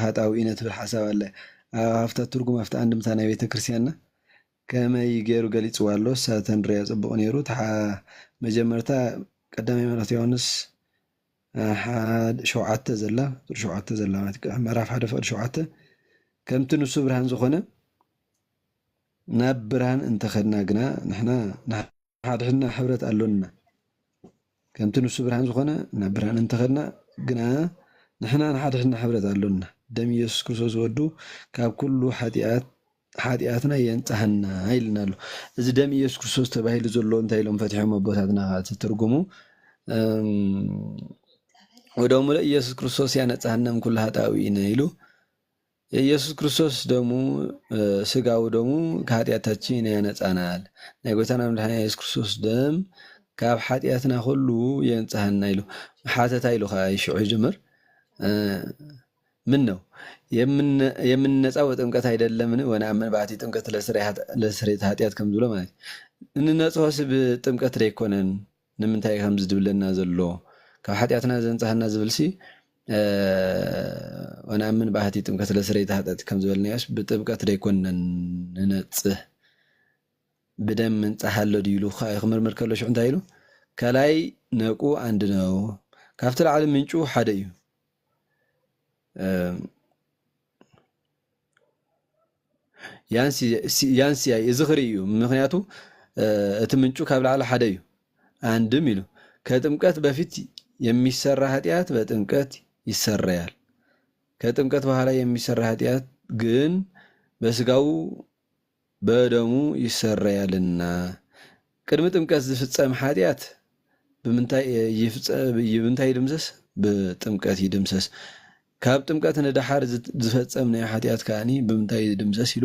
ኃጣውኢነ ትብል ሓሳብ ኣለ። ኣብታ ትርጉም ኣብቲ ኣንድምታ ናይ ቤተ ክርስቲያንና ከመይ ገይሩ ገሊጽዋ ኣሎ? እሳ ተንርያ ጽቡቕ ነይሩ። መጀመርታ ቀዳማይ መልእኽቲ ዮሃንስ ሸውዓተ ዘላ ቁፅሪ ሸውዓተ ዘላ ማለት እዩ። ምዕራፍ ሓደ ፍቕዲ ሸውዓተ ከምቲ ንሱ ብርሃን ዝኾነ ናብ ብርሃን እንተኸድና ግና ንሕና ንሓድሕድና ሕብረት ኣሎና። ከምቲ ንሱ ብርሃን ዝኾነ ናብ ብርሃን እንተኸድና ግና ንሕና ንሓድሕድና ሕብረት ኣሎና። ደም ኢየሱስ ክርስቶስ ወዱ ካብ ኩሉ ሓጢኣት ሓጢኣትና የንጽሃና ይልና ኣሎ። እዚ ደም ኢየሱስ ክርስቶስ ተባሂሉ ዘሎ እንታይ ኢሎም ፈትሖም ኣቦታትና እቲ ትርጉሙ ወደሙ ለኢየሱስ ክርስቶስ ያነጽሃና እምኩሉ ኃጣውኢነ ኢሉ የኢየሱስ ክርስቶስ ደሙ ስጋው ደሙ ከኃጢአታችን ያነጻናል። ናይ ጎይታና መድኃኒና ኢየሱስ ክርስቶስ ደም ካብ ኃጢአትና ሁሉ የንጽሃና ኢሉ ሓተታ ኢሉ ከዓ ሽዑ ይጅምር። ምን ነው የምንነጻው በጥምቀት አይደለምን? ወነአምን በአቲ ጥምቀት ለስርየተ ኃጢአት ከም ዝብሎ ማለት እንነጽሆስ ብጥምቀት ደይኮነን ንምንታይ ከምዚ ድብለና ዘሎ ካብ ሓጢኣትና ዘንጻሃና ዝብልሲ ወነአምን በአቲ ጥምቀት ለስርየተ ኃጢአት ከም ዝበልናዮስ ብጥምቀት ደይኮነን ንነጽህ ብደም ምንጻህ ኣሎ ድዩ ኢሉ ከዓ ክምርምር ከሎ ሽዑ እንታይ ኢሉ ከላይ ነቁ አንድ ነው ካብቲ ላዕሊ ምንጩ ሓደ እዩ ያንሲያይ እዚ ክርኢ እዩ። ምክንያቱ እቲ ምንጩ ካብ ላዕሊ ሓደ እዩ። አንድም ኢሉ ከጥምቀት በፊት የሚሰራ ኃጢአት በጥምቀት ይሰረያል፣ ከጥምቀት በኋላ የሚሰራ ኃጢአት ግን በስጋው በደሙ ይሰረያልና። ቅድሚ ጥምቀት ዝፍጸም ኃጢአት ብምንታይ ይፍጸ- ብምንታይ ይድምሰስ? ብጥምቀት ይድምሰስ። ካብ ጥምቀት ንደሓር ዝ- ዝፈጸም ናይ ኃጢአት ከኣኒ ብምንታይ ይድምሰስ ኢሉ፣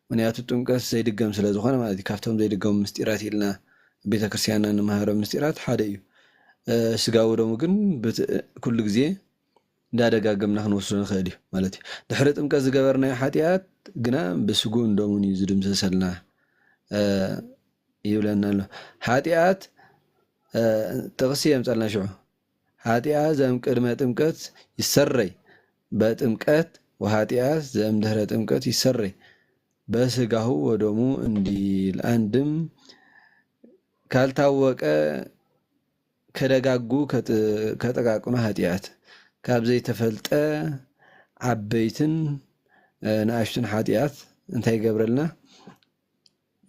ምክንያቱ ጥምቀት ዘይድገም ስለ ዝኾነ ማለት እዩ። ካብቶም ዘይድገሙ ምስጢራት ኢልና ቤተ ክርስቲያንና እንመሃሮ ምስጢራት ሓደ እዩ። እ፣ ስጋዊ ደሙ ግን ብት- ኩሉ ግዜ እንዳደጋገምና ክንወስዶ ንኽእል እዩ ማለት እዩ። ድሕሪ ጥምቀት ዝገበርናዮ ኃጢኣት ግና ብስጉእን ደሙን እዩ ዝድምሰሰልና እ፣ ይብለና ኣሎ። ኃጢኣት እ፣ ጥቕሲ የምፀልና ሽዑ። ኃጢኣት ዘም ቅድመ ጥምቀት ይሰረይ በጥምቀት ወኃጢኣት ዘም ድህረ ጥምቀት ይሰረይ በስጋሁ ወደሙ እንዲል አንድም ካልታወቀ ከደጋጉ ከጥ- ከጠቃቅኖ ኃጢኣት ካብ ዘይተፈልጠ ዓበይትን እ፣ ንኣሽቱን ኃጢኣት እንታይ ይገብረልና?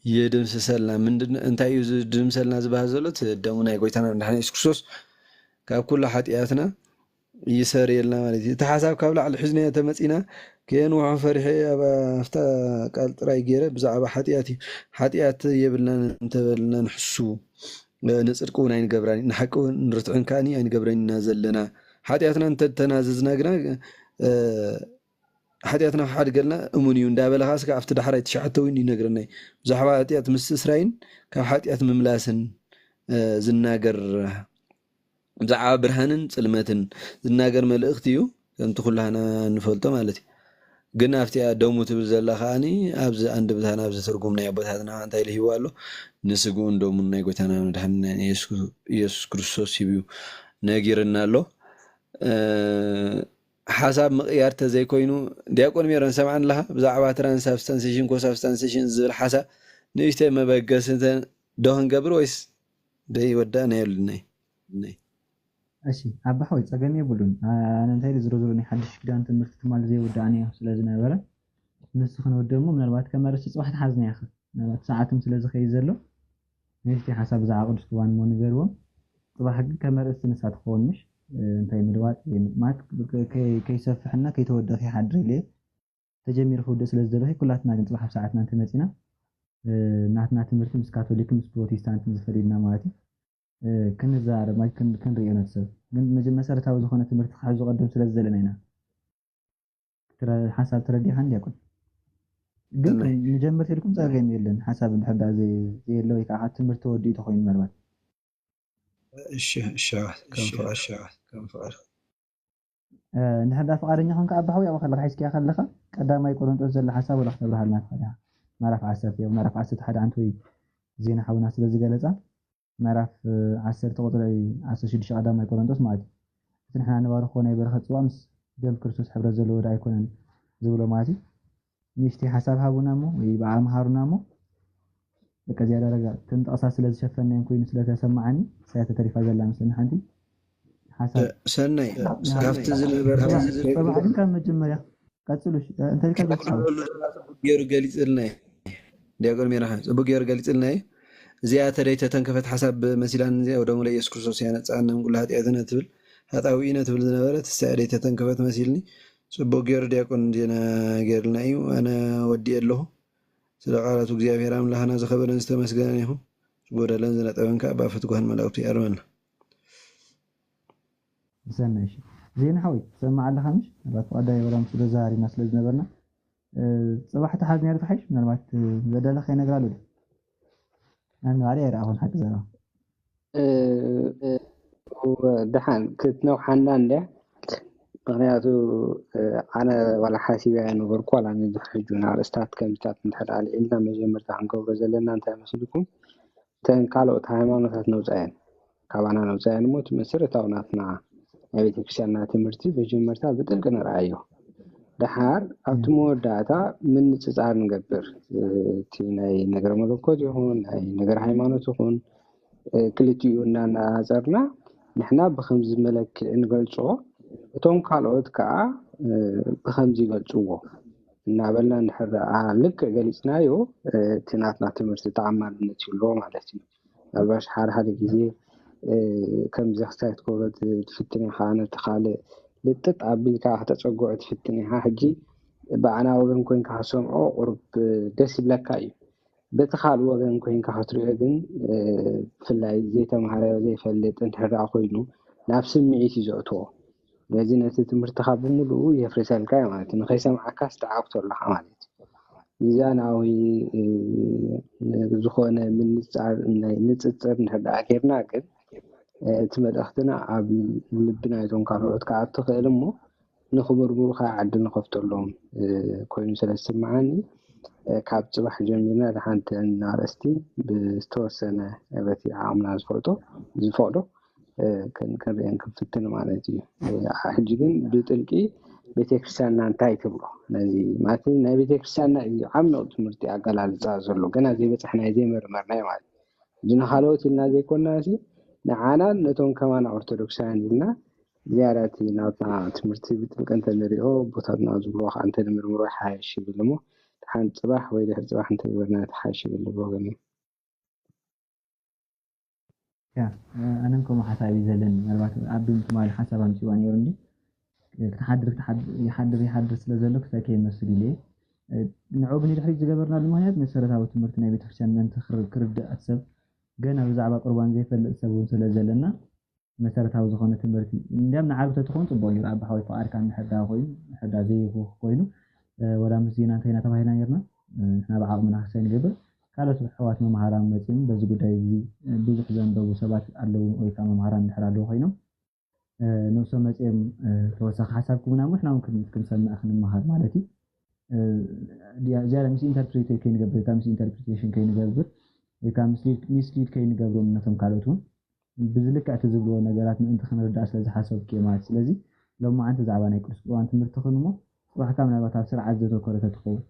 ይድምስሰልና። ምንድን እንታይ እዩ ዝድምሰልና ዝበሃል ዘሎ? እቲ ደሙ ናይ ጎይታና መድሓኒ የሱስ ክርስቶስ ካብ ኩሉ ኃጢኣትና ይሰርየልና ማለት እዩ። እቲ ሓሳብ ካብ ላዕሊ ሒዝናዮ ተመጺና ከየንውሖ ፈሪሐ ኣብ ኣፍታ ቃል ጥራይ ገይረ ብዛዕባ ሓጢኣት እዩ። ሓጢኣት የብልናን እንተበልና ንሕሱ ንጽድቂ እውን ኣይንገብራን ንሓቂ እውን ንርትዕን ከኣኒ ኣይንገብረን ኢና ዘለና። ሓጢኣትና እንተተናዘዝና ግና እ፣ ሓጢኣትና ክሓድገልና እሙን እዩ እንዳበለ ከዓ ስጋ ኣብቲ ዳሕራይ ትሽዓተ እውን ይነግረና እዩ። ብዛዕባ ሓጢኣት ምስትስራይን ካብ ሓጢኣት ምምላስን እ፣ ዝናገር ብዛዕባ ብርሃንን ጽልመትን ዝናገር መልእኽቲ እዩ። ከምቲ ኩላህና እንፈልጦ ማለት እዩ። ግን ኣብቲኣ ደሙ ትብል ዘላ ከዓኒ ኣብዚ ኣንድምታን ኣብዚ ትርጉም ናይ ኣቦታትና እንታይ ኢሉ ሂቡ ኣሎ? ንስግኡን ደሙን ናይ ጎይታና መድሓኒና ኢየሱስ ክርስቶስ ሂቡ ነጊርና ኣሎ። ሓሳብ ምቕያር ተዘይኮይኑ ዲያቆን ሜሮን ሰምዓን ኣለኻ? ብዛዕባ ትራንሳብስታንሴሽን ኮሳብስታንሴሽን ዝብል ሓሳብ ንእሽተይ መበገሲ ዶ ክንገብር ወይስ ደይ ወዳእና የሉናይ? እሺ ኣባሓወይ ጸገም የብሉን። ኣነ እንታይ ዝሮ ዝሮ ናይ ሓድሽ ኪዳን ትምህርቲ ትማል ዘይወዳእና ስለ ዝነበረ ንሱ ክንወደሞ ምናልባት ከመርሲ ጽባሕ ተሓዝና ያኸ ምናልባት ሰዓትም ስለ ዝኸይ ዘሎ ንእሽተይ ሓሳብ ብዛዕባ ቅዱስ ቁርባን እሞ ንገርዎም። ጽባሕ ግን ከመርእስቲ ንሳ ትኸውን ምሽ እንታይ ምልዋጥ ማለት ከይሰፍሕና ከይተወደኺ ሓድር ኢለ ተጀሚሩ ክውደእ ስለ ዝደለኺ ኩላትና ግን ጽባሕ ኣብ ሰዓትና እንተመጺና ናትና ትምህርቲ ምስ ካቶሊክ ምስ ፕሮቴስታንት ዝፈልየና ማለት እዩ። ክንዛረብ ማለት ክንሪኦ ነቲ ሰብ ግን መሰረታዊ ዝኾነ ትምህርቲ ክሕዙ ቀደም ስለ ዝደለና ኢና። ሓሳብ ተረዲኻን ዲያቆን ግን ንጀምር ተልኩም ጸገም የለን። ሓሳብ እንድሕር ዳ ዘየለ ወይ ከዓ ትምህርቲ ተወዲኡ ተኮይኑ ምናልባት ከም ፍቃድ እንድሕር ዳ ፍቃደኛ ኮንካ ኣባሓዊ ኣብኡ ከለካ ሒዝክያ ከለካ ቀዳማይ ቆሮንጦስ ዘሎ ሓሳብ ወላ ክተብርሃልና ትኽእል ኢኻ። ምዕራፍ ዓሰርተ እዮም ምዕራፍ ዓሰርተ ሓደ ኣንተ ወይ ዜና ሓውና ስለ ዝገለጻ ምዕራፍ ዓሰርተ ቁፅሪ ዓሰርተ ሽዱሽተ ቀዳማይ ቆሮንጦስ ማለት እዩ። እቲ ንሕና ንባርኽዎ ናይ በረኸት ጽዋ ምስ ደም ክርስቶስ ሕብረት ዘለዎ ዶ ኣይኮነን ዝብሎ ማለት እዩ። ንእሽተይ ሓሳብ ሃቡና እሞ ወይ ብኣ ምሃሩና እሞ በቃ እዚኣ ደረጋ እተን ጠቕሳ ስለ ዝሸፈናየን ኮይኑ ስለ ተሰማዓኒ እሳያ ተተሪፋ ዘላ መስለኒ ሓንቲ ሓሳብ ሰናይ ካብቲ ዝነበረ ካብ መጀመርያ ቀፅሉ እንታይ ኢልካ ገይሩ ገሊፅልና እዩ። ዲያቆን ሜራኻ ፅቡቅ ገይሩ ገሊፅልና እዩ። እዚኣ ተደይ ተተንከፈት ሓሳብ መሲላን እዚኣ ወደሙ ለኢየሱስ ክርስቶስ እያ ነፃና ምን ኩሉ ኃጢአትነ ትብል ኃጣዊ ኢነ ትብል ዝነበረት እሳ ደይ ተተንከፈት መሲልኒ። ፅቡቅ ገይሩ ዲያቆን ዜና ገይርልና እዩ። ኣነ ወዲእ ኣለኹ። ስለ ቃላቱ እግዚኣብሔር ኣምላኽና ዝኸበረን ዝተመስገነን ይኹን። ዝጎደለን ዝነጠበን ከዓ ኣባ ፍትጓህን መላእክቱ ይኣርመና። ብሰናይ እሺ ዜና ሓወይ ትሰማዕ ኣለኻ ምሽ ምናልባት ፍቓዳይ ወላ ምስ ተዛራሪብና ስለ ዝነበርና ጽባሕ ተሓዝ ነይሩ ተሓይሽ ምናልባት ዘዳለ ከይነግራ ኣሎ ኣነ ባዕለይ ኣይረኣኹን ሓቂ ዘረባ ደሓን ክትነውሓና እንድያ ምክንያቱ ኣነ ዋላ ሓሲበያ ነበርኩ ዋላ ንድሕሪ ሕጂ ናርእስታት ከምዚታት እንድሕር ኣልዒልና መጀመርታ ክንገብሮ ዘለና እንታይ መስልኩም እተን ካልኦት ሃይማኖታት ነውፃየን ካባና ነውፃየን እሞ እቲ መሰረታዊ ናትና ናይ ቤተክርስትያንና ትምህርቲ መጀመርታ ብጥልቂ ንርኣዮ ደሓር ኣብቲ መወዳእታ ምንፅፃር ንገብር እቲ ናይ ነገረ መለኮት ይኹን ናይ ነገር ሃይማኖት ይኹን ክልቲኡ እናነፃፀርና ንሕና ብከምዚ መለክዒ ንገልፆ እቶም ካልኦት ከዓ ብከምዚ ይገልፅዎ እናበልና እንድሕር ደኣ ልክዕ ገሊፅናዮ እቲ ናትና ትምህርቲ ተኣማንነት ይህልዎ ማለት እዩ። ምናልባሽ ሓደ ሓደ ግዜ ከምዚ ክስታይ ክትገብሮ ትፍትን ኢኻ ነቲ ካልእ ልጥጥ ኣቢልካ ከተፀግዖ ትፍትን ኢኻ። ሕጂ ብኣና ወገን ኮይንካ ክትሰምዖ ቁሩብ ደስ ይብለካ እዩ። በቲ ካልእ ወገን ኮይንካ ክትሪኦ ግን ብፍላይ ዘይተምሃረ ዘይፈልጥ እንድሕር ደኣ ኮይኑ ናብ ስምዒት እዩ ዘእትዎ። ስለዚ ነቲ ትምህርትኻ ብምሉኡ የፍርሰልካ እዩ ማለት እዩ። ንኸይሰምዓካ ትዓግቶ ኣለኻ ማለት እዩ። ሚዛናዊ ዝኾነ ምንፃር ናይ ንፅፅር እንድሕር ደኣ ጌርና ግን እቲ መልእኽትና ኣብ ልቢ ናይቶም ካልኦት ክኣቱ ክእል እሞ ንኽምርምሩ ከዓ ዕድል ንኸፍተሎም ኮይኑ ስለ ዝስምዓኒ ካብ ፅባሕ ጀሚርና ደሓንቲ ኣርእስቲ ብዝተወሰነ በቲ ዓቕምና ዝፈልጦ ዝፈቕዶ ክንሪአን ክንፍትን ማለት እዩ። ሕጂ ግን ብጥልቂ ቤተክርስትያንና እንታይ ትብሎ ነዚ ማለት ናይ ቤተክርስትያንና እዩ ዓሚቕ ትምህርቲ ኣገላልፃ ዘሎ ገና ዘይበፃሕናይ ዘይመርመርናይ ማለት እዩ። ሕጂ ንካልኦት ኢልና ዘይኮና ሲ ንዓናን ነቶም ከማና ኦርቶዶክሳውያን ኢልና ዝያዳ እቲ ናብታ ትምህርቲ ብጥልቂ እንተንሪኦ ቦታትና ዝብልዎ ከዓ እንተንምርምሮ ይሓይሽ ይብል እሞ ሓንቲ ፅባሕ ወይ ድሕሪ ፅባሕ እንተገበርና እቲ ሓይሽ ይብል ወገን እዩ። ኣነን ከምኡ ሓሳብ እዩ ዘለኒ ምናልባት ኣቢ ትማሊ ሓሳብ ኣምፅዋ ነይሩ እንዲ ክትሓድር ይሓድር ይሓድር ስለ ዘሎ ክሳይ ከይመስል ኢለ ንዑ ግን ድሕሪት ዝገበርናሉ ምክንያት መሰረታዊ ትምህርቲ ናይ ቤተክርስትያን ምእንቲ ክርዳእ ሰብ ገና ብዛዕባ ቁርባን ዘይፈልጥ ሰብ እውን ስለ ዘለና መሰረታዊ ዝኾነ ትምህርቲ እንዲያም ንዓብ ተትኾን ፅቡቅ ነይሩ ኣብ ሓወይ ፍቃድካ እንድሕር ዳ ኮይኑ እንድሕር ዳ ዘይኹ ኮይኑ ወላ ምስ ዜና እንታይ ኢና ተባሂልና ነርና ንሕና ብዓቕምና ክሳይ ንገብር ካልኦት ሕዋት መምሃራን መፅኦም በዚ ጉዳይ እዚ ብዙሕ ዘንበቡ ሰባት ኣለዉ ወይ ከዓ መምሃራን እንድሕር ኣለዉ ኮይኖም ንሶም መፅኦም ተወሳኺ ሓሳብ ክቡና እሞ ንሕና እውን ክንሰምዕ ክንመሃር ማለት እዩ ዝያዳ ሚስ ኢንተርፕሬት ከይንገብር ወይ ከዓ ሚስ ኢንተርፕሬቴሽን ከይንገብር ወይ ከዓ ሚስሊድ ከይንገብሮም ነቶም ካልኦት እውን ብዝልክዕ እቲ ዝብልዎ ነገራት ምእንቲ ክንርዳእ ስለ ዝሓሰብኩ እየ ማለት። ስለዚ ሎማዓንቲ ብዛዕባ ናይ ቅዱስ ቁርባን ትምህርቲ ክንሞ ጽባሕካ ምናልባት ኣብ ስርዓት ዘተኮረ ተትኸውን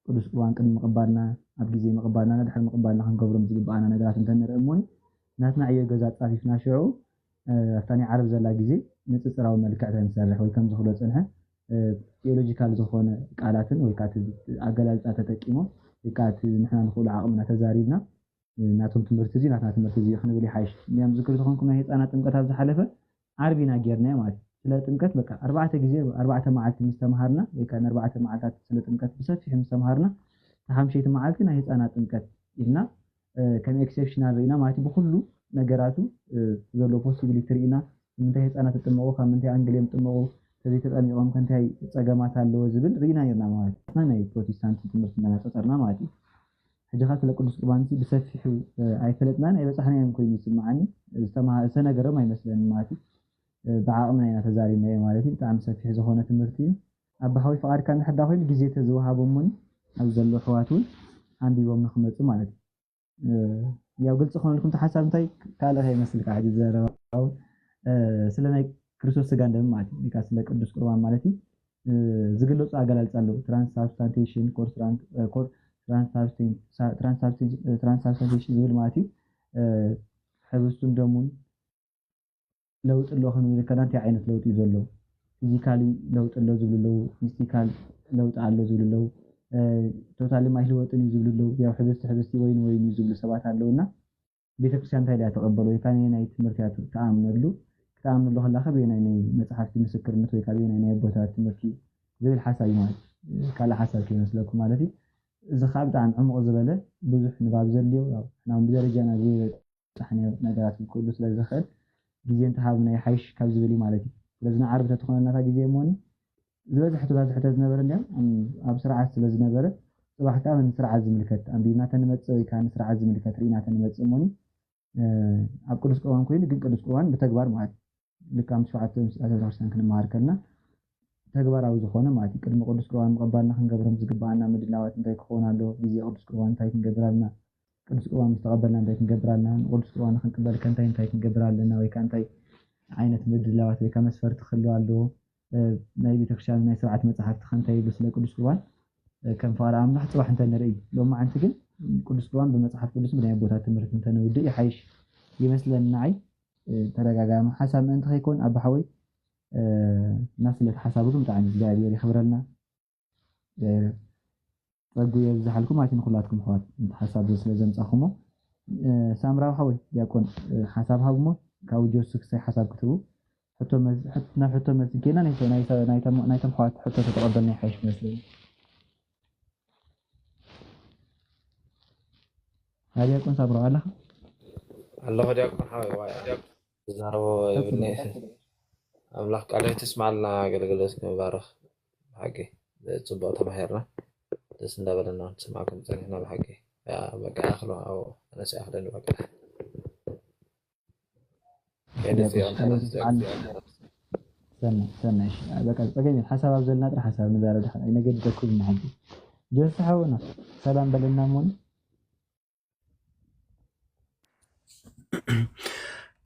ቅዱስ ቁርባን ቅድሚ ምቕባልና ኣብ ግዜ ምቕባልና ድሕሪ ምቕባልና ክንገብሮም ዝግብኣና ነገራት እንተንርኢ እሞኒ ናትና ዕዮ ገዛ ኣጻፊፍና ሽዑ ኣብታ ናይ ዓርብ ዘላ ግዜ ንጽጽራዊ መልክዕ ተንሰርሕ ወይ ከምዚ ክብሎ ጸንሐ ቴዎሎጂካል ዝኾነ ቃላትን ወይ ከዓ ኣገላልፃ ተጠቂሞም ወይ ከዓ ንሕና ንኽእሉ ዓቕምና ተዛሪብና ናቶም ትምህርቲ እዚ ናትና ትምህርቲ እዚ ክንብል ይሓይሽ። እንዲያም ዝክሪ ተኾንኩም ናይ ህፃናት ጥምቀት ኣብ ዝሓለፈ ዓርቢ ኢና ጌርናዮ ማለት እዩ። ስለ ጥምቀት በቃ ኣርባዕተ ግዜ ኣርባዕተ መዓልቲ ምስ ተምሃርና ወይ ከዓ ንኣርባዕተ መዓልታት ስለ ጥምቀት ብሰፊሑ ምስ ተምሃርና ተሓምሸይቲ መዓልቲ ናይ ህፃናት ጥምቀት ኢልና ከም ኤክሴፕሽናል ርኢና ማለት እዩ። ብኩሉ ነገራቱ ዘሎ ፖሲቢሊቲ ርኢና ንምንታይ ህፃናት ይጥመቑ፣ ካብ ምንታይ ኣንግል እዮም ይጥመቑ፣ ተዘይተጠሚቖም ከ እንታይ ፀገማት ኣለዎ ዝብል ርኢና ነርና ማለት እዩ። ናይ ፕሮቴስታንት ትምህርቲ እንዳነፀፀርና ማለት እዩ። ሕጂ ኸ ስለ ቅዱስ ቁርባን ብሰፊሑ ኣይፈለጥናን ኣይበፃሕናዮን ኮይኑ ይስምዓኒ። ዝተነገሮም ኣይመስለንን ማለት እዩ። ብዓቕምና ኢና ተዛሪብናዮ ማለት እዩ። ብጣዕሚ ሰፊሕ ዝኾነ ትምህርቲ እዩ። ኣባሓወይ ፍቓድካ እንድሕር ዳ ኮይኑ ግዜ ተዝወሃቦም እውን ኣብዚ ዘለዉ ኣሕዋት እውን ኣንቢቦም ንክመፁ ማለት እዩ። ያው ግልፂ ክኾነልኩም እቲ ሓሳብ እንታይ ካልእ ከይመስልካ ሕጂ ዘረባ እውን ስለ ናይ ክርስቶስ ስጋ እንደም ማለት እዩ። ስለ ቅዱስ ቁርባን ማለት እዩ። ዝግለፁ ኣገላልፃ ኣለዉ። ትራንስሳብስታንቴሽን፣ ትራንስሳብስታንቴሽን ዝብል ማለት እዩ። ሕብስቱን ደሙን ለውጢ ኣሎ ክንብል ከለና እንታይ ዓይነት ለውጢ እዩ ዘሎ? ፊዚካሊ ለውጢ ኣሎ ዝብሉ ኣለዉ፣ ሚስቲካል ለውጢ ኣሎ ዝብሉ ኣለዉ፣ ቶታሊ ማይ ህይወትን እዩ ዝብሉ ኣለዉ። ያው ሕብስቲ ሕብስቲ ወይን ወይን እዩ ዝብሉ ሰባት ኣለዉ እና ቤተክርስትያን እንታይ ድያ ተቐበሎ ወይ ከዓ ናይ ትምህርቲ እያ ትኣምነሉ? ክትኣምነሉ ከላ ከ ብየናይ ናይ መፅሓፍቲ ምስክርነት ወይ ከዓ ብየናይ ናይ ኣቦታት ትምህርቲ ዝብል ሓሳብ እዩ ማለት ካልእ ሓሳብ ከይመስለኩም ማለት እዩ። እዚ ከዓ ብጣዕሚ ዕሙቕ ዝበለ ብዙሕ ንባብ ዘድልዮ ናብ ብደረጃና ዘይበ ፃሕኒ ነገራት ክህሉ ስለ ዝኽእል ግዜ እንተሃብና ይሓይሽ ካብ ዝብል እዩ ማለት እዩ። ስለዚ ንዓርቢ ተትኾነና እታ ግዜ እሞኒ ዝበዝሕ ሕቶታት ዝሕተት ዝነበረ እንዲያም ኣብ ስርዓት ስለ ዝነበረ ፅባሕ ከዓ ንስርዓት ዝምልከት ኣንቢብና ተንመፅእ ወይ ከዓ ንስርዓት ዝምልከት ርኢና ተንመፅእ እሞኒ ኣብ ቅዱስ ቁርባን ኮይኑ ግን ቅዱስ ቁርባን ብተግባር ማለት እዩ። ልክዕ ምስ ሸውዓተ ምስጢራት ቤተክርስትያን ክንመሃር ከለና ተግባራዊ ዝኾነ ማለት እዩ። ቅድሚ ቅዱስ ቁርባን ምቕባልና ክንገብሮም ዝግብኣና ምድላዋት እንታይ ክኸውን ኣለዎ? ግዜ ቅዱስ ቁርባን እንታይ ክንገብር ኣለና? ቅዱስ ቁርባን ምስ ተቐበልና እንታይ ክንገብር ኣለና? ንቅዱስ ቁርባን ንክንቅበል ከ እንታይ እንታይ ክንገብር ኣለና? ወይ ከዓ እንታይ ዓይነት ምድላዋት ወይ ከዓ መስፈርቲ ክህልው ኣለዎ? ናይ ቤተክርስትያን ናይ ስርዓት መፅሓፍቲ ከ እንታይ ይብሉ ስለ ቅዱስ ቁርባን? ከም ፍቓድ ኣምላኽ ፅባሕ እንተንርኢ። ሎማዓንቲ ግን ቅዱስ ቁርባን ብመፅሓፍ ቅዱስ ብናይ ኣቦታት ትምህርቲ እንተንውድእ ይሓይሽ ይመስለኒ ንዓይ። ተደጋጋሚ ሓሳብ ምእንቲ ከይኮን ኣባሓወይ እና ስለቲ ሓሳቡ ግን ብጣዕሚ እግዚኣብሔር ይኽብረልና ጸጉ የብዝሓልኩም ማለት ንኩላትኩም ኣሕዋት እቲ ሓሳብ ስለ ዘምጻኹሞ። ሳምራዊ ሓወይ ዲያቆን ሓሳብ ሃብሞ ካብ ጆሱ ክሳይ ሓሳብ ክትቡ ናብ ሕቶ መልሲ ኬና ናይቶም ኣሕዋት ሕቶ ተተቐበልና ይሓይሽ መስለኒ። ዲያቆን ሳምራዊ ኣለኻ? ኣለኹ ዲያቆን ሓወይ። ዋይ ዝዛረቦ የብልኒ። ኣምላኽ ቃለ ሕይወት የስምዓልና። ኣገልግሎት ንባረኽ። ብሓቂ ጽቡቕ ተማሂርና ደስ እንዳበለና ንስማዕኩም ጸኒሕና። ብሓቂ በቃ ያኽሎ ኣብ ኣነስ ያኽለኒ በቃ ሰናይ በቃ ጸገም ሓሳብ ኣብ ዘለና ጥራሕ ሓሳብ ንዛረብ ድሓን ኣይነገድደኩም። ንሓንቲ ጆሲ ሓውና ሰላም በለና እሞኒ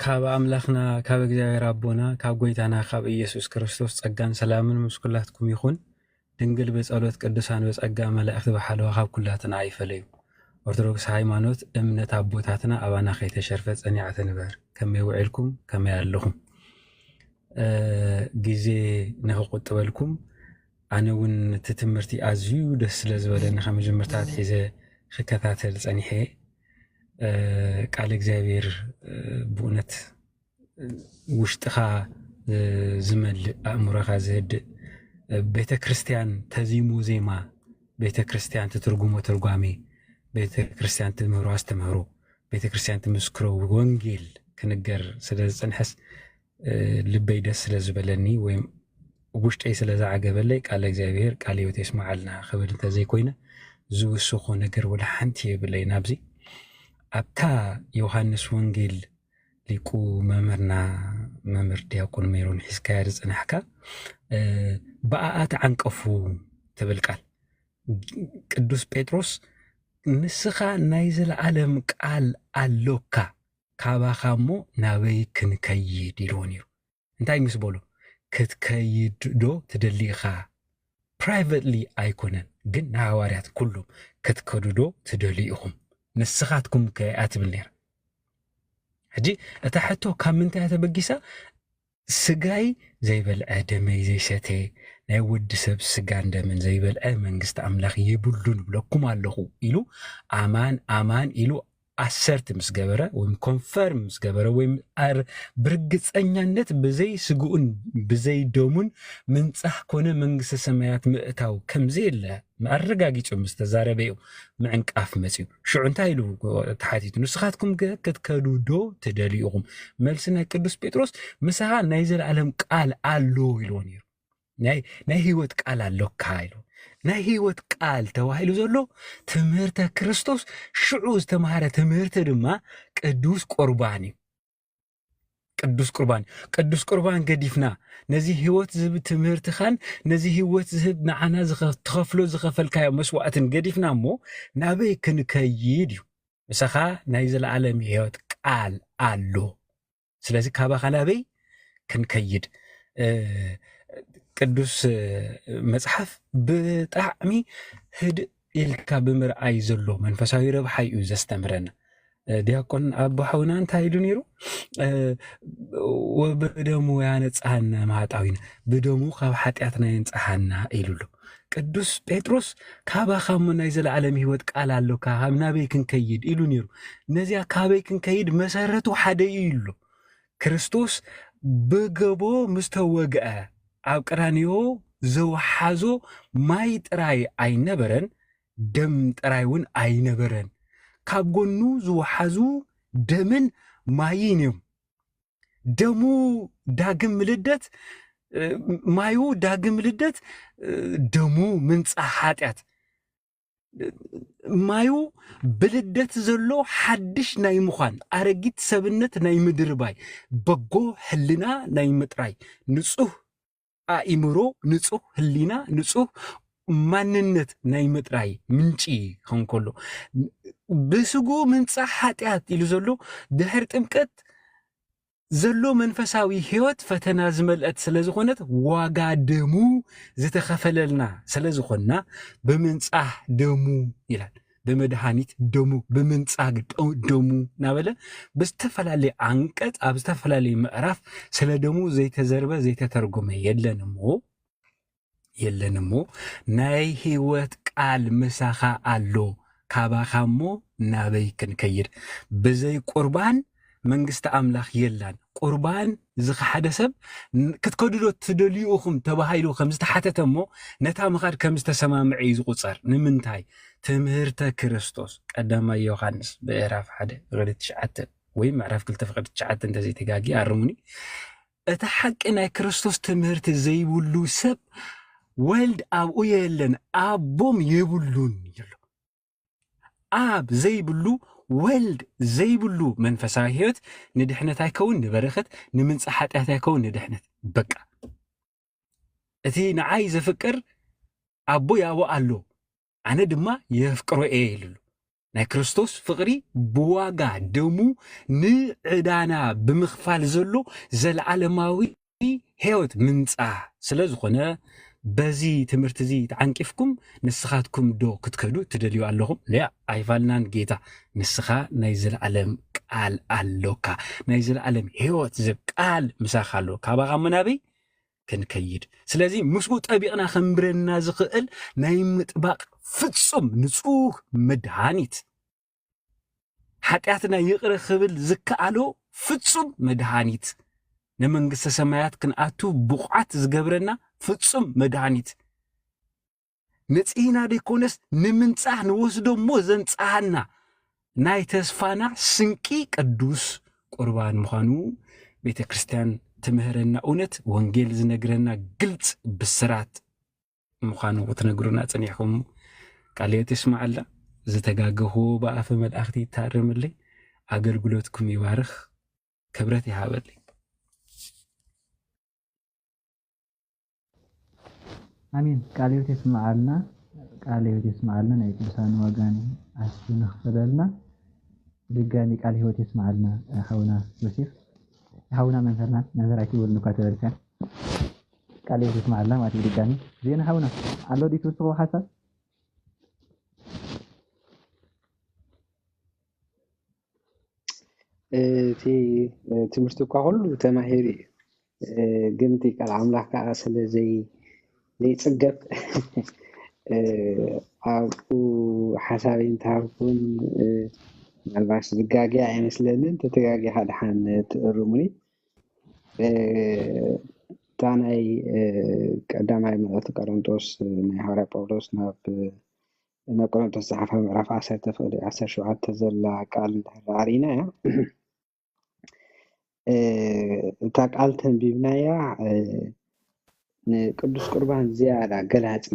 ካብ ኣምላኽና ካብ እግዚኣብሔር ኣቦና ካብ ጎይታና ካብ ኢየሱስ ክርስቶስ ጸጋን ሰላምን ምስ ኩላትኩም ይኹን። ድንግል ብጸሎት ቅዱሳን ብጸጋ መላእኽቲ ብሓለዋ ካብ ኩላትና ኣይፈለዩ። ኦርቶዶክስ ሃይማኖት እምነት ኣቦታትና ኣባና ከይተሸርፈ ጸኒዓ ትንበር። ከመይ ውዒልኩም ከመይ ኣለኹም? ግዜ ንክቁጥበልኩም ኣነ እውን እቲ ትምህርቲ ኣዝዩ ደስ ስለ ዝበለኒ ካብ መጀመርታ ኣትሒዘ ክከታተል ፀኒሐ። ቃል እግዚኣብሔር ብእውነት ውሽጥኻ ዝመልእ ኣእምሮኻ ዝህድእ ቤተ ክርስቲያን ተዚሙ ዜማ ቤተ ክርስቲያን ትትርጉሞ ትርጓሜ ቤተ ክርስቲያን ትምህሮ ኣስተምህሮ ቤተ ክርስቲያን ትምስክሮ ወንጌል ክንገር ስለ ዝፀንሐስ ልበይ ደስ ስለ ዝበለኒ ወይም ውሽጠይ ስለ ዝዓገበለይ ቃለ እግዚኣብሔር ቃለ ህይወት የስምዓልና ክብል እንተዘይኮይነ ዝውስኾ ነገር ወላ ሓንቲ የብለይ ናብዚ ኣብታ ዮሃንስ ወንጌል ሊቁ መምህርና መምህር ዲያቆን ሜሮን ሒዝካያ ዝፅናሕካ ብኣኣ ተዓንቀፉ ትብል ቃል ቅዱስ ጴጥሮስ፣ "ንስኻ ናይ ዘለዓለም ቃል ኣሎካ፣ ካባኻ እሞ ናበይ ክንከይድ?" ኢልዎ ነይሩ። እንታይ ምስ በሎ? "ክትከይድ ዶ ትደሊ ኢኻ?" ፕራይቨትሊ ኣይኮነን፣ ግን ንሃዋርያት ኩሎም፣ "ክትከዱ ዶ ትደልዩ ኢኹም? ንስኻትኩም ከ?" ትብል ነይራ። ሕጂ እታ ሕቶ ካብ ምንታይ እያ ተበጊሳ? "ስጋይ ዘይበልዐ፣ ደመይ ዘይሰተየ፣ ናይ ወዲ ሰብ ስጋን ደምን ዘይበልዐ መንግስቲ ኣምላኽ የብሉን እብለኩም ኣለኹ" ኢሉ፣ ኣማን ኣማን ኢሉ ኣሰርት ምስ ገበረ፣ ወይም ኮንፈርም ምስ ገበረ፣ ወይም ኣር-፣ ብርግጸኛነት ብዘይ ስግኡን ብዘይ ደሙን ምንጻህ ኮነ መንግስተ ሰማያት ምእታው ከምዘየለ ኣረጋጊጹ ምስ ተዛረበ እዩ ምዕንቃፍ መጽዩ። ሽዑ እንታይ ኢሉ ተሓቲቱ? "ንስኻትኩም ከ ክትከዱ ዶ ትደልዩ ኢኹም?" መልሲ ናይ ቅዱስ ጴጥሮስ፣ "ምሳኻ ናይ ዘለኣለም ቃል ኣሎ" ኢልዎ ነይሩ። ናይ፣ ናይ ህይወት ቃል ኣሎካ ኢሉ። ናይ ህይወት ቃል ተባሂሉ ዘሎ ትምህርተ ክርስቶስ፣ ሽዑ ዝተምሃረ ትምህርቲ ድማ ቅዱስ ቁርባን እዩ። ቅዱስ ቁርባን፣ ቅዱስ ቁርባን ገዲፍና፣ ነዚ ህይወት ዝህብ ትምህርትኻን ነዚ ህይወት ዝህብ ንዓና ዝኸ-፣ ትኸፍሎ ዝኸፈልካዮ መስዋዕትን ገዲፍና እሞ ናበይ ክንከይድ እዩ? ምሳኻ ናይ ዘለኣለም ህይወት ቃል ኣሎ። ስለዚ ካባኻ ናበይ ክንከይድ? እ፣ ቅዱስ፣ እ፣ መጽሓፍ ብጣዕሚ ህድእ ኢልካ ብምርኣይ ዘሎ መንፈሳዊ ረብሓ እዩ ዘስተምረና። እ፣ ዲያቆን ኣቦ ሓውና እንታይ ኢሉ ነይሩ? እ፣ "ወብደሙ ያነጽሃና እምኃጣውኢነ፣ ብደሙ ካብ ሓጢኣትና የንጽሃና" ኢሉ ኣሎ። ቅዱስ ጴጥሮስ፣ "ካባኻ እሞ ናይ ዘለኣለም ህይወት ቃል ኣሎካ፣ ካብ ናበይ ክንከይድ?" ኢሉ ነይሩ። ነዚኣ ካበይ ክንከይድ መሰረቱ ሓደ እዩ ኢሉ ኣሎ። ክርስቶስ ብገቦ ምስ ተወግአ፣ ኣብ ቀራንዮ ዘውሓዞ ማይ ጥራይ ኣይነበረን፣ ደም ጥራይ እውን ኣይነበረን። ካብ ጎኑ ዝወሓዙ ደምን ማይን እዮም። ደሙ ዳግም ልደት፣ እ፣ ማዩ ዳግም ልደት፣ እ፣ ደሙ ምንጻህ ሓጢኣት። ማዩ ብልደት ዘሎ ሓድሽ ናይ ምዃን፣ ኣረጊት ሰብነት ናይ ምድርባይ፣ በጎ ሕልና ናይ ምጥራይ፣ ንጹህ ኣእምሮ፣ ንጹህ ህሊና፣ ንጹህ ማንነት ናይ ምጥራይ ምንጪ ክኸውን ከሎ፣ ብስግኡ ምንጻህ ሓጢኣት ኢሉ ዘሎ ድሕሪ ጥምቀት ዘሎ መንፈሳዊ ህይወት ፈተና ዝመልአት ስለ ዝኾነት፣ ዋጋ ደሙ ዝተኸፈለልና ስለ ዝኾንና፣ ብምንጻህ ደሙ ይላል። ብመድሃኒት ደሙ፣ ብምንጻግ ደ-፣ ደሙ እናበለ ብዝተፈላለየ ዓንቀጽ፣ ኣብ ዝተፈላለየ ምዕራፍ ስለ ደሙ ዘይተዘርበ ዘይተተርጎመ የለን እሞ፣ የለን እሞ፣ ናይ ህይወት ቃል ምሳኻ ኣሎ፣ ካባኻ እሞ ናበይ ክንከይድ? ብዘይ ቁርባን መንግስቲ ኣምላኽ የላን። ቁርባን ዝኸሓደ ሰብ ን-፣ "ክትከዱ ዶ ትደልዩ ኢኹም?" ተባሂሉ ከም ዝተሓተተ እሞ፣ ነታ ምኻድ ከም ዝተሰማምዐ እዩ ዝቑጸር። ንምንታይ? ትምህርተ ክርስቶስ፣ ቀዳማይ ዮሃንስ ምዕራፍ ሓደ ፍቕዲ ትሽዓተ ወይ ምዕራፍ ክልተ ፍቕዲ ትሽዓተ እንተዘይተጋጊ ኣርሙኒ። እቲ ሓቂ ናይ ክርስቶስ ትምህርቲ ዘይብሉ ሰብ ወልድ ኣብኡ የለን፣ ኣቦም የብሉን ይብሉ። ኣብ ዘይብሉ፣ ወልድ ዘይብሉ መንፈሳዊ ህይወት ንድሕነት ኣይከውን ንበረኸት፣ ንምንጻ ሓጢኣት ኣይከውን ንድሕነት። በቃ። እቲ ንዓይ ዘፍቅር ኣቦ ያቦ ኣሎ፣ ኣነ ድማ የፍቅሮ እየ ይብሉ። ናይ ክርስቶስ ፍቕሪ ብዋጋ ደሙ ንዕዳና ብምኽፋል ዘሎ ዘለዓለማዊ ህይወት ምንጻህ ስለ ዝኾነ፣ በዚ ትምህርቲ እዚ ተዓንቂፍኩም፣ ንስኻትኩም ዶ ክትከዱ ትደልዩ ኣለኹም? ለያ፣ ኣይፋልናን ጌታ። ንስኻ ናይ ዘለዓለም ቃል ኣሎካ። ናይ ዘለዓለም ህይወት ዝህብ ቃል ምሳኻ ኣሎ። ካባኻ እሞ ናበይ ክንከይድ? ስለዚ ምስኡ ጠቢቕና ከንብረና ዝኽእል ናይ ምጥባቕ ፍጹም ንጹህ መድሃኒት፣ ሓጢኣትና ይቕረ ክብል ዝከኣሎ ፍጹም መድሃኒት፣ ንመንግስተ ሰማያት ክንኣቱ ብቑዓት ዝገብረና ፍጹም መድሃኒት፣ ንጽህና ዘይኮነስ ንምንጻህ ንወስዶ እሞ ዘንጽሃና ናይ ተስፋና ስንቂ ቅዱስ ቁርባን ምዃኑ ቤተ ክርስቲያን ትምህረና። እውነት ወንጌል ዝነግረና ግልጽ ብስራት ምዃኑ ክትነግሩና ጸኒሕኩም ቃለ ሕይወት የስምዓልና። ዝተጋገኹዎ ብኣፈ መላእኽቲ ይታረመለይ፣ ኣገልግሎትኩም ይባርኽ፣ ክብረት ይሃበለይ። ኣሜን። ቃለ ሕይወት የስምዓልና። ቃለ ሕይወት የስምዓልና፣ ናይ ቅዱሳን ዋጋን ኣስዩ ንኽፈለልና። ብድጋሚ ቃለ ሕይወት የስምዓልና ሓውና ዮሴፍ። ሓውና መምህርና፣ መምህር ኣይትበሉን እኳ ተበልካ። ቃለ ሕይወት የስምዓልና ማለት እዩ። ብድጋሚ ዜና ሓውና፣ ኣሎ ድዩ ትውስኽዎ ሓሳብ? እቲ ትምህርቲ እኳ ኩሉ ተማሂሩ እዩ፣ ግን እቲ ቃል ኣምላኽ ከዓ ስለ ዘይ ዘይፅገብ ኣብኡ ሓሳበይ እንተሃብኩን፣ ምናልባሽ ዝጋገ ኣይመስለንን። ተተጋጊኻ ድሓን ትእርሙኒ። እታ ናይ ቀዳማይ መልእኽቲ ቆሮንጦስ፣ ናይ ሃዋርያ ጳውሎስ ናብ ናብ ቆሮንቶስ ዝሓፈ ምዕራፍ ዓሰርተ ፍቕዲ ዓሰርተ ሸውዓተ ዘላ ቃል እንድሕር ርኢናያ፣ እታ ቃል ተንቢብናያ ንቅዱስ ቁርባን ዝያዳ ገላፂ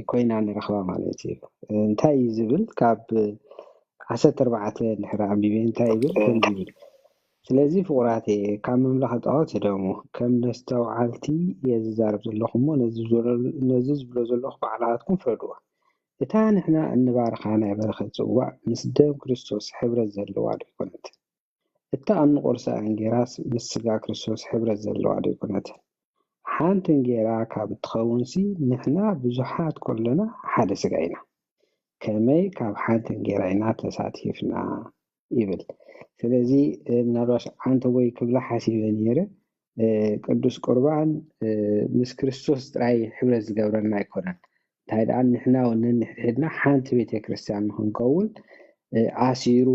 ኮይና ንረኽባ ማለት እዩ። እንታይ እዩ ዝብል? ካብ ዓሰርተ ኣርባዕተ እንድሕር ኣንቢበ እንታይ ይብል? ከምዚ ይብል፣ ስለዚ ፍቑራተየ፣ ካብ ምምላኽ ጣዖት ህደሙ። ከም ነስተውዓልቲ እየ ዝዛረብ ዘለኹ እሞ፣ ነዚ ዝበሎ ዘለኹ ባዕልኻትኩም ፍረድዋ። እታ ንሕና እንባርኻ ናይ በረኸት ጽዋእ ምስ ደም ክርስቶስ ሕብረት ዘለዋ ዶ ኣይኮነትን? እታ እንቖርሳ እንጌራስ ምስ ስጋ ክርስቶስ ሕብረት ዘለዋ ዶ ኣይኮነትን? ሓንቲ እንጌራ ካብ እትኸውንሲ፣ ንሕና ብዙሓት ከሎና ሓደ ስጋ ኢና። ከመይ ካብ ሓንቲ እንጌራ ኢና ተሳቲፍና? ይብል። ስለዚ ምናልባሽ ዓንተቦይ ክብላ ሓሲበ ነይረ፣ ቅዱስ ቁርባን ምስ ክርስቶስ ጥራይ ሕብረት ዝገብረና ኣይኮነን። እንታይ ደኣ ንሕና እውን ነንሕድሕድና ሓንቲ ቤተ ክርስቲያን ንኽንከውን ኣሲሩ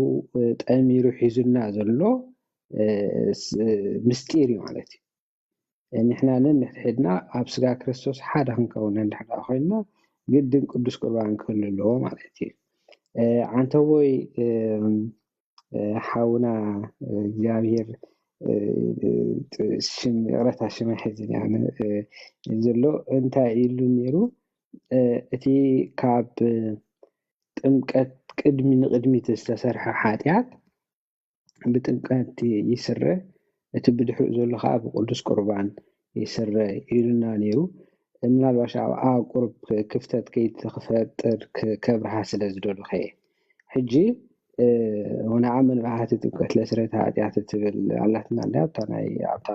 ጠሚሩ ሒዙና ዘሎ ምስጢር እዩ ማለት እዩ። ንሕና ነንሕድሕድና ኣብ ስጋ ክርስቶስ ሓደ ክንከውን እንድሕር ኮይንና ግድን ቅዱስ ቁርባን ክህሉ ኣለዎ ማለት እዩ። ዓንተቦይ ሓውና እግዚኣብሔር ሽም ይቕረታ ሽም ኣይሕዝን እያ ዘሎ እንታይ ኢሉ ነይሩ? እቲ ካብ ጥምቀት ቅድሚ ንቅድሚት ዝተሰርሐ ሓጢኣት ብጥምቀት ይስረ፣ እቲ ብድሕሪኡ ዘሎ ከዓ ብቅዱስ ቁርባን ይስረ ኢሉና ነይሩ። ምናልባሽ ኣብኣ ቁሩብ ክፍተት ከይትፈጥር ከብርሃ ስለ ዝደለኹ እየ። ሕጂ ንዓ መንባሃቲ ጥምቀት ለስረተ ሓጢኣት እትብል ኣላትና እንዳ ኣብታ ናይ ኣብታ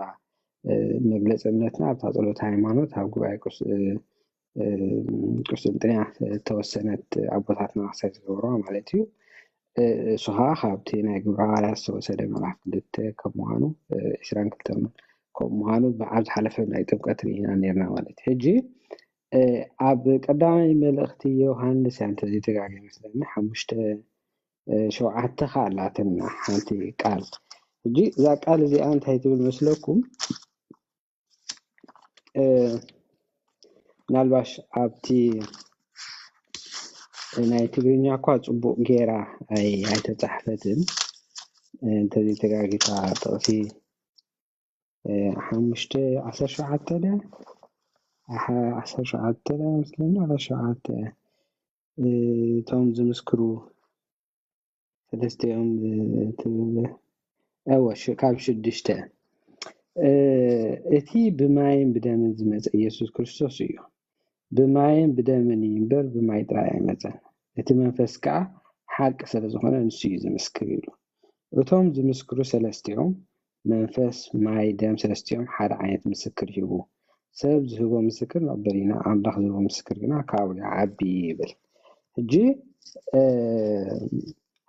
መግለፂ እምነትና ኣብታ ፀሎት ሃይማኖት ኣብ ጉባኤ ቁስጥንጥንያ እተወሰነት ኣቦታትና ክሳይ ዝገብርዋ ማለት እዩ። እሱ ከዓ ካብቲ ናይ ግብረ ሃዋርያት ዝተወሰደ ምዕራፍ ክልተ ከም ምዃኑ ዒስራን ክልተን ከም ምዃኑ ኣብ ዝሓለፈ ናይ ጥምቀት ርኢና ነርና ማለት እዩ። ሕጂ ኣብ ቀዳማይ መልእኽቲ ዮሃንስ እያ እንተዘይተጋገ መስለኒ ሓሙሽተ ሸውዓተ ከዓ ኣላትና ሓንቲ ቃል። ሕጂ እዛ ቃል እዚኣ እንታይ ትብል መስለኩም? ምናልባሽ ኣብቲ ናይ ትግርኛ እኳ ፅቡቅ ጌራ ኣይተፃሕፈትን እንተዘይተጋጊታ ጥቕሲ ሓሙሽተ ዓሰርተ ሸውዓተ ድያ ዓሰርተ ሸውዓተ ድያ መስለኒ ዓሰርተ ሸውዓተ እቶም ዝምስክሩ ሰለስቲኦም ትብል እወ ካብ ሽዱሽተ እቲ ብማይን ብደምን ዝመፀ ኢየሱስ ክርስቶስ እዩ። ብማይን ብደምን እዩ እምበር ብማይ ጥራይ ኣይመፀን። እቲ መንፈስ ከዓ ሓቂ ስለ ዝኾነ ንሱ እዩ ዝምስክር ኢሉ። እቶም ዝምስክሩ ሰለስቲኦም መንፈስ፣ ማይ፣ ደም ሰለስቲኦም ሓደ ዓይነት ምስክር ይህቡ። ሰብ ዝህቦ ምስክር ንቕበል ኢና፣ ኣምላኽ ዝህቦ ምስክር ግና ካብኡ ይዓቢ ይብል። ሕጂ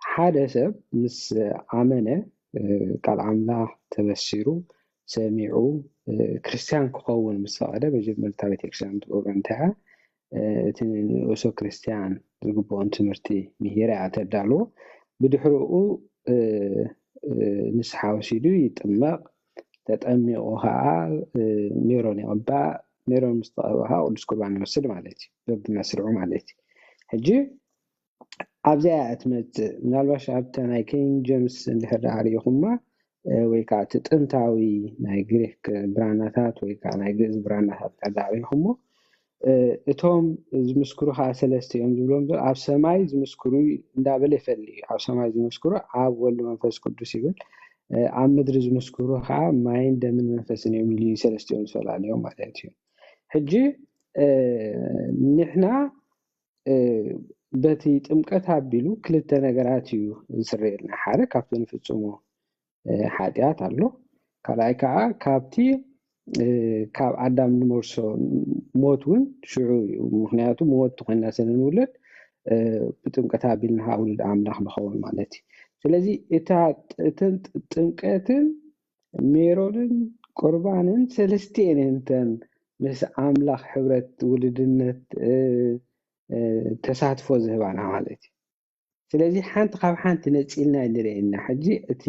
ሓደ ሰብ ምስ ኣመነ ቃል ኣምላኽ ተበሲሩ ሰሚዑ ክርስትያን ክኸውን ምስ ፈቐደ መጀመርታ ቤተክርስትያን ትገብሮ እንታይ እቲ ንእሱ ክርስትያን ዝግብኦን ትምህርቲ ምሂራ እያ ተዳልዎ። ብድሕሪኡ ንስሓ ወሲዱ ይጥመቕ። ተጠሚቑ ከዓ ሜሮን ይቕባእ። ሜሮን ምስ ተቐብአ ከዓ ቅዱስ ቁርባን ይወስድ ማለት እዩ። በብመስርዑ ማለት እዩ። ሕጂ ኣብዚኣ እያ ትመፅእ። ምናልባሽ ኣብታ ናይ ኪንግ ጀምስ እንድሕር ደኣ ርኢኹማ ወይ ከዓ እቲ ጥንታዊ ናይ ግሪክ ብራናታት ወይ ከዓ ናይ ግእዝ ብራናታት እንድሕር ደኣ ርኢኹሞ እቶም ዝምስክሩ ከዓ ሰለስተ እዮም ዝብሎም ዘሎ ኣብ ሰማይ ዝምስክሩ እንዳበለ ይፈሊ እዩ። ኣብ ሰማይ ዝምስክሩ ኣብ ወልድ መንፈስ ቅዱስ ይብል። ኣብ ምድሪ ዝምስክሩ ከዓ ማይን ደምን መንፈስን እዮም ኢሉ እዩ ሰለስቲኦም ዝፈላለዮም ማለት እዩ። ሕጂ ንሕና በቲ ጥምቀት ኣቢሉ ክልተ ነገራት እዩ ዝስረየልና። ሓደ ካብቲ ንፍጽሞ ሓጢኣት ኣሎ፣ ካልኣይ ከዓ ካብቲ ካብ ኣዳም ንመርሶ ሞት እውን ሽዑ እዩ። ምክንያቱ ሞት ተኮይና ስለንውለድ ብጥምቀት ኣቢልና ከዓ ውሉድ ኣምላኽ ንኸውን ማለት እዩ። ስለዚ እተን ጥምቀትን ሜሮንን ቁርባንን ሰለስቲኤን እተን ምስ ኣምላኽ ሕብረት ውልድነት ተሳትፎ ዝህባና ማለት እዩ። ስለዚ ሓንቲ ካብ ሓንቲ ነፂልና ንርእየና። ሕጂ እቲ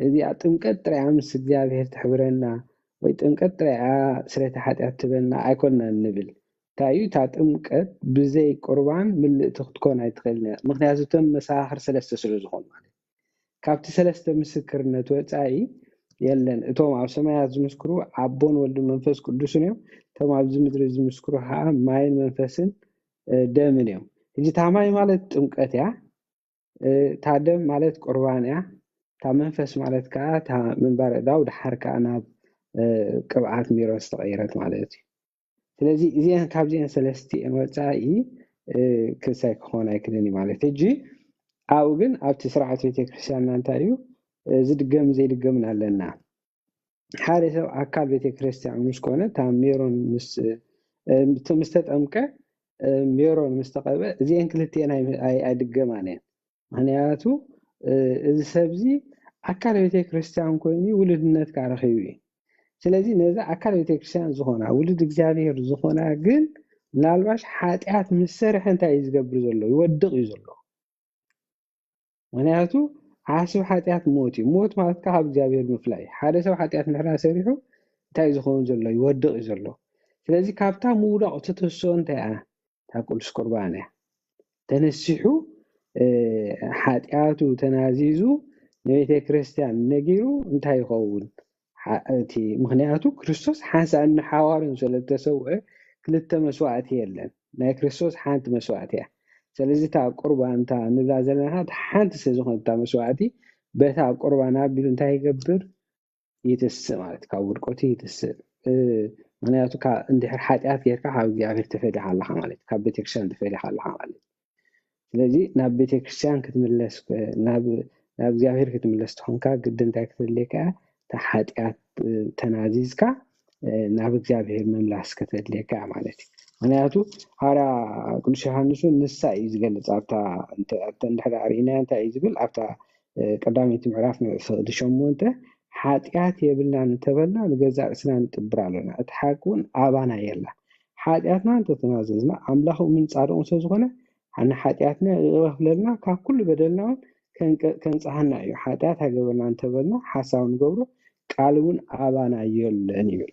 እዚኣ ጥምቀት ጥራያ ምስ እግዚኣብሔር ትሕብረና ወይ ጥምቀት ጥራያ ስረቲ ሓጢኣት ትበና ኣይኮንና ንብል። እንታይ እዩ እታ ጥምቀት ብዘይ ቁርባን ምልእቲ ክትኮን ኣይትኽእልን እያ። ምክንያቱ እቶም መሰኻኽር ሰለስተ ስለ ዝኾኑ ማለት እዩ። ካብቲ ሰለስተ ምስክርነት ወፃኢ የለን። እቶም ኣብ ሰማያት ዝምስክሩ ኣቦን ወልድን መንፈስ ቅዱስን እዮም። እቶም ኣብዚ ምድሪ ዝምስክሩ ከዓ ማይን መንፈስን ደምን እዮም። ሕጂ እታ ማይ ማለት ጥምቀት እያ። እታ ደም ማለት ቁርባን እያ። እታ መንፈስ ማለት ከዓ እታ ምንባር እዳው ደሓር ከዓ ናብ ቅብኣት ሜሮን ዝተቐየረት ማለት እዩ። ስለዚ እዚአን ካብዚአን ሰለስቲአን ወፃኢ ክሳይ ክኾን ኣይክልን እዩ ማለት። ሕጂ ኣብኡ ግን ኣብቲ ስርዓት ቤተክርስትያንና እንታይ እዩ ዝድገም ዘይድገምን ኣለና። ሓደ ሰብ ኣካል ቤተክርስትያን ምስ ኮነ እታ ሜሮን ምስ ተጠምቀ ሜሮን ምስ ተቐበ እዚአን ክልቲአን ኣይድገማን እየን። ምክንያቱ እዚ ሰብዚ ኣካል ቤተክርስትያን ኮይኑ ውልድነት ከዓ ረኺቡ እዩ። ስለዚ ነዚ ኣካል ቤተክርስትያን ዝኾና ውልድ እግዚኣብሔር ዝኾና ግን ምናልባሽ ሓጢኣት ምስ ሰርሐ እንታይ እዩ ዝገብር ዘሎ? ይወድቕ እዩ ዘሎ። ምክንያቱ ዓስብ ሓጢኣት ሞት እዩ። ሞት ማለት ካብ እግዚኣብሔር ምፍላይ። ሓደ ሰብ ሓጢኣት ንሕና ሰሪሑ እንታይ እዩ ዝኸውን ዘሎ? ይወድቕ እዩ ዘሎ። ስለዚ ካብታ ምውዳቕ ትትሶ እንታይ እያ? እታ ቅዱስ ቁርባን እያ። ተነሲሑ ሓጢኣቱ ተናዚዙ ንቤተ ክርስቲያን ነጊሩ እንታይ ይኸውን? እቲ ምክንያቱ ክርስቶስ ሓንሳእን ንሓዋሩን ስለ ዝተሰውአ ክልተ መስዋእቲ የለን። ናይ ክርስቶስ ሓንቲ መስዋእቲ እያ። ስለዚ እታ ቁርባን እታ ንብላ ዘለና ሓንቲ ስለ ዝኾነት እታ መስዋእቲ በታ ቁርባን ኣቢሉ እንታይ ይገብር? ይትስእ ማለት ካብ ውድቀቱ ይትስእ። ምክንያቱ እንድሕር ሓጢኣት ጌርካ ካብ እግዚኣብሔር ተፈሊኻ ኣለኻ ማለት ካብ ቤተክርስትያን ተፈሊኻ ኣለኻ ማለት። ስለዚ ናብ ቤተክርስትያን ክትምለስ ናብ እግዚኣብሔር ክትምለስ ተኾንካ ግዲ እንታይ ክትህልየካ እታ ሓጢኣት ተናዚዝካ ናብ እግዚኣብሔር ምምላስ ከተድልየካ ማለት እዩ። ምክንያቱ ሃራ ቅዱስ ዮሃንስ እውን ንሳ እዩ ዝገልፅ ኣብታ እንድሕር ርኢናያ እንታይ እዩ ዝብል ኣብታ ቀዳመይቲ ምዕራፍ ፍቕዲ ሸሞንተ ሓጢኣት የብልናን እንተበልና ንገዛእ ርእስና ንጥብር ኣለና፣ እቲ ሓቂ እውን ኣባና የላ። ሓጢኣትና እንተተናዘዝና ኣምላኽ እውን ጻድቕን ስለ ዝኾነ ንሓጢኣትና ይቕረ ክብለልና ካብ ኩሉ በደልና እውን ከንጽሃና እዩ። ሓጢኣት ኣይገበርና እንተበልና ሓሳዊ ንገብሮ ቃል እውን ኣባና የለን ይብል።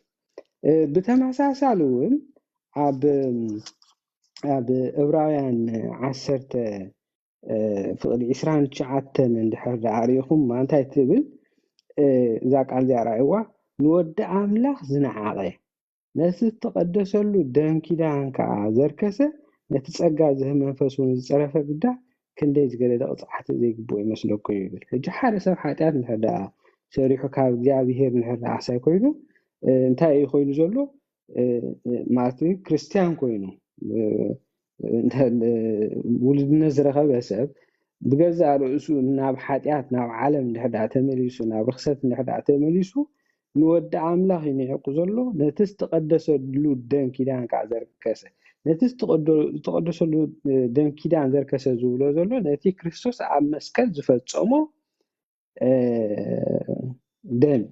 ብተመሳሳሊ እውን ኣብ ኣብ እብራውያን ዓሰርተ ፍቕዲ ዕስራን ትሽዓተን እንድሕር ደኣ ርኢኹም እንታይ ትብል እዛ ቃል እዚኣ ረኣይዋ ንወዲ ኣምላኽ ዝነዓቐ ነቲ ዝተቐደሰሉ ደም ኪዳን ከኣ ዘርከሰ ነቲ ጸጋ ዝህብ መንፈስ እውን ዝጸረፈ ግዳ ክንደይ ዝገደደ ቅጽዓቲ ዘይግብኦ ይመስለኩም ይብል። ሕጂ ሓደ ሰብ ሓጢኣት እንድሕር ደኣ ሰሪሑ ካብ እግዚኣብሄር እንድሕር ደኣ ዓሳይ ኮይኑ እንታይ እዩ ኮይኑ ዘሎ? ማለት ክርስትያን ኮይኑ ውልድነት ዝረኸበ ሰብ ብገዛእ ርእሱ ናብ ሓጢኣት ናብ ዓለም እንድሕር ደኣ ተመሊሱ ናብ ርኽሰት እንድሕር ደኣ ተመሊሱ ንወዲ ኣምላኽ እዩ ንዒቑ ዘሎ። ነቲ ዝተቐደሰሉ ደም ኪዳን ከዓ ዘርከሰ ነቲ ዝተቐደሰሉ ደም ኪዳን ዘርከሰ ዝብሎ ዘሎ ነቲ ክርስቶስ ኣብ መስቀል ዝፈጸሞ ደም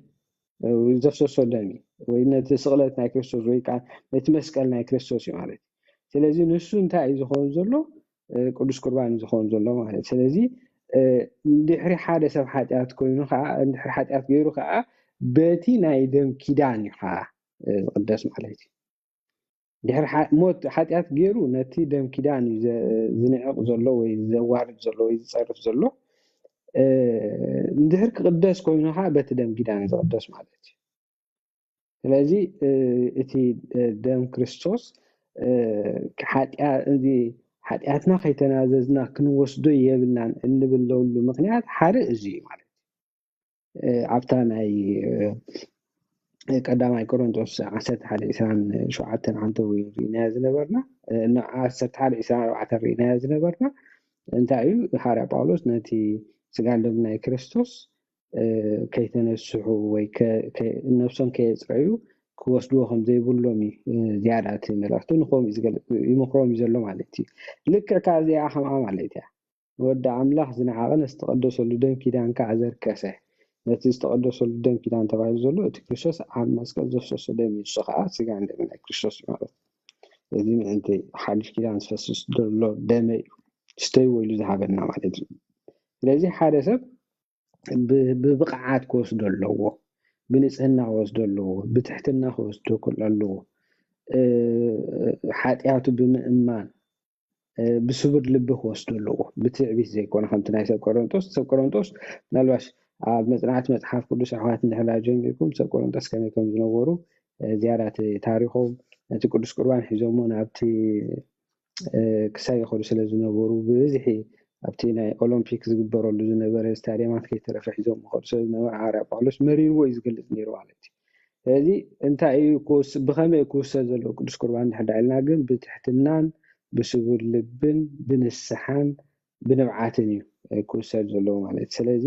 ዘፍሰሶ ደም ወይ ነቲ ስቕለት ናይ ክርስቶስ ወይ ከዓ ነቲ መስቀል ናይ ክርስቶስ እዩ ማለት እዩ። ስለዚ ንሱ እንታይ እዩ ዝኸውን ዘሎ? ቅዱስ ቁርባን እዩ ዝኸውን ዘሎ ማለት እዩ። ስለዚ እንድሕሪ ሓደ ሰብ ሓጢኣት ኮይኑ ከዓ እንድሕሪ ሓጢኣት ገይሩ ከዓ በቲ ናይ ደም ኪዳን እዩ ከዓ ዝቕደስ ማለት እዩ። ድሕሪ ሞት ሓጢኣት ገይሩ ነቲ ደም ኪዳን እዩ ዝንዕቕ ዘሎ ወይ ዘዋርድ ዘሎ ወይ ዝፀርፍ ዘሎ። እንድሕር ክቕደስ ኮይኑ ከዓ በቲ ደም ኪዳን እዩ ዝቕደስ ማለት እዩ። ስለዚ እቲ ደም ክርስቶስ ሓጢኣትና ከይተናዘዝና ክንወስዶ የብልናን እንብለሉ ምክንያት ሓደ እዚ እዩ ማለት እዩ። ኣብታ ናይ ቀዳማይ ቆሮንቶስ ዓሰርተ ሓደ ዕስራን ሸውዓተን ሓንተው ርኢናዮ ዝነበርና፣ እ፣ ን-፣ ዓሰርተ ሓደ ዕስራን ኣርባዕተን ርኢናዮ ዝነበርና እንታይ እዩ? ሃርያ ጳውሎስ ነቲ ስጋን ደም ናይ ክርስቶስ፣ እ፣ ከይተነስሑ ወይ ከ-፣ ከ-፣ ነብሶም ከየጽረዩ ክወስድዎ ከም ዘይብሎም እዩ፣ እ፣ ዝያዳ እቲ መልእኽቲ ንኸም እዩ ዝገልጽ፣ ይመኽሮም እዩ ዘሎ ማለት እዩ። ልክዕ ካብዚኣ ከምኣ ማለት እያ። ወዲ ኣምላኽ ዝነዓቐ ነቲ ዝተቐደሰሉ ደም ኪዳን ከኣ ዘርከሰ። ነቲ ዝተቐደሰሉ ደም ኪዳን ተባሂሉ ዘሎ እቲ ክርስቶስ ኣብ መስቀል ዘፍሰሶ ደም እዩ። ንሱ ከኣ ስጋን ደምን ናይ ክርስቶስ እዩ ማለት እዩ። እዚ ምእንቲ ሓድሽ ኪዳን ዝፈስስ ዘሎ ደመ እዩ። ስተይዎ ኢሉ ዝሃበና ማለት እዩ። ስለዚ ሓደ ሰብ ብ-፣ ብብቕዓት ክወስዶ ኣለዎ፣ ብንጽህና ክወስዶ ኣለዎ፣ ብትሕትና ክወስዶ ክል-፣ ኣለዎ። እ፣ ሓጢኣቱ ብምእማን፣ እ፣ ብስቡር ልቢ ክወስዶ ኣለዎ። ብትዕቢት ዘይኮነ፣ ከምቲ ናይ ሰብ ቆሮንጦስ። ሰብ ቆሮንጦስ ምናልባሽ ኣብ መጽናዕቲ መጽሓፍ ቅዱስ ኣሕዋት እንድሕር ጀሚርኩም፣ ሰብ ቆሮንጦስ ከመይ ከም ዝነበሩ፣ እ፣ ዝያዳ እቲ ታሪኾም፣ ነቲ ቅዱስ ቁርባን ሒዞሞ ናብቲ፣ እ፣ ክሳይ ይኸዱ ስለ ዝነበሩ፣ ብብዝሒ ኣብቲ ናይ ኦሎምፒክ ዝግበረሉ ዝነበረ ስታድየማት ከይተረፈ ሒዞም ይኸዱ ስለ ዝነበሩ፣ ሃዋርያ ጳውሎስ መሪርዎ እዩ ዝገልጽ ነይሩ ማለት እዩ። ስለዚ እንታይ እዩ ክውስ-፣ ብኸመይ ክውሰድ ዘለዎ ቅዱስ ቁርባን እንድሕር ዳኣ ኢልና ግን፣ ብትሕትናን ብስቡር ልብን ብንስሓን ብንብዓትን እዩ፣ እ፣ ክውሰድ ዘለዎ ማለት እዩ። ስለዚ፣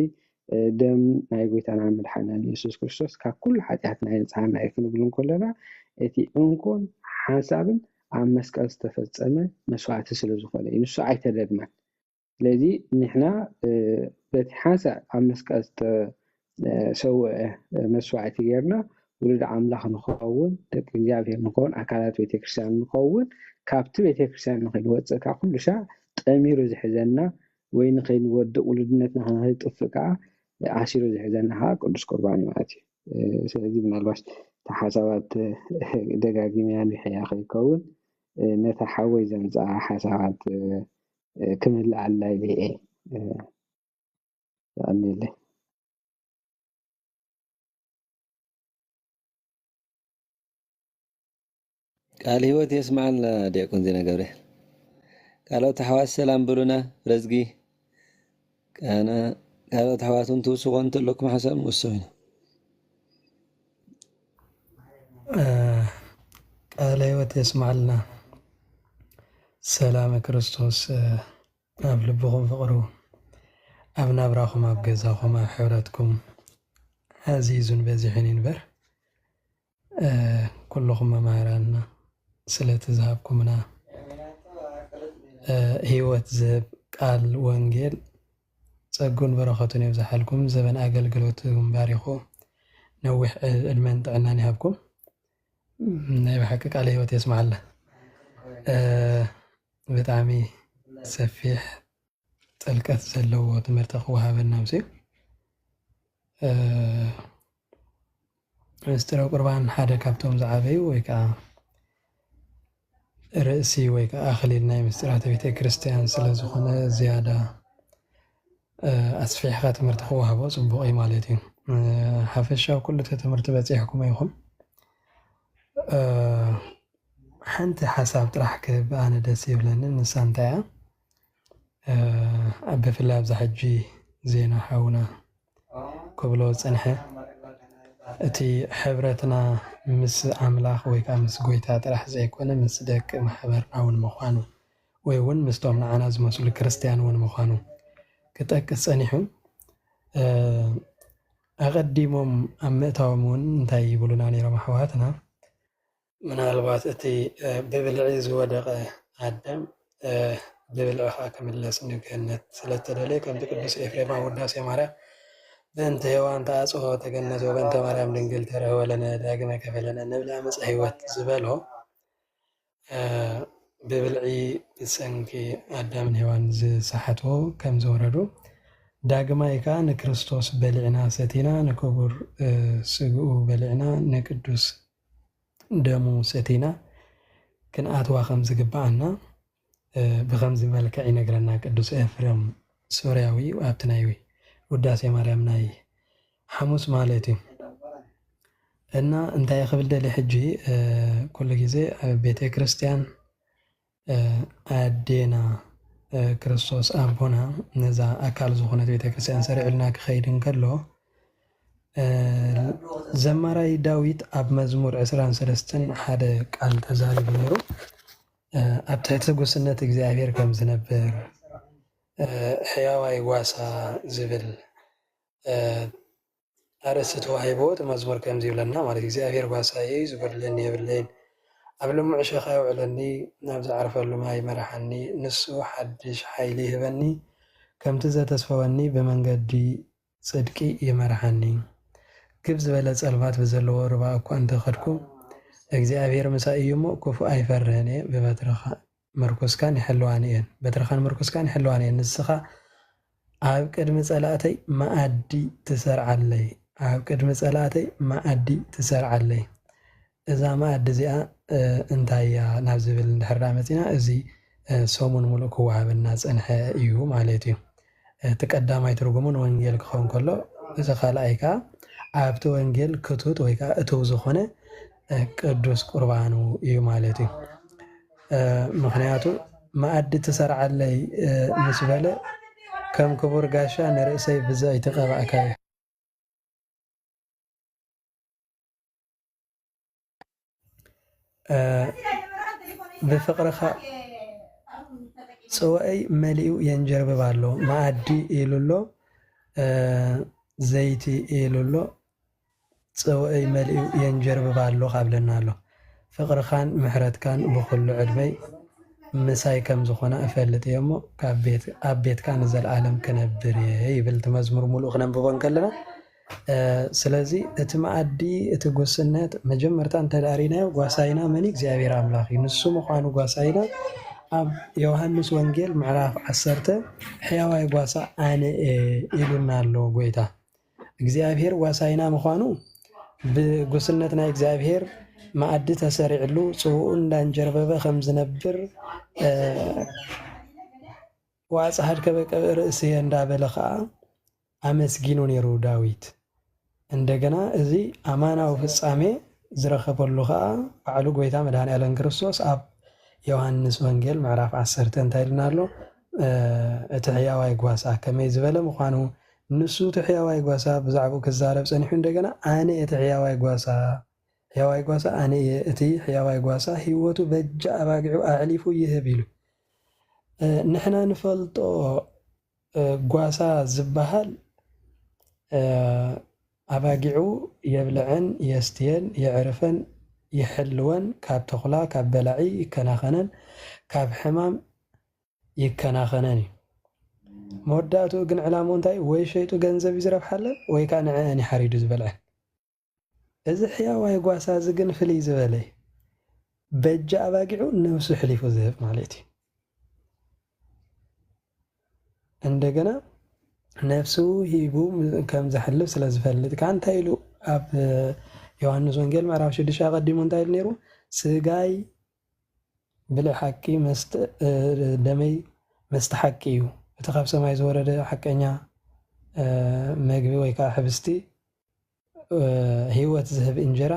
እ፣ ደም ናይ ጎይታና መድሓኒናን የሱስ ክርስቶስ ካብ ኩሉ ሓጢኣትና የንጽሃና እዩ ክንብል እንከለና፣ እቲ እንኮን ሓንሳብን ኣብ መስቀል ዝተፈጸመ መስዋእቲ ስለ ዝኾነ እዩ። ንሱ ኣይተደግመን። ስለዚ ንሕና፣ እ፣ በቲ ሓንሳእ ኣብ መስቀል ዝተሰውአ መስዋእቲ ጌርና ውሉድ ኣምላኽ ንኸውን፣ ደቂ እግዚኣብሔር ንኸውን፣ ኣካላት ቤተክርስትያን ንኸውን፣ ካብቲ ቤተክርስትያን ንኸይንወጽእ ከኣ ኩሉ ሻዕ ጠሚሩ ዝሕዘና ወይ ንኸይንወድቕ ውሉድነትና ንኸይጥፍእ ከኣ ኣሲሩ ዝሕዘና ከኣ ቅዱስ ቁርባን እዩ ማለት እዩ። እ፣ ስለዚ ምናልባሽ እታ ሓሳባት፣ እ፣ ደጋጊመያ ሊሐያ ከይከውን፣ እ፣ ነታ ሓወይ ዘምጽኣ ሓሳባት፣ እ፣ እ፣ ክምልኣላ ኢለ እየ፣ እ፣ የቐንየለይ። ቃል ህይወት የስማዓልና ዲያቆን ዜና ገብርኤል። ካልኦት ኣሕዋት ሰላም ብሉና፣ ረዝጊ፣ ቃና፣ ካልኦት ኣሕዋት እውን ትውስኾ እንተለኩም ሓሳብ ንውስኽ ኢና። እ፣ ቃለ ህይወት የስማዓልና። ሰላም ክርስቶስ፣ እ፣ ኣብ ልብኹም ፍቕሩ፣ ኣብ ናብራኹም፣ ኣብ ገዛኹም፣ ኣብ ሕብረትኩም ዓዚዙን በዚሑን ይንበር። እ፣ ኩልኹም መማህራንና ስለቲ ዝሃብኩምና፣ እ፣ ህይወት ዝህብ ቃል ወንጌል ጸጉን በረኸቱን የብዝሓልኩም። ዘበን ኣገልግሎትኩም ባሪኹ ነዊሕ ዕ-፣ ዕድመን ጥዕናን ይሃብኩም። ናይ ብሓቂ ቃለ ህይወት የስምዓልና። እ፣ ብጣዕሚ ሰፊሕ ጥልቀት ዘለዎ ትምህርቲ ክወሃበና ምስ እዩ። እ፣ ምስጢረ ቁርባን ሓደ ካብቶም ዝዓበዩ ወይ ከዓ ርእሲ ወይ ከዓ ኣኽሊል ናይ ምስጢራተ ቤተ ክርስቲያን ስለ ዝኾነ ዝያዳ፣ እ፣ ኣስፊሕካ ትምህርቲ ክወሃቦ ጽቡቕ እዩ ማለት እዩ። እ፣ ሓፈሻዊ ኩሉ እቲ ትምህርቲ በጺሕኩሞ ኢኹም። እ፣ ሓንቲ ሓሳብ ጥራሕ ክህብ ኣነ ደስ ይብለኒ። ንሳ እንታይ እያ? እ፣ ብፍላይ ኣብዛ ሕጂ ዜና ሓውና ክብሎ ዝጸንሐ፣ እቲ ሕብረትና ምስ ኣምላኽ ወይ ከዓ ምስ ጎይታ ጥራሕ ዘይኮነ፣ ምስ ደቂ ማሕበርና እውን ምዃኑ፣ ወይ እውን ምስቶም ንዓና ዝመስሉ ክርስትያን እውን ምዃኑ ክጠቅስ ጸኒሑ። እ፣ ኣቐዲሞም ኣብ ምእታዎም እውን እንታይ ይብሉና ነይሮም ኣሕዋትና? ምናልባት እቲ፣ እ፣ ብብልዒ ዝወደቐ ኣዳም፣ እ፣ ብብልዒ ኸኣ ክምለስ ንገነት ስለ እተደልየ፣ ከምቲ ቅዱስ ኤፍሬም ኣብ ውዳሴ ማርያም፣ "በእንተ ሔዋን ተዓጽሖ ገነት ወበእንተ ማርያም ድንግል ተረህወ ለነ ዳግመ ከፈለነ ንብላ ምጸ ህይወት" ዝበሎ፣ እ፣ ብብልዒ ብሰንኪ ኣዳምን ሔዋን ዝሰሓትዎ ከም ዝወረዱ፣ ዳግማይ ከኣ ንክርስቶስ በሊዕና ሰቲና፣ ንክቡር፣ እ፣ ስግኡ በሊዕና፣ ንቅዱስ ደሙ ሰቲና ክንኣትዋ ከም ዝግብኣና፣ እ፣ ብኸምዚ መልክዕ ይነግረና ቅዱስ ኤፍሬም ሶርያዊ ኣብቲ ናይ ውዳሴ ማርያም ናይ ሓሙስ ማለት እዩ። እና እንታይ ክብል ደልየ ሕጂ፣ እ፣ ኩሉ ግዜ ኣብ ቤተ ክርስቲያን፣ እ፣ ኣዴና፣ እ፣ ክርስቶስ ኣቦና ነዛ ኣካል ዝኾነት ቤተ ክርስቲያን ሰሪዑልና ክኸይድ እንከሎ፣ እ፣ ዘማራይ ዳዊት ኣብ መዝሙር ዕስራን ሰለስተን ሓደ ቃል ተዛሪቡ ነይሩ። እ፣ ኣብ ትሕቲ ጉስነት እግዚኣብሔር ከም ዝነብር፣ እ፣ ሕያዋይ ጓሳ ዝብል፣ እ፣ ኣርእስቲ ተዋሂብዎ እቲ መዝሙር ከምዚ ይብለና ማለት እዩ። እግዚኣብሔር ጓሳየ እዩ፣ ዝጎድለኒ የብለይን። ኣብ ልሙዕ ሸኻ የውዕለኒ፣ ናብ ዝዓርፈሉ ማይ ይመርሓኒ። ንሱ ሓድሽ ሓይሊ ይህበኒ፣ ከምቲ ዘተስፈወኒ ብመንገዲ ጽድቂ ይመርሓኒ። ግብ ዝበለ ጸልማት ብዘለዎ ሩባ እኳ እንተ ኸድኩ፣ እግዚኣብሔር ምሳይ እዩ እሞ፣ ክፉእ ኣይፈርህን እየ። ብበትርኻ ምርኩስካን ይሕልዋኒ እየን። በትርኻን ምርኩስካን ይሕልዋኒ እየን። ንስኻ ኣብ ቅድሚ ጸላእተይ መኣዲ ትሰርዓለይ። ኣብ ቅድሚ ጸላእተይ መኣዲ ትሰርዓለይ። እዛ መኣዲ እዚኣ፣ እ፣ እንታይ እያ ናብ ዝብል እንድሕር ደኣ መጺና፣ እዚ፣ እ፣ ሰሙን ሙሉእ ክወሃበና ጸንሐ እዩ ማለት እዩ። እቲ ቀዳማይ ትርጉሙ ንወንጌል ክኸውን ከሎ፣ እዚ ካልኣይ ከኣ ኣብቲ ወንጌል ክቱት ወይ ከኣ እቱው ዝኾነ፣ እ፣ ቅዱስ ቁርባኑ እዩ ማለት እዩ። እ፣ ምኽንያቱ መኣዲ ትሰርዓለይ፣ እ፣ ምስ በለ፣ ከም ክቡር ጋሻ ንርእሰይ ብዘይተቐባእካዮ፣ እ፣ ብፍቕርኻ ጽዋእይ መሊኡ የንጀርብብ ኣሎ፣ መኣዲ ኢሉ ኣሎ፣ እ፣ ዘይቲ ኢሉ ኣሎ፣ ጽዋእይ መሊኡ የንጀርብብ ኣሎ ካብለና ኣሎ። ፍቕርኻን ምሕረትካን ብኹሉ ዕድመይ ምሳይ ከም ዝኾና እፈልጥ እየ እሞ፣ ካብ ቤት-፣ ኣብ ቤትካ ንዘለኣለም ክነብር እየ ይብል እቲ መዝሙር ሙሉእ ክነንብቦ እንከለና። እ፣ ስለዚ እቲ መኣዲ፣ እቲ ጉስነት መጀመርታ እንተ ደኣ ርኢናዮ፣ ጓሳይና መን እዩ? እግዚኣብሔር ኣምላኽ እዩ። ንሱ ምዃኑ ጓሳይና ኣብ ዮሃንስ ወንጌል ምዕራፍ ዓሰርተ ሕያዋይ ጓሳ ኣነ እየ ኢሉና ኣሎ ጎይታ። እግዚኣብሔር ጓሳይና ምዃኑ ብጉስነት ናይ እግዚኣብሔር መኣዲ ተሰሪዕሉ ጽውኡ እንዳንጀርበበ ከም ዝነብር፣ እ፣ "ወአጽሐድከ በቅብእ ርእስየ" እንዳበለ ኸኣ ኣመስጊኑ ነይሩ ዳዊት። እንደገና እዚ ኣማናዊ ፍጻሜ ዝረኸበሉ ኸኣ ባዕሉ ጎይታ መድኃኔ ዓለም ክርስቶስ ኣብ ዮሃንስ ወንጌል ምዕራፍ ዓሰርተ እንታይ ኢልና ኣሎ? እ፣ እቲ ሕያዋይ ጓሳ ከመይ ዝበለ ምዃኑ፣ ንሱ እቲ ሕያዋይ ጓሳ ብዛዕባኡ ክዛረብ ጸኒሑ፣ እንደገና "ኣነ እቲ ሕያዋይ ጓሳ፣ ሕያዋይ ጓሳ ኣነ እየ፣ እቲ ሕያዋይ ጓሳ ህይወቱ በጃ ኣባጊዑ ኣሕሊፉ ይህብ" ኢሉ። እ፣ ንሕና ንፈልጦ፣ እ፣ ጓሳ ዝበሃል፣ እ፣ ኣባጊዑ የብልዐን፣ የስትየን፣ የዕርፈን፣ ይሕልወን፣ ካብ ተኹላ፣ ካብ በላዒ ይከናኸነን፣ ካብ ሕማም ይከናኸነን እዩ። መወዳእትኡ ግን ዕላምኡ እንታይ? ወይ ሸይጡ ገንዘብ እዩ ዝረብሓለን፣ ወይ ከኣ ንዐአን እዩ ሓሪዱ ዝበልዐን። እዚ ሕያዋይ ጓሳ እዚ ግን ፍልይ ዝበለ እዩ። በጃ ኣባጊዑ ነብሱ ሕሊፉ ዝህብ ማለት እዩ። እንደገና ነፍሱ ሂቡ ከም ዘሕልፍ ስለ ዝፈልጥ ከኣ እንታይ ኢሉ ኣብ ዮሃንስ ወንጌል ምዕራፍ ሽዱሽተ ኣቐዲሙ እንታይ ኢሉ ነይሩ? "ስጋይ ብልዕ ሓቂ፣ መስተ-፣ እ፣ ደመይ መስተ ሓቂ እዩ። እቲ ካብ ሰማይ ዝወረደ ሓቀኛ፣ እ፣ መግቢ ወይ ከኣ ሕብስቲ፣ እ፣ ህይወት ዝህብ እንጀራ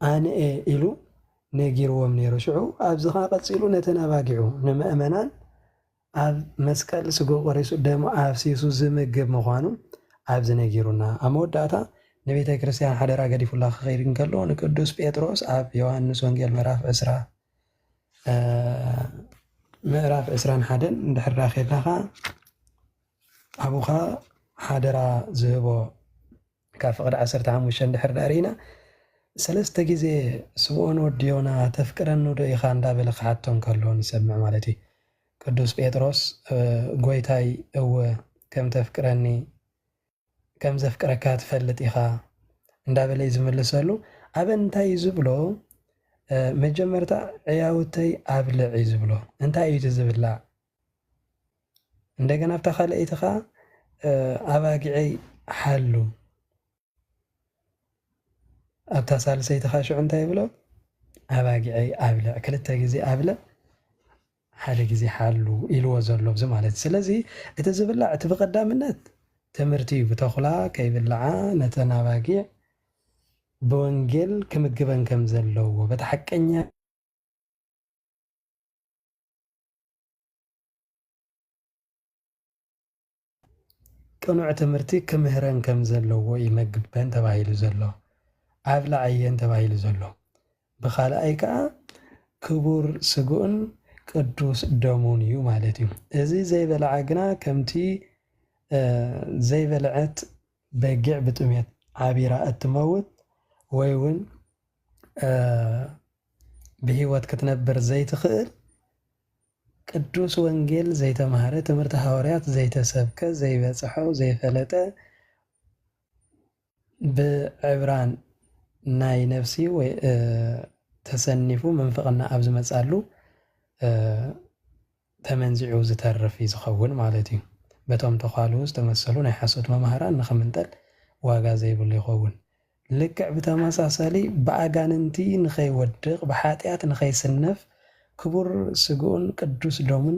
ኣነ እየ" ኢሉ ነጊርዎም ነይሩ። ሽዑ ኣብዚ ኸኣ ቀጺሉ ነተን ኣባጊዑ ንምእመናን ኣብ መስቀል ስግኡ ቆሪሱ ደሙ ኣፍሲሱ ዝምግብ ምዃኑ ኣብዚ ነጊሩና። ኣብ መወዳእታ ንቤተ ክርስቲያን ሓደራ ገዲፉላ ክኸይድ እንከሎ ንቅዱስ ጴጥሮስ ኣብ ዮሃንስ ወንጌል ምዕራፍ ዕስራ፣ እ፣ ምዕራፍ ዕስራን ሓደን እንድሕር ዳኣ ኸድና ኸኣ ኣብኡ ኸኣ ሓደራ ዝህቦ ካብ ፍቕዲ ዓሰርተ ሓሙሽተ እንድሕር ደኣ ርኢና፣ ሰለስተ ግዜ "ስምኦን ወዲ ዮና፣ ተፍቅረኒ ዶ ኢኻ?" እንዳበለ ክሓቶ እንከሎ ንሰምዕ ማለት እዩ። ቅዱስ ጴጥሮስ፣ እ፣ "ጐይታይ፣ እወ፣ ከም ተፍቅረኒ፣ ከም ዘፍቅረካ ትፈልጥ ኢኻ" እንዳበለ እዩ ዝምልሰሉ። ኣበ እንታይ እዩ ዝብሎ? እ፣ መጀመርታ "ዕያውተይ ኣብልዕ" እዩ ዝብሎ። እንታይ እዩ እቲ ዝብላዕ? እንደገና ኣብታ ካልኣይቲ ኸኣ፣ እ፣ "ኣባጊዐይ ሓሉ"፣ ኣብታ ሳልሰይቲ ኸኣ ሽዑ እንታይ ይብሎ? "ኣባጊዐይ ኣብልዕ"፣ ክልተ ግዜ "ኣብልዕ፣ ሓደ ግዜ ሓሉ" ኢልዎ ዘሎ ኣብዚ ማለት እዩ። ስለዚ እቲ ዝብላዕ፣ እቲ ብቐዳምነት ትምህርቲ እዩ። ብተኹላ ከይብልዓ፣ ነተን ኣባጊዕ ብወንጌል ክምግበን ከም ዘለዎ፣ በቲ ሓቀኛ ቅኑዕ ትምህርቲ ክምህረን ከም ዘለዎ እዩ መግበን ተባሂሉ ዘሎ፣ ኣብልዐየን ተባሂሉ ዘሎ። ብኻልኣይ ከኣ ክቡር ስግኡን ቅዱስ ደሙን እዩ ማለት እዩ። እዚ ዘይበልዓ ግና ከምቲ፣ እ፣ ዘይበልዐት በጊዕ ብጥሜት ዓቢራ እትመውት ወይ እውን፣ እ፣ ብህይወት ክትነብር ዘይትኽእል፣ ቅዱስ ወንጌል ዘይተማህረ፣ ትምህርቲ ሃዋርያት ዘይተሰብከ፣ ዘይበጽሖ፣ ዘይፈለጠ፣ ብዕብራን ናይ ነፍሲ ወይ፣ እ፣ ተሰኒፉ ምንፍቕና ኣብ ዝመጻሉ፣ እ፣ ተመንዚዑ ዝተርፍ እዩ ዝኸውን ማለት እዩ። በቶም ተዃሉ ዝተመሰሉ ናይ ሓሶት መማህራን ንኽምንጠል ዋጋ ዘይብሉ ይኸውን። ልክዕ ብተመሳሳሊ ብኣጋንንቲ ንኸይወድቕ፣ ብሓጢኣት ንኸይስነፍ፣ ክቡር ስግኡን ቅዱስ ደሙን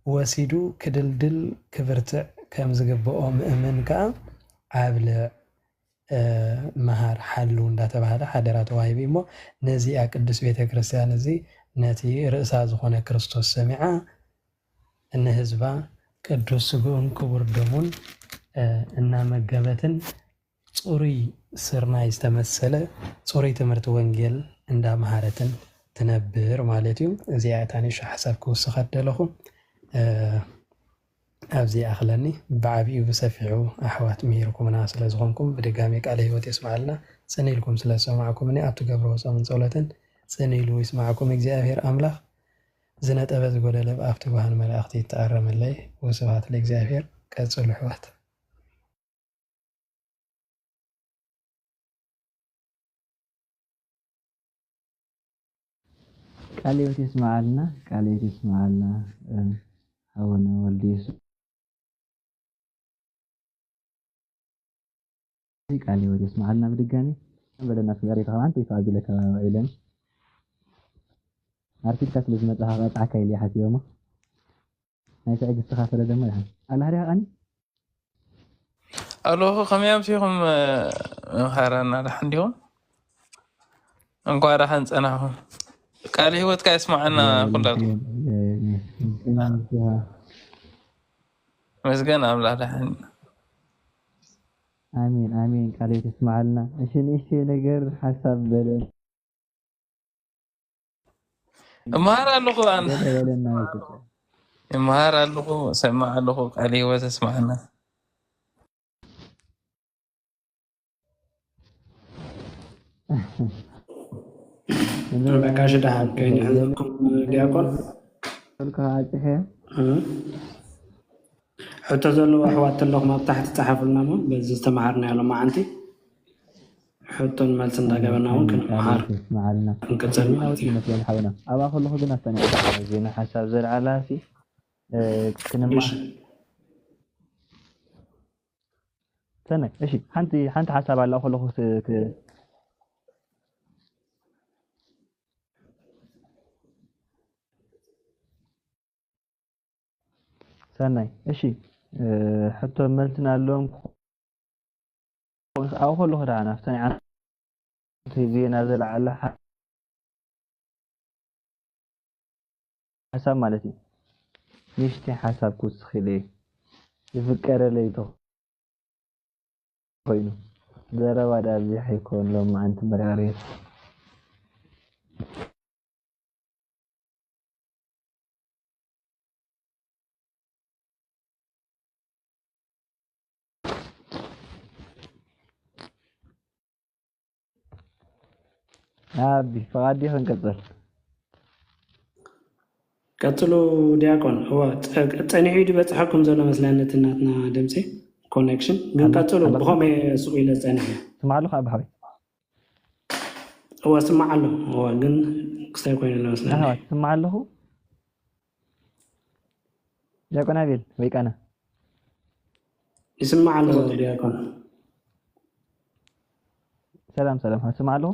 ወሲዱ ክድልድል ክብርትዕ ከም ዝግብኦ ምእምን ከኣ ኣብልዕ፣ እ፣ መሃር፣ ሓሉ እንዳተባህለ ሓደራ ተዋሂቡ እዩ። እሞ ነዚኣ ቅድስት ቤተ ክርስቲያን እዚ ነቲ ርእሳ ዝኾነ ክርስቶስ ሰሚዓ ንህዝባ ቅዱስ ስግኡን ክቡር ደሙን፣ እ፣ እናመገበትን ጽሩይ ስርናይ ዝተመሰለ ጽሩይ ትምህርቲ ወንጌል እንዳመሃረትን ትነብር ማለት እዩ። እዚኣ እታ ንእሽቶ ሓሳብ ክውስኻ ደለኹ። እ፣ ኣብዚ ይኣኽለኒ። ብዓቢኡ ብሰፊሑ ኣሕዋት ምሂርኩምና ስለ ዝኾንኩም ብድጋሚ ቃለ ህይወት የስምዓልና። ጽን ኢልኩም ስለ ዝሰማዕኩምኒ ኣብ ትገብርዎ ጾምን ጸሎትን ጽን ኢሉ ይስማዕኩም እግዚኣብሔር ኣምላኽ። ዝነጠበ ዝጎደለ ብኣፍ ትጉሃን መላእኽቲ ይተኣረመለይ። ወስብሐት ለእግዚኣብሔር። ቀጽሉ ኣሕዋት። ቃለ ህይወት የስምዓልና፣ ቃለ ህይወት የስምዓልና፣ እ፣ ሓውና ወልደ የሱስ። ቃለ ህይወት የስምዓልና ብድጋሚ። በለና ስጋሪ ተኸማን ተይፋ ቢለ ከባቢ ኢለን። ኣርፊድካ ስለ ዝመጻኻ ቀጽዓካ ኢለ ሓሲበ እሞ። ናይ ትዕግስትኻ ፍረ ደሞ ይኹን። ኣላህ ዲኻ ቀኒ? ኣለኹ፣ ከመይ ኣምሲኹም፣ እ፣ መምሃራና? ደሓን ዲኹም? እንኳዕ ደሓን ጸናሕኩም። ቃለ ህይወትካ የስምዓና ኩላትኩም። መስገን ኣምላኽ ደሓን። ኣሜን፣ ኣሜን። ቃለ ህይወት የስምዓልና። እሺ፣ ንእሽተይ ነገር ሓሳብ በለ። እምሃር ኣለኹ ኣነ። በለ፣ በለና፣ ይቅርታ። እምሃር ኣለኹ፣ እሰምዕ ኣለኹ፣ ቃለ ህይወት የስምዓና። በቃ፣ እሺ፣ ደሓን ከይንሕዘኩም፣ ዲያቆን። ስልክኻ ኣጽሐ። እ? ሕቶ ዘለዎ ኣሕዋት ኣለኹም፣ ኣብ ታሕቲ ጸሓፉልና እሞ፣ በዚ ዝተመሃርናዮ ሎማዓንቲ ሕቶን መልሲ እንዳገበርና እውን ክንመሃር ክንቅጽል ማለት እዩ። ይመስለኒ ሓውና። ኣብኣ ከለኹ ግን ኣስተንዕቕ ዜና ሓሳብ ዘልዓላ ሲ፣ እ፣ ክንማ-፣ እሺ። ሰናይ፣ እሺ፣ ሓንቲ፣ ሓንቲ ሓሳብ ኣላ ከለኹ ስ-፣ ክ-፣ ሰናይ፣ እሺ፣ እ፣ ሕቶን መልስን ኣለዎም። ኣብኡ ከለኹ ደኣ ናብተን ዓንዲ ዜና ዘልዓላ ሓ-፣ ሓሳብ ማለት እዩ። ንእሽተይ ሓሳብ ክውስኽ ኢለ እየ። ዝፍቀረ ለይቱ ኮይኑ። ዘረባ ደኣ ኣብዚሓ ኣይኮን ሎማዓንቲ እምበር ኣርየት። ኣቢ፣ ፍቓድ ድዩ ክንቅጽል? ቀጽሉ ዲያቆን። እወ፣ ጸ-፣ ጸኒሑ እዩ ዝበጽሐኩም ዘሎ መስለኒ እቲ ናትና ድምጺ ኮኔክሽን። ግን ኣሎ፣ ቀጽሉ፣ ኣሎ። ብኸመይ ሱቕ ኢለ ጸኒሐ? ስማዕ ኣለኹ ኣቢ ሓወይ። እወ፣ ስማዕ ኣሎ። እወ፣ ግን ክስታይ ኮይኑ ኣሎ መስለኒ። ኣሃ፣ ስማዕ ኣለኹ። ዲያቆን ኣቤል ወይ ቃና? ይስማዕ ኣሎ ዲያቆን። ሰላም፣ ሰላም። ስማዕ ኣለኹ።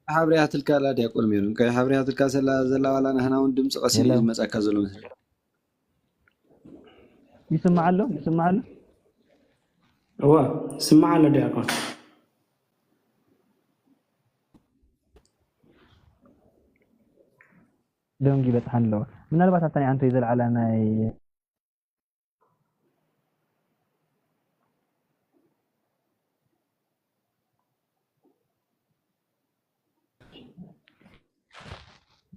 ሓብርያትልካ ኣላ ዲያቆን ሜሮን። ከይ ሓብርያትልካ ዘላ፣ ዘላ ዋላ ንሕና እውን ድምፂ ቀሲኑ እዩ የለን። ዝመፀካ ዘሎ መስለኒ። ይስማዕ ኣሎ? ይስማዕ ኣሎ? እወ፣ ይስማዕ ኣሎ ዲያቆን። ደንጉ ይበጽሓን ኣለዋ። ምናልባት ኣብታ ናይ ኣንቶይ ዘልዓላ ናይ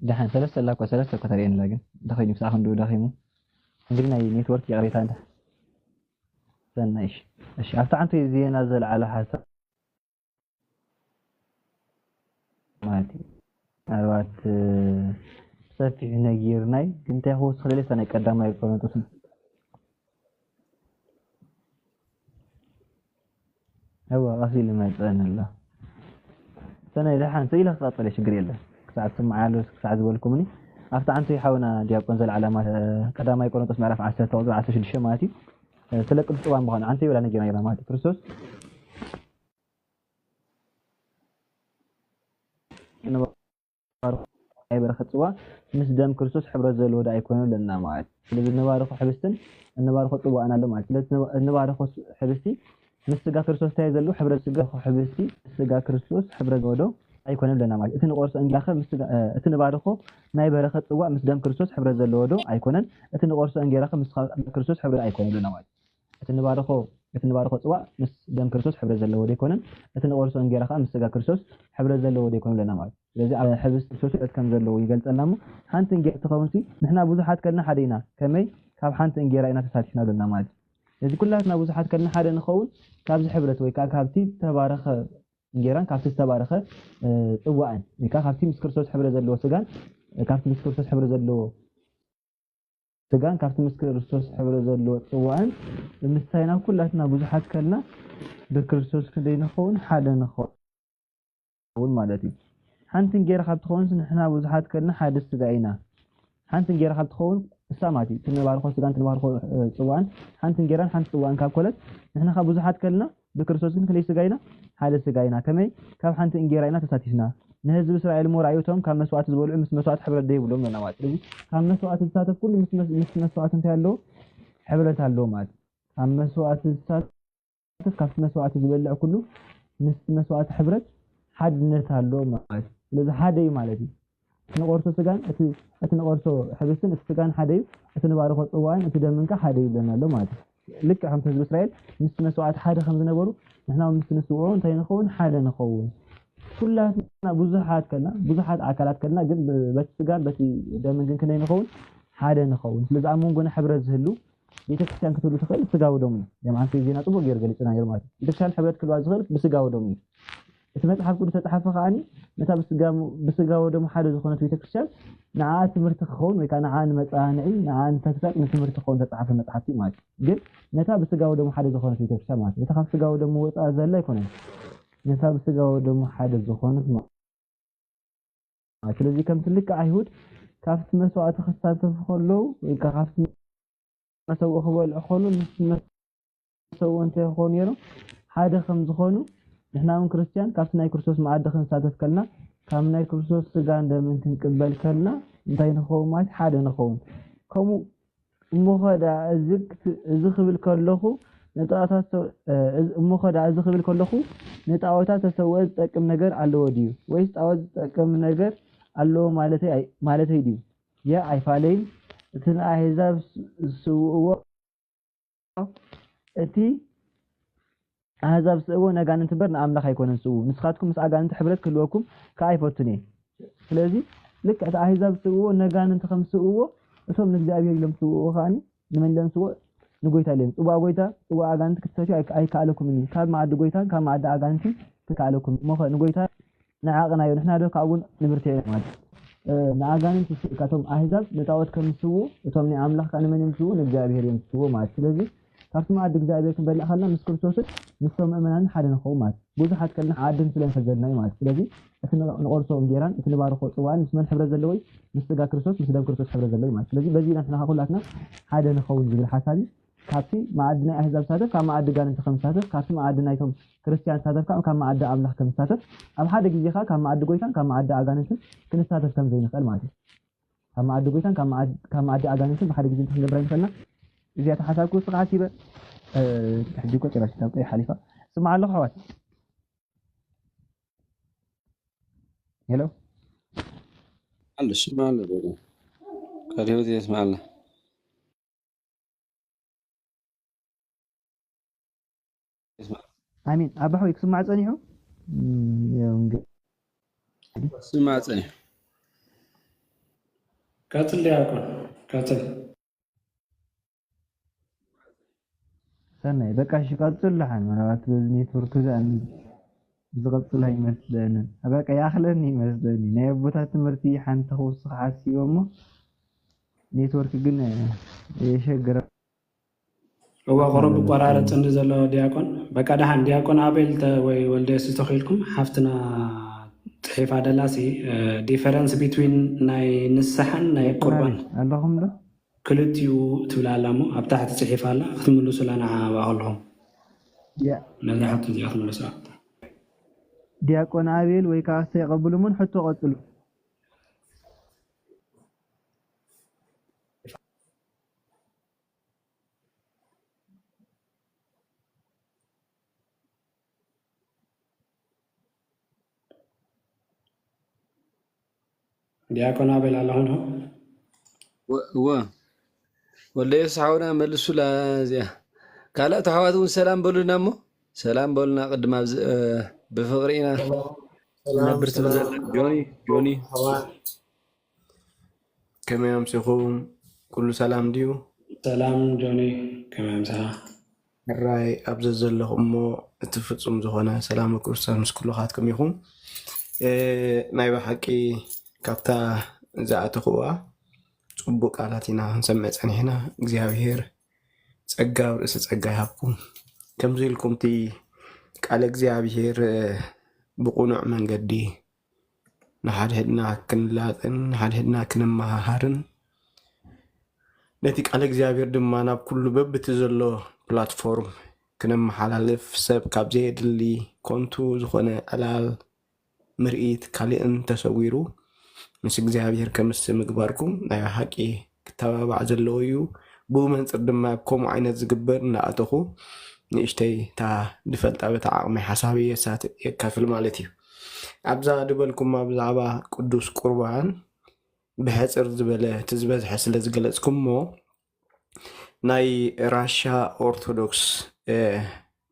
ደሓን ሰለስተ ኣላ እኮ፣ ሰለስተ እኮ ተርእየን ኣላ፣ ግን እንታይ ኮይኑ ክሳዕ ክንድኡ ደኺሙ? እንግዲህ ናይ ኔትወርክ ይቕሬታ እንዳ ሰናይ። እሺ፣ እሺ፣ ኣብታ ሓንቲ ዜና ዘልዓለ ሓሳብ ማለት እዩ። ምናልባት፣ እ፣ ብሰፊሑ ነጊርናይ፣ ግን እንታይ ክወስኽ ደልየ፣ እታ ናይ ቀዳማይ ቆሮንቶስ እዋ፣ ቀስ ኢሉ ይመጽእን ኣሎ። ሰናይ፣ ደሓን ስኢለ ክቐጽል እየ፣ ሽግር የለን። ክሳዕ ትስምዓሉ፣ ክሳዕ ዝበልኩምኒ፣ ኣብቲ ዓንቱ ሓውና ዲያቆን ዘልዓለማ፣ እ፣ ቀዳማይ ቆሮንቶስ ምዕራፍ ዓሰርተ ቁጽሪ ዓሰርተ ሽዱሽተ ማለት እዩ። እ፣ ስለ ቅዱስ ቁርባን ምዃኑ ዓንቱ ይብላ ነጊርና ነይርና ማለት እዩ። ክርስቶስ ናይ በረኸት ጽዋ ምስ ደም ክርስቶስ ሕብረት ዘለዎ ዶ ኣይኮነን ኣለና ማለት እዩ። ስለዚ እንባርኾ ሕብስትን እንባርኾ ጽዋእን ኣሎ ማለት እዩ። ስለዚ እንባ-፣ እንባርኾ ስ-፣ ሕብስቲ ምስ ስጋ ክርስቶስ እንታይ ዘለዎ ሕብረት ስጋ፣ ሕብስቲ ምስ ስጋ ክርስቶስ ሕብረት ዘለዎ ዶ ኣይኮነን ኣለና ማለት እዩ። እቲ ንቆርሶ እንጌራኸ ምስ ስጋ፣ እ፣ እቲ ንባርኾ ናይ በረኸት ጽዋ ምስ ደም ክርስቶስ ሕብረት ዘለዎ ዶ ኣይኮነን? እቲ ንቆርሶ እንጌራኸ ምስ ስጋ ክርስቶስ ሕብረት ኣይኮነን ኣለና ማለት እዩ። እቲ ንባርኾ፣ እቲ ንባርኾ ጽዋእ ምስ ደም ክርስቶስ ሕብረት ዘለዎ ዶ ኣይኮነን? እቲ ንቆርሶ እንጌራ ከኣ ምስ ስጋ ክርስቶስ ሕብረት ዘለዎ ዶ ኣይኮነን ኣለና ማለት እዩ። ስለዚ ኣብ ሕብስቲ ክርስቶስ ሕብረት ከም ዘለዎ ይገልጸልና እሞ፣ ሓንቲ እንጌራ ትኸውንሲ ንሕና ብዙሓት ከልና ሓደ ኢና። ከመይ? ካብ ሓንቲ እንጌራ ኢና ተሳቲፍና ኣለና ማለት እዩ። ስለዚ ኩላትና ብዙሓት ከልና ሓደ ንኸውን፣ ካብዚ ሕብረት ወይ ከኣ ካብቲ ተባረኸ እንጌራን ካብቲ ዝተባረኸ፣ እ፣ ጽዋእን ወይ ከኣ ካብቲ ምስ ክርስቶስ ሕብረት ዘለዎ ስጋን፣ እ፣ ካብቲ ምስ ክርስቶስ ሕብረት ዘለዎ ስጋን ካብቲ ምስ ክርስቶስ ሕብረት ዘለዎ ጽዋእን ብምስታይና ኩላትና ብዙሓት ከልና ብክርስቶስ ክንደይ ንኸውን? ሓደ ንኸውን ማለት እዩ። ሓንቲ እንጌራ ካብ ትኸውንስ ንሕና ብዙሓት ከልና ሓደ ስጋ ኢና። ሓንቲ እንጌራ ካብ ትኸውን እሳ ማለት እዩ። እቲ ንባርኾ ስጋን እቲ ንባርኾ፣ እ፣ ጽዋእን ሓንቲ እንጌራን ሓንቲ ጽዋእን ካብ ኮነት ንሕና ካብ ብዙሓት ከልና ብክርስቶስ ግን ክንደይ ስጋ ኢና? ሓደ ስጋ ኢና። ከመይ? ካብ ሓንቲ እንጌራ ኢና ተሳቲፍና። ንህዝቢ እስራኤል እሞ ራእዩ እቶም ካብ መስዋዕቲ ዝበልዑ ምስ መስዋዕቲ ሕብረት ዶ የብሎም ኣለና ማለት። ስለዚ ካብ መስዋዕቲ ዝሳተፍ ኩሉ ምስ መስ-፣ ምስ መስዋዕቲ እንታይ ኣለዎ? ሕብረት ኣለዎ ማለት። ካብ መስዋዕቲ ዝሳተፍ፣ ካብቲ መስዋዕቲ ዝበልዕ ኩሉ ምስቲ መስዋዕቲ ሕብረት ሓድነት ኣለዎ ማለት እዩ። ስለዚ ሓደ እዩ ማለት እዩ። እቲ ንቆርሶ ስጋን እቲ፣ እቲ ንቆርሶ ሕብስትን እቲ ስጋን ሓደ እዩ። እቲ ንባርኾ ጽዋእን እቲ ደምን ከኣ ሓደ እዩ ይብለና ኣሎ ማለት እዩ። ልክዕ ከምቲ ህዝቢ እስራኤል ምስቲ መስዋዕቲ ሓደ ከም ዝነበሩ ንሕና እውን ምስቲ ንስውኦ እንታይ ንኸውን? ሓደ ንኸውን። ኩላትና ብዙሓት ከልና፣ ብዙሓት ኣካላት ከልና ግን ብ-፣ በቲ ስጋን በቲ ደምን ግን ክንደይ ንኸውን? ሓደ ንኸውን። ስለዚ ኣብ መንጎና ሕብረት ዝህሉ ቤተክርስትያን ክትህሉ ትኽእል ስጋ ወደሙ እዩ። ዮም ዓንተ ዜና ጽቡቕ ገይሩ ገሊጹና ነይሩ ማለት እዩ። ቤተክርስትያን ሕብረት ክህልዋ ዝኽእል ብስጋ ወደሙ እዩ። እቲ መጽሓፍ ቅዱስ ተጻሓፈ ከኣኒ ነታ ብስጋ፣ ብስጋ ወደሙ ሓደ ዝኾነት ቤተክርስትያን ንዓኣ ትምህርቲ ክኸውን ወይ ከኣ ንዓኣ ንመጻንዒ፣ ንዓኣ ንተግሳጽ፣ ንትምህርቲ ክኸውን ተጻሓፈ መጽሓፍቲ ማለት እዩ። ግን ነታ ብስጋ ወደሙ ሓደ ዝኾነት ቤተክርስትያን ማለት እዩ። ነታ ካብ ስጋ ወደሙ ወጻኢ ዘላ ኣይኮነን። ነታ ብስጋ ወደሙ ሓደ ዝኾነት ማለት እዩ። ስለዚ ከምቲ ልክዕ ኣይሁድ ካብቲ መስዋዕቲ ክሳተፉ ከለዉ ወይ ከኣ ካብቲ መሰውኡ ክበልዑ ከለዉ ምስቲ መሰውኡ እንታይ ክኾኑ ነይሮም? ሓደ ከም ዝኾኑ ንሕና እውን ክርስትያን ካብቲ ናይ ክርስቶስ መኣዲ ክንሳተፍ ከልና ካብ ናይ ክርስቶስ ስጋን ደምን ክንቅበል ከልና እንታይ ንኸውን ማለት ሓደ ንኸውን። ከምኡ እሞ ኸዳ እዚ ክት-፣ እዚ ክብል ከለኹ ንጣኦታት ተ-፣ እ፣ እዚ፣ እሞ ኸዳ እዚ ክብል ከለኹ ንጣኦታት ተሰውኦ ዝጠቅም ነገር ኣለዎ ድዩ? ወይስ ጣኦት ዝጠቅም ነገር ኣለዎ ማለተይ ኣይ-፣ ማለተይ ድዩ? የ ኣይፋለይን። እቲ ንኣህዛብ ስ-፣ ዝስውእዎ፣ እቲ ኣህዛብ ዝስእዎ ነጋንንቲ እምበር ንኣምላኽ ኣይኮነን ዝስእዎ። ንስኻትኩም ምስ ኣጋንንቲ ሕብረት ክህልወኩም ከኣ ኣይፈቱን እየ። ስለዚ ልክዕ እቲ ኣህዛብ ዝስእዎ ነጋንንቲ ከም ዝስእዎ እቶም ንእግዚኣብሔር ኢሎም ዝስውእዎ ከኣ ንመን ኢሎም ዝስእዎ? ንጎይታ ኢሎም። ጽዋእ ጎይታ፣ ጽዋእ ኣጋንንቲ ክትሰትዩ ኣይከ-፣ ኣይከኣለኩምን እዩ። ካብ መኣዲ ጎይታን ካብ መኣዲ ኣጋንንትን ክከኣለኩም። እሞ ኸ ንጎይታ ንዓቕናዮ፣ ንሕና ዶ ካብኡ ንብርትዕ ማለት? እ፣ ንኣጋንንቲ ስ-፣ ካቶም ኣህዛብ ንጣኦት ከም ዝስውኡ፣ እቶም ናይ ኣምላኽ ከኣ ንመን እዮም ዝስውኡ? ንእግዚኣብሔር እዮም ዝስውኡ ማለት። ስለዚ ካብቲ መኣዲ እግዚኣብሔር ክንበልዕ ከለና ምስ ክርስቶስን ምስቶም ምእመናንን ሓደ ንኸውን ማለት። ብዙሓት ከለና መኣዲ ንስለ ንሕዘልና እዩ ማለት። ስለዚ እቲ ን-፣ ንቆርሶ እንጌራን እቲ ንባርኾ ጽዋእን ምስ መን ሕብረት ዘለዎ እዩ? ምስ ስጋ ክርስቶስ፣ ምስ ደም ክርስቶስ ሕብረት ዘለዎ እዩ ማለት። ስለዚ በዚ ኢና ንሕና ከኣ ኩላትና ሓደ ንኸውን ዝብል ሓሳብ እዩ። ካብቲ መኣዲ ናይ ኣህዛብ ዝሳተፍ ካብ መኣዲ ኣጋንንቲ ከም ዝሳተፍ፣ ካብቲ መኣዲ ናይቶም ክርስትያን ዝሳተፍ ከዓ ካብ መኣዲ ኣምላኽ ከም ዝሳተፍ፣ ኣብ ሓደ ግዜ ከዓ ካብ መኣዲ ጎይታን ካብ መኣዲ ኣጋንንትን ክንሳተፍ ከም ዘይንኽእል ማለት እዩ። ካብ መኣዲ ጎይታን ካብ መኣድ-፣ ካብ መኣዲ ኣጋንንትን ብሓደ ግዜ እንታይ ክንገብር ኣይንኽእልና። እዚኣ እታ ሓሳብ ክውስኻ ሓሲበ፣ እ፣ ሕጂ እኮ ጭራሽ ካብ ቀይ ሓሊፋ። ስማዕ ኣለኹ ኣሕዋት። ሄሎ። ኣሎ፣ ስማዕ ኣሎ በሉ። ቃል ህይወት የስማዓልና። የስማዕ። ኣሜን። ኣባሕወይ ክስማዕ ጸኒሑ። እም፣ ያው እንግዲህ ስማዕ ጸኒሑ። ቀጽል ዲያቆን ቀጽል። ሰናይ በቃ እሺ፣ ቀጽል ደሓን። ምናልባት በዚ ኔትወርክ እዛ ዝቐጽል ኣይመስለንን። በቃ ይኣኽለኒ ይመስለኒ። ናይ ኣቦታት ትምህርቲ ሓንቲ ክውስኽ ሓሲቦ እሞ ኔትወርክ ግን የሸግረ። እዋ ቁሩብ ይቋራረጽ እንዲ ዘሎ ዲያቆን። በቃ ደሓን ዲያቆን ኣቤል ተ-፣ ወይ ወልደየሱስ ተኺልኩም ሓፍትና ጽሒፋ ደላሲ ዲፈረንስ ቢትዊን ናይ ንስሓን ናይ ቁርባን ኣለኹም ዶ? ክልቲኡ ትብል ኣላ እሞ ኣብ ታሕቲ ጽሒፋ ኣላ ክትምልሱላ ንዓ ኣብኣ ከለኹም ያ ነዛ ሕቶ እዚኣ ክትምልሱላ። ዲያቆን ኣቤል ወይ ከዓ ኣስተይ ቀብሉሙን ሕቶ ቀጽሉ። ዲያቆን ኣቤል ኣለኹም ዶ? ወ- እወ ወልደየሱስ ሓውና መልሱላ እዚኣ። ካልኦት ኣሕዋት እውን ሰላም በሉና እሞ ሰላም በሉና። ቅድም ኣብዚ እ፣ ብፍቕሪ ኢና ሰላም ነብር ትብል ሰላም ዘላ ጆኒ ጆኒ ኣሕዋት፣ ከመይ ኣምሲኹም? ኩሉ ሰላም ድዩ? ሰላም ጆኒ ከመይ ኣምሳኻ? ሕራይ ኣብ ዘዘለኹም እሞ እቲ ፍጹም ዝኾነ ሰላም ክርስቶስ ምስ ኩልኻትኩም ይኹን። እ፣ ናይ ብሓቂ ካብታ ዝኣተኽዋ ጽቡቅ ቃላት ኢና ክንሰምዕ ጸኒሕና። እግዚኣብሔር ጸጋ ኣብ ርእሲ ጸጋ ይሃብኩም። ከምዚ ኢልኩም እቲ ቃለ እግዚኣብሔር እ፣ ብቕኑዕ መንገዲ ንሓድሕድና ክንላጥን ንሓድሕድና ክንመሃሃርን ነቲ ቃለ እግዚኣብሔር ድማ ናብ ኩሉ በብቲ ዘሎ ፕላትፎርም ክነመሓላልፍ ሰብ ካብ ዘየድሊ ኮንቱ ዝኾነ ዕላል ምርኢት ካልእን ተሰዊሩ ምስ እግዚኣብሔር ከምስ ምግባርኩም ናይ ሓቂ ክተባባዕ ዘለዎ እዩ። ብኡ መንፅር ድማ ኣብ ከምኡ ዓይነት ዝግበር እናኣተኹ ንእሽተይ እታ ድፈልጣ በታ ዓቕመይ ሓሳብ የሳት የካፍል ማለት እዩ። ኣብዛ ድበልኩማ ብዛዕባ ቅዱስ ቁርባን ብሕፅር ዝበለ እቲ ዝበዝሐ ስለ ዝገለፅኩሞ ናይ ራሻ ኦርቶዶክስ እ፣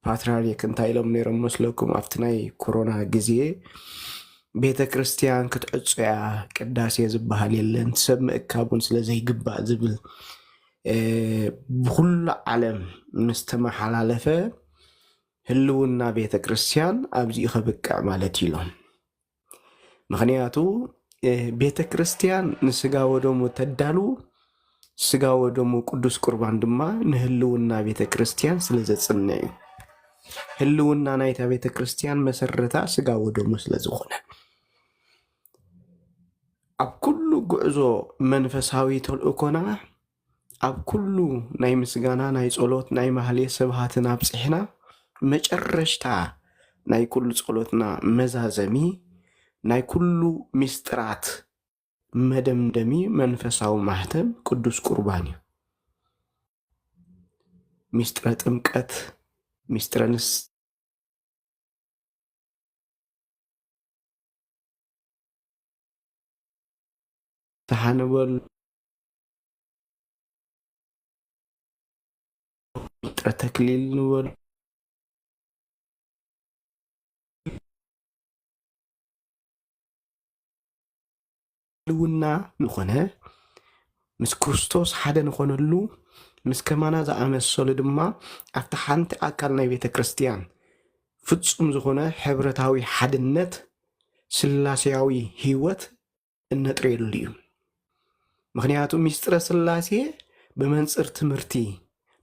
ፓትርያርክ እንታይ ኢሎም ነይሮም መስለኩም? ኣብቲ ናይ ኮሮና ግዜ ቤተ ክርስቲያን ክትዕጾ እያ፣ ቅዳሴ ዝበሃል የለን፣ ሰብ ምእካብ እውን ስለ ዘይግባእ ዝብል እ፣ ብኩሉ ዓለም ምስ ተመሓላለፈ ህልውና ቤተ ክርስቲያን ኣብዚ እዩ ከብቅዕ ማለት እዩ ኢሎም። ምኽንያቱ እ፣ ቤተ ክርስቲያን ንስጋ ወደሙ ተዳሉ፣ ስጋ ወደሙ ቅዱስ ቁርባን ድማ ንህልውና ቤተ ክርስቲያን ስለ ዘጽንዕ እዩ። ህልውና ናይታ ቤተ ክርስቲያን መሰረታ ስጋ ወደሙ ስለ ዝኾነ ኣብ ኩሉ ጉዕዞ መንፈሳዊ ተልእኮና ኣብ ኩሉ ናይ ምስጋና ናይ ጸሎት ናይ ማህሌት ስብሃትን ኣብጺሕና መጨረሽታ ናይ ኩሉ ጸሎትና መዛዘሚ ናይ ኩሉ ምስጢራት መደምደሚ መንፈሳዊ ማህተም ቅዱስ ቁርባን እዩ። ምስጢረ ጥምቀት፣ ምስጢረ ንስሓ ንበሎ፣ ምስጢረ ተክሊል ንበሎ። ህልውና ዝኾነ ምስ ክርስቶስ ሓደ ንኾነሉ ምስ ከማና ዝኣመሰሉ ድማ ኣብቲ ሓንቲ ኣካል ናይ ቤተ ክርስቲያን ፍጹም ዝኾነ ሕብረታዊ ሓድነት ስላሴያዊ ህይወት እነጥርየሉ እዩ። ምኽንያቱ ሚስጥረ ስላሴ ብመንጽር ትምህርቲ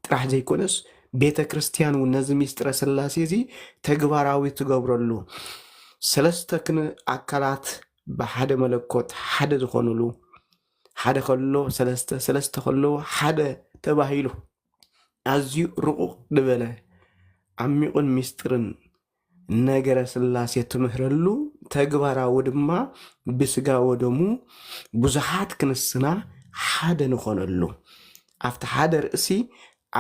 ጥራሕ ዘይኮነስ ቤተ ክርስቲያን እውን ነዚ ሚስጥረ ስላሴ እዚ ተግባራዊ ትገብረሉ ሰለስተ ክን ኣካላት ብሓደ መለኮት ሓደ ዝኾኑሉ ሓደ ከሎ ሰለስተ ሰለስተ ከሎ ሓደ ተባሂሉ ኣዝዩ ርቑቕ ዝበለ ዓሚቑን ሚስጥርን ነገረ ስላሴ ትምህረሉ ተግባራዊ ድማ ብስጋ ወደሙ ብዙሓት ክንስና ሓደ ንኾነሉ ኣብቲ ሓደ ርእሲ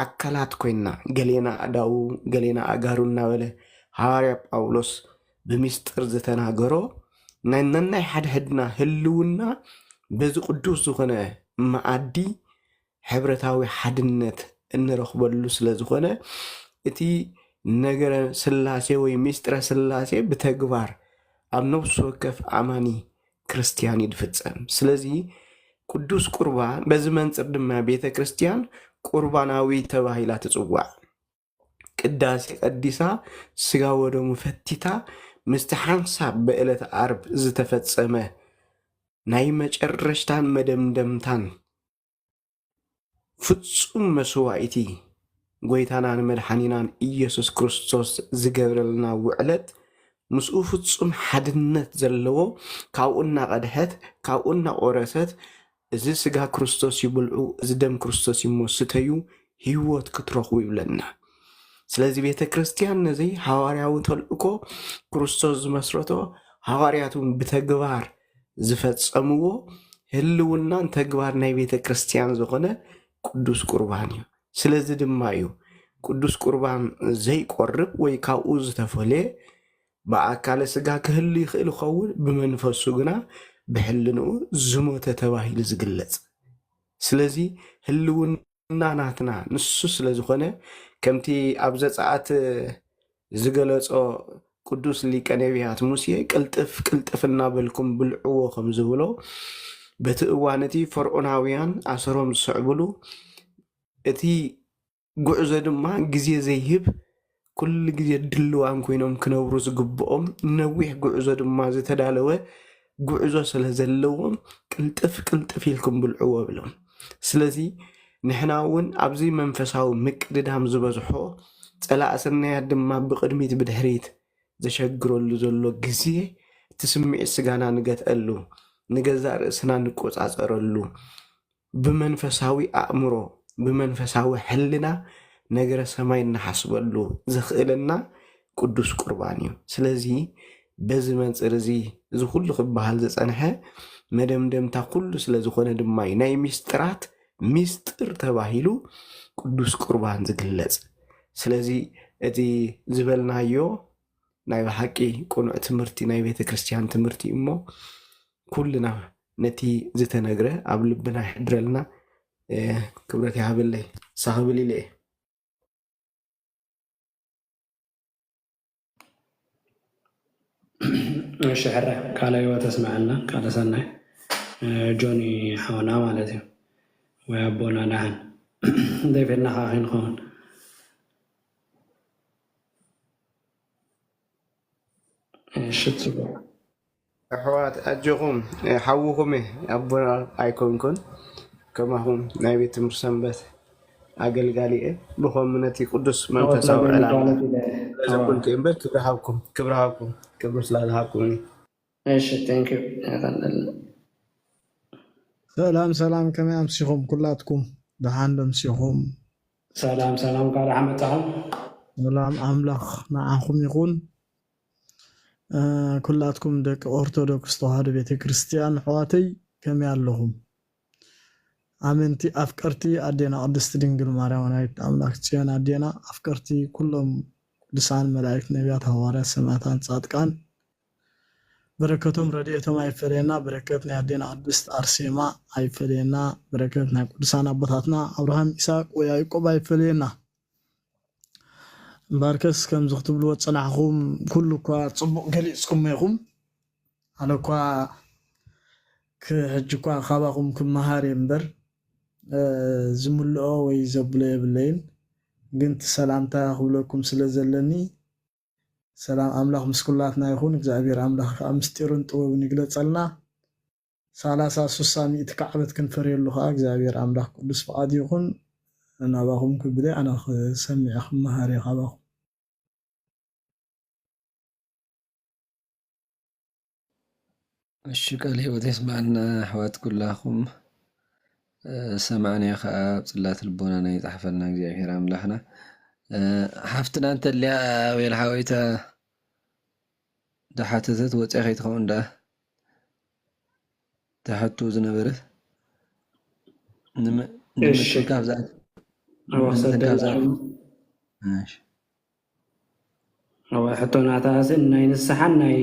ኣካላት ኮይና ገሌና ኣእዳዉ ገሌና ኣእጋሩ እናበለ ሃዋርያ ጳውሎስ ብምስጢር ዝተናገሮ ናይ ነናይ ሓድሕድና ህልውና በዚ ቅዱስ ዝኾነ መኣዲ ሕብረታዊ ሓድነት እንረኽበሉ ስለ ዝኾነ፣ እቲ ነገረ ስላሴ ወይ ምስጢረ ስላሴ ብተግባር ኣብ ነፍሲ ወከፍ ኣማኒ ክርስትያን እዩ ዝፍጸም። ስለዚ ቅዱስ ቁርባን፣ በዚ መንጽር ድማ ቤተ ክርስትያን ቁርባናዊ ተባሂላ ትጽዋዕ። ቅዳሴ ቀዲሳ፣ ስጋ ወደሙ ፈቲታ፣ ምስቲ ሓንሳብ በዕለተ ዓርብ ዝተፈጸመ ናይ መጨረሽታን መደምደምታን ፍጹም መስዋእቲ ጎይታናን መድሓኒናን ኢየሱስ ክርስቶስ ዝገብረልና ውዕለት፣ ምስኡ ፍጹም ሓድነት ዘለዎ፣ ካብኡ እናቐድሐት፣ ካብኡ እናቖረሰት፣ "እዚ ስጋ ክርስቶስ እዩ ብልዑ፣ እዚ ደም ክርስቶስ እዩ እሞ ስተዩ፣ ህይወት ክትረኽቡ" ይብለና። ስለዚ ቤተ ክርስትያን ነዚ ሃዋርያዊ ተልእኮ ክርስቶስ ዝመስረቶ፣ ሃዋርያት እውን ብተግባር ዝፈጸምዎ፣ ህልውናን ተግባር ናይ ቤተ ክርስትያን ዝኾነ ቅዱስ ቁርባን እዩ። ስለዚ ድማ እዩ ቅዱስ ቁርባን ዘይቆርብ ወይ ካብኡ ዝተፈልየ ብኣካለ ስጋ ክህሉ ይኽእል ይኸውን፣ ብመንፈሱ ግና ብሕልንኡ ዝሞተ ተባሂሉ ዝግለጽ። ስለዚ ህልውና ናትና ንሱ ስለ ዝኾነ፣ ከምቲ ኣብ ዘጸኣት ዝገለጾ ቅዱስ ሊቀ ነቢያት ሙሴ፣ "ቅልጥፍ ቅልጥፍ እናበልኩም ብልዕዎ" ከም ዝብሎ፣ በቲ እዋን እቲ ፈርዖናውያን ኣሰሮም ዝስዕብሉ፣ እቲ ጉዕዞ ድማ ግዜ ዘይህብ፣ ኩሉ ግዜ ድልዋን ኮይኖም ክነብሩ ዝግብኦም፣ ነዊሕ ጉዕዞ ድማ ዝተዳለወ ጉዕዞ ስለ ዘለዎም፣ ቅልጥፍ ቅልጥፍ ኢልኩም ብልዕዎ ብሎም። ስለዚ ንሕና እውን ኣብዚ መንፈሳዊ ምቅድዳም ዝበዝሖ፣ ጸላእ ሰናያት ድማ ብቕድሚት ብድሕሪት ዘሸግረሉ ዘሎ ግዜ፣ እቲ ስምዒት ስጋና ንገትአሉ፣ ንገዛእ ርእስና ንቆጻጸረሉ፣ ብመንፈሳዊ ኣእምሮ፣ ብመንፈሳዊ ሕልና ነገረ ሰማይ እንሓስበሉ ዘኽእለና ቅዱስ ቁርባን እዩ። ስለዚ በዚ መንጽር እዚ፣ እዚ ኩሉ ክበሃል ዝጸንሐ መደምደምታ ኩሉ ስለ ዝኾነ ድማ እዩ ናይ ሚስጥራት ሚስጥር ተባሂሉ ቅዱስ ቁርባን ዝግለጽ። ስለዚ እቲ ዝበልናዮ ናይ ብሓቂ ቅኑዕ ትምህርቲ፣ ናይ ቤተ ክርስቲያን ትምህርቲ እዩ እሞ፣ ኩልና ነቲ ዝተነግረ ኣብ ልብና ይሕድረልና። እ፣ ክብረት ይሃበለይ። ሳኽብል ኢለ እየ። እሺ፣ ሕረ ቃለ ህይወት ኣስምዐልና፣ ቃለ ሰናይ። እ፣ ጆኒ ሓውና ማለት እዩ፣ ወይ ኣቦና ደሓን። እንታይ ፌድና ከኣ ከይንኸውን። እሺ፣ ጽቡቕ። ኣሕዋት ኣጆኹም፣ እ፣ ሓውኹም እየ፣ ኣቦና ኣይኮንኩን፣ ከማኹም ናይ ቤት ትምህርቲ ሰንበት ኣገልጋሊ እየ። ብኸምኡ ነቲ ቅዱስ መንፈሳዊ ዕላማ ስለ ዘኩንኩ እየ እምበር፣ ክብሪ ሃብኩም፣ ክብሪ ሃብኩም፣ ክብሪ ስለ ዝሃብኩምኒ። እሺ፣ thank you። የቐንየልና። ሰላም ሰላም፣ ከመይ ኣምሲኹም ኩላትኩም? ደሓን ዶ ኣምሲኹም? ሰላም ሰላም፣ እንኳዕ ደሓን መጻኹም። ሰላም ኣምላኽ ንዓኹም ይኹን። እ፣ ኩላትኩም ደቂ ኦርቶዶክስ ተዋህዶ ቤተ ክርስቲያን ኣሕዋተይ ከመይ ኣለኹም? ኣመንቲ ኣፍቀርቲ ኣዴና ቅድስቲ ድንግል ማርያም ወላዲት ኣምላኽ ጽዮን ኣዴና ኣፍቀርቲ ኩሎም ቅዱሳን መላእክት ነቢያት ሃዋርያት ሰማዕታት ጻድቃን በረከቶም ረድኤቶም ኣይፈለየና። በረከት ናይ ኣዴና ቅድስት ኣርሴማ ኣይፈለየና። በረከት ናይ ቅዱሳን ኣቦታትና ኣብርሃም፣ ይስሐቅ ወያዕቆብ ኣይፈለየና። እምበኣርከስ ከምዚ ክትብልዎ ዝጸናሕኹም ኩሉ እኳ ጽቡቕ ገሊጽኩሞ ኢኹም። ኣነ እኳ ክ-፣ ሕጂ እኳ ካባኹም ክመሃር እየ እምበር፣ እ፣ ዝምልኦ ወይ ዘብሎ የብለይን። ግን እቲ ሰላምታ ክብለኩም ስለ ዘለኒ፣ ሰላም ኣምላኽ ምስ ኩላትና ይኹን። እግዚኣብሔር ኣምላኽ ከኣ ምስጢሩን ጥበቡን ይግለጸልና። ሰላሳ፣ ስሳ፣ ሚእቲ ካዕበት ክንፈርየሉ ከኣ እግዚኣብሔር ኣምላኽ ቅዱስ ፍቓዱ ይኹን። ናባኹም ክብል እየ፣ ኣነ ክሰምዕ እየ፣ ክመሃር እየ ካባኹም። እሺ፣ ቃል ህይወት የስማዕልና ኣሕዋት ኩላኹም። እ፣ ዝሰማዕናዮ ኸዓ ኣብ ጽላት ልቦናና ይጽሓፈልና እግዚኣብሔር ኣምላኽና። እ፣ ሓፍትና እንተልያ፣ ኣቤል ሓወይታ ዝሓተተት ወጽያ ከይትኸውን ደኣ፣ እታ ሕቶ ዝነበረት። ንመ-፣ እሺ። ንምትንካፍ ዝኣ-፣ እወ፣ ንምትንካፍ ዝኣ-፣ ሰደላ። እሺ። እወ፣ ሕቶ ናታ ሲ ናይ ንስሓን ናይ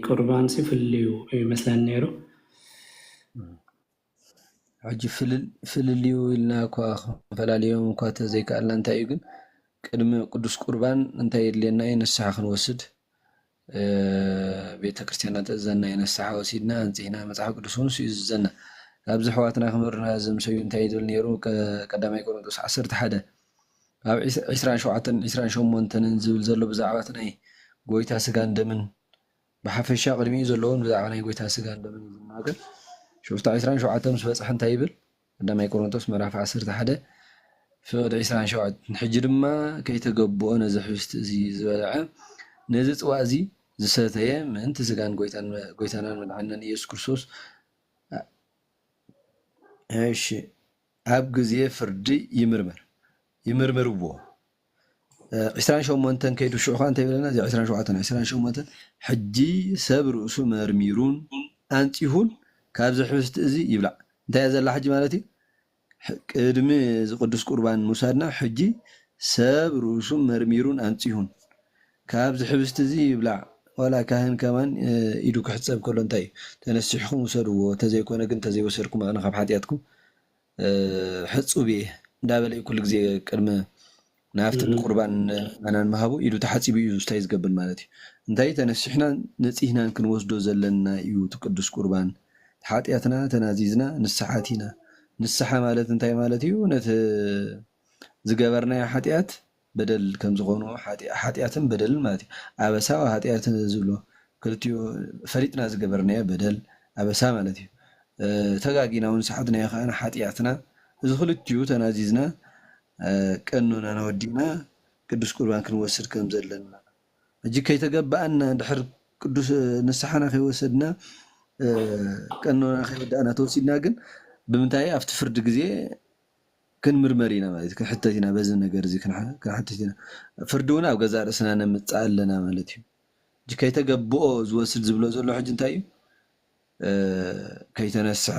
ቁርባን ሲ ፍልልዩ ይመስለኒ ነይሩ። እም። ሕጂ ፍልል- ፍልልዩ ኢልና እኳ ክንፈላልዮም እኳ ተዘይከኣልና፣ እንታይ እዩ ግን ቅድሚ ቅዱስ ቁርባን እንታይ የድልየና እዩ? ንስሓ ክንወስድ፣ እ፣ ቤተ ክርስቲያንና ተእዘና እዩ። ንስሓ ወሲድና ኣንጺህና፣ መጽሓፍ ቅዱስ እውን እሱ እዩ ዝእዘና። ካብዚ ኣሕዋትና ክምህሩና ዝምሰዩ እንታይ ይብል ነይሩ? ቀ- ቀዳማይ ቆሮንቶስ ዓሰርተ ሓደ ኣብ ዒስ- ዒስራን ሸውዓተን ዒስራን ሸሞንተንን ዝብል ዘሎ ብዛዕባ እቲ ናይ ጎይታ ስጋን ደምን ብሓፈሻ ቅድሚኡ ዘለውን ብዛዕባ ናይ ጎይታ ስጋን ደምን እዩ ዝናገር። ሽፍታ ዒስራን ሸውዓተን ምስ በጽሐ እንታይ ይብል? ቀዳማይ ቆሮንቶስ ምዕራፍ ዓሰርተ ሓደ ፍቕዲ ዒስራን ሸውዓተን፣ ሕጂ ድማ ከይተገብኦ ነዚ ህብስቲ እዚ ዝበልዐ ነዚ ጽዋእ እዚ ዝሰተየ ምእንቲ ስጋን ጎይታን ጎይታናን መድሓንናን ኢየሱስ ክርስቶስ፣ እሺ፣ ኣብ ግዜ ፍርዲ ይምርመር ይምርምርዎ። ዒስራን ሸሞንተን ከይዱ ሽዑ ከዓ እንታይ ይብለና? እዚ ዒስራን ሸውዓተን ዒስራን ሸሞንተን፣ ሕጂ ሰብ ርእሱ መርሚሩን ኣንጺሁን ካብዚ ህብስቲ እዚ ይብላዕ። እንታይ እያ ዘላ ሕጂ ማለት እዩ? ሕ- ቅድሚ እዚ ቅዱስ ቁርባን ምውሳድና ሕጂ ሰብ ርእሱ መርሚሩን ኣንጺሁን ካብዚ ህብስቲ እዚ ይብላዕ። ዋላ ካህን ከማን እ፣ ኢዱ ክሕጸብ ከሎ እንታይ እዩ? ተነሲሕኩም ውሰድዎ፣ ተዘይኮነ ግን ተዘይወሰድኩም ኣነ ካብ ሓጢኣትኩም እ፣ ሕጹብ እየ እንዳበለ እዩ ኩሉ ግዜ ቅድሚ ናብቲ ቁርባን ኣናን ምሃቡ ኢዱ ተሓጺቡ እዩ ስታይ ዝገብር ማለት እዩ። እንታይ ተነሲሕናን ነጺህናን ክንወስዶ ዘለና እዩ እቲ ቅዱስ ቁርባን። ሓጢኣትና ተናዚዝና ንስሓ ኣቲና። ንስሓ ማለት እንታይ ማለት እዩ? ነቲ ዝገበርናዮ ሓጢኣት በደል ከም ዝኾኑ ሓጢ- ሓጢኣትን በደልን ማለት እዩ። ኣበሳ ሓጢኣትን ዝብሎ ክልቲኡ ፈሊጥና ዝገበርናዮ በደል ኣበሳ ማለት እዩ። እ፣ ተጋጊና እውን ሰሓትናዮ ከዓ ሓጢኣትና፣ እዚ ክልቲኡ ተናዚዝና እ፣ ቀኖናና ወዲእና ቅዱስ ቁርባን ክንወስድ ከም ዘለና። ሕጂ ከይተገበኣና ድሕር ቅዱስ ንስሓና ከይወሰድና እ፣ ቀኖና ከይወዳእና ተወሲድና ግን ብምንታይ ኣብቲ ፍርዲ ግዜ ክንምርመር ኢና ማለት እዩ። ክንሕተት ኢና በዚ ነገር እዚ ክንሓ- ክንሓተት ኢና። ፍርዲ እውን ኣብ ገዛእ ርእስና ነምጽእ ኣለና ማለት እዩ። ሕጂ ከይተገብኦ ዝወስድ ዝብሎ ዘሎ ሕጂ እንታይ እዩ? እ፣ ከይተነስሐ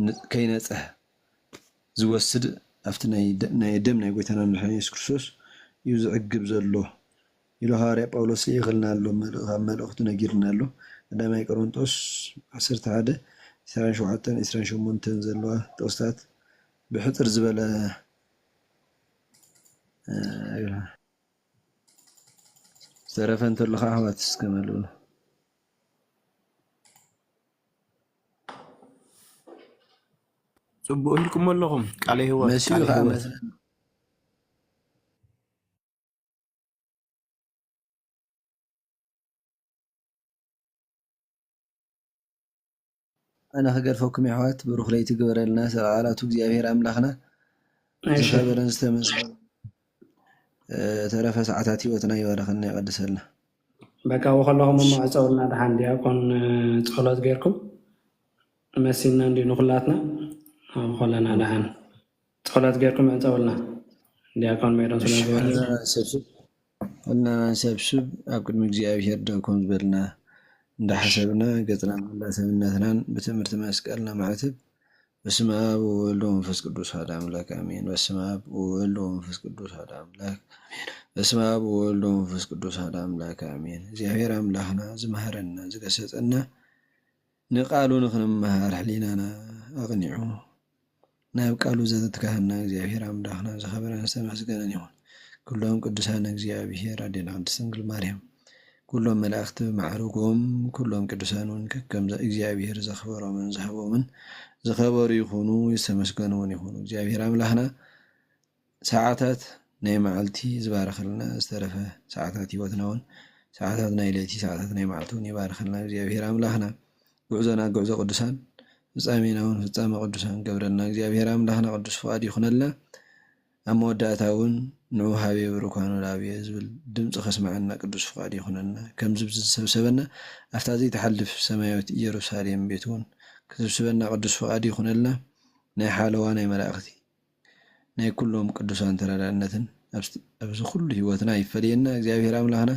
ን- ከይነጽሐ ዝወስድ ኣብቲ ናይ ደ- ናይ ደም ናይ ጎይታና መድሓኒ የሱስ ክርስቶስ እዩ ዝዕግብ ዘሎ ኢሉ ሃዋርያ ጳውሎስ ልኢኽልና ኣሎ። መልእ- ኣብ መልእኽቱ ነጊርና ኣሎ። ቀዳማይ ቆሮንጦስ ዓሰርተ ሓደ ዕስራን ሸውዓተን ዕስራን ሸሞንተን ዘለዋ ጥቕስታት ብሕጽር ዝበለ እ፣ ዝተረፈ እንተሎ ከዓ ኣሕዋት እስከ መልእሉ። ጽቡቅ ኢልኩም ኣለኹም። ቃለ ህይወት መሲኡ ቃለ ከዓ ህይወት መስ- ኣነ ክገድፈኩም የሕዋት፣ ብሩኽ ለይቲ ግበረልና። ስለ ቃላቱ እግዚኣብሔር ኣምላኽና እሺ ዝኸበረን ዝተመስገነ እ፣ ተረፈ ሰዓታት ህይወትና ይባረኸልና የቐድሰልና። በቃ ወኸለኹም እሞ ዕፀውልና ደሓን ዲያቆን እ፣ ጸሎት ጌርኩም መሲና እንዲ ንኹላትና ኣብ ኾለና ደሓን ጸሎት ጌርኩም ዕፀውልና ዲያቆን ሜሮን ስለ እሺ፣ ዝበለ ሕልና ሰብስብ፣ ሕልና ሰብስብ ኣብ ቅድሚ እግዚኣብሔር ደው ከም ዝበልና እንዳሓሰብና ገጽና መላ ሰብነትናን ብትምህርቲ መስቀልና ማዕትብ በስመ ኣብ ወወልድ ወመንፈስ ቅዱስ ሓደ ኣምላክ ኣሜን። በስመ ኣብ ወወልድ ወመንፈስ ቅዱስ ሓደ ኣምላክ ኣሜን። በስመ ኣብ ወወልድ ወመንፈስ ቅዱስ ሓደ ኣምላክ ኣሜን። እግዚኣብሔር ኣምላኽና ዝመሃረና ዝገሰጸና ንቃሉ ንኽንመሃር ሕሊናና ኣቕኒዑ ናብ ቃሉ ዘትካህና እግዚኣብሔር ኣምላኽና ዝኸበረን ዝተመስገነን ይኹን። ኩሎም ቅዱሳን እግዚኣብሔር ኣዴና ቅድስት ድንግል ማርያም ኩሎም መላእኽቲ ብማዕርጎም ኩሎም ቅዱሳን እውን ከከም እግዚኣብሔር ዘኽበሮምን ዝሃቦምን ዝኸበሩ ይኹኑ ዝተመስገኑ እውን ይኹኑ። እግዚኣብሔር ኣምላኽና ሰዓታት ናይ መዓልቲ ዝባርኸልና ዝተረፈ ሰዓታት ህይወትና እውን ሰዓታት ናይ ለይቲ ሰዓታት ናይ መዓልቲ እውን ይባርኸልና እግዚኣብሔር ኣምላኽና። ጉዕዞና ጉዕዞ ቅዱሳን ፍጻሜና እውን ፍጻሜ ቅዱሳን ገብረልና እግዚኣብሔር ኣምላኽና ቅዱስ ፍቓድ ይኹነልና። ኣብ መወዳእታ እውን ንዑ ሃቤ ብሩካኑ ላብየ ዝብል ድምፂ ከስምዓና ቅዱስ ፍቓድ ይኹነልና። ከምዚ ዝሰብሰበና ኣብታ ዘይትሓልፍ ሰማያዊት ኢየሩሳሌም ቤት እውን ክስብስበና ቅዱስ ፍቓድ ይኹነልና። ናይ ሓለዋ ናይ መላእኽቲ ናይ ኩሎም ቅዱሳን ተረዳእነትን ኣብዚ ኩሉ ህይወትና ይፈለየና እግዚኣብሔር ኣምላኽና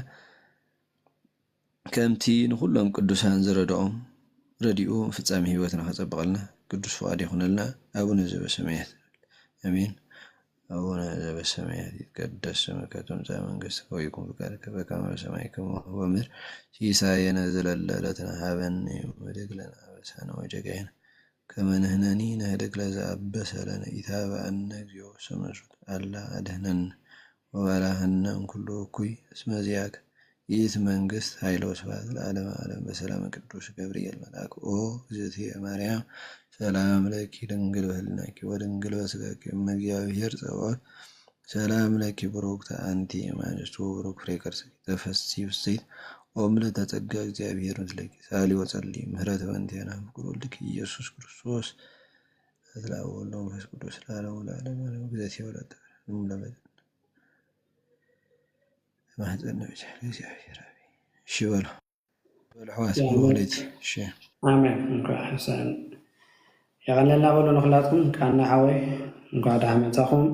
ከምቲ ንኹሎም ቅዱሳን ዝረድኦም ረዲኡ ፍጻሜ ህይወትና ከጸብቐልና ቅዱስ ፍቓድ ይኹነልና። ኣቡነ ዘበሰማያት ኣሜን። ኣቡነ ዘበሰማያት ይትቀደስ ስምከ ትምጻእ መንግስትከ ወይኩን ፍቃድከ በከመ በሰማይ ከማሁ በምድር ሲሳየነ ዘለለ ዕለትነ ሀበነ ዮም ወህድግ ለነ አበሳነ ወጌጋየነ ከመ ንሕነኒ ንህድግ ለዘአበሰ ለነ ኢታብአነ እግዚኦ ውስተ መንሱት፣ አላ አድህነነ ወባልሐነ እምኩሉ እኩይ፣ እስመ ዚአከ ይእቲ መንግስት ኃይል ወስብሐት ለዓለመ ዓለም። በሰላመ ቅዱስ ገብርኤል መልአክ። ኦ እግዝእትየ ማርያም ሰላም ለኪ ድንግል በህልናኪ ወድንግል በስጋኪ እመ እግዚአብሔር ጸባኦት ሰላም ለኪ ብሩክት አንቲ እማንስቱ ብሩክ ፍሬ ከርስኪ ተፈሲ ፍስሕት ኦም ለተጸጋ እግዚአብሔር ምስለኪ ሳሊ ወጸሊ ምህረት በንቴና ፍቅር ወልድኪ ኢየሱስ ክርስቶስ። በስመ አብ ወወልድ ወመንፈስ ቅዱስ ለዓለሙ ለዓለም አለም። ግዘት የወለተ ለመ ማህፀን ነው እግዚአብሔር አብ። እሺ በሉ በሉ ሕዋስ ወለይቲ። እሺ ኣሜን። እንኳዕ ሕሳን የቐለልና በሉ ንኹላትኩም። ቃና ሓወይ እንኳዕ ደሓን መጻኹም።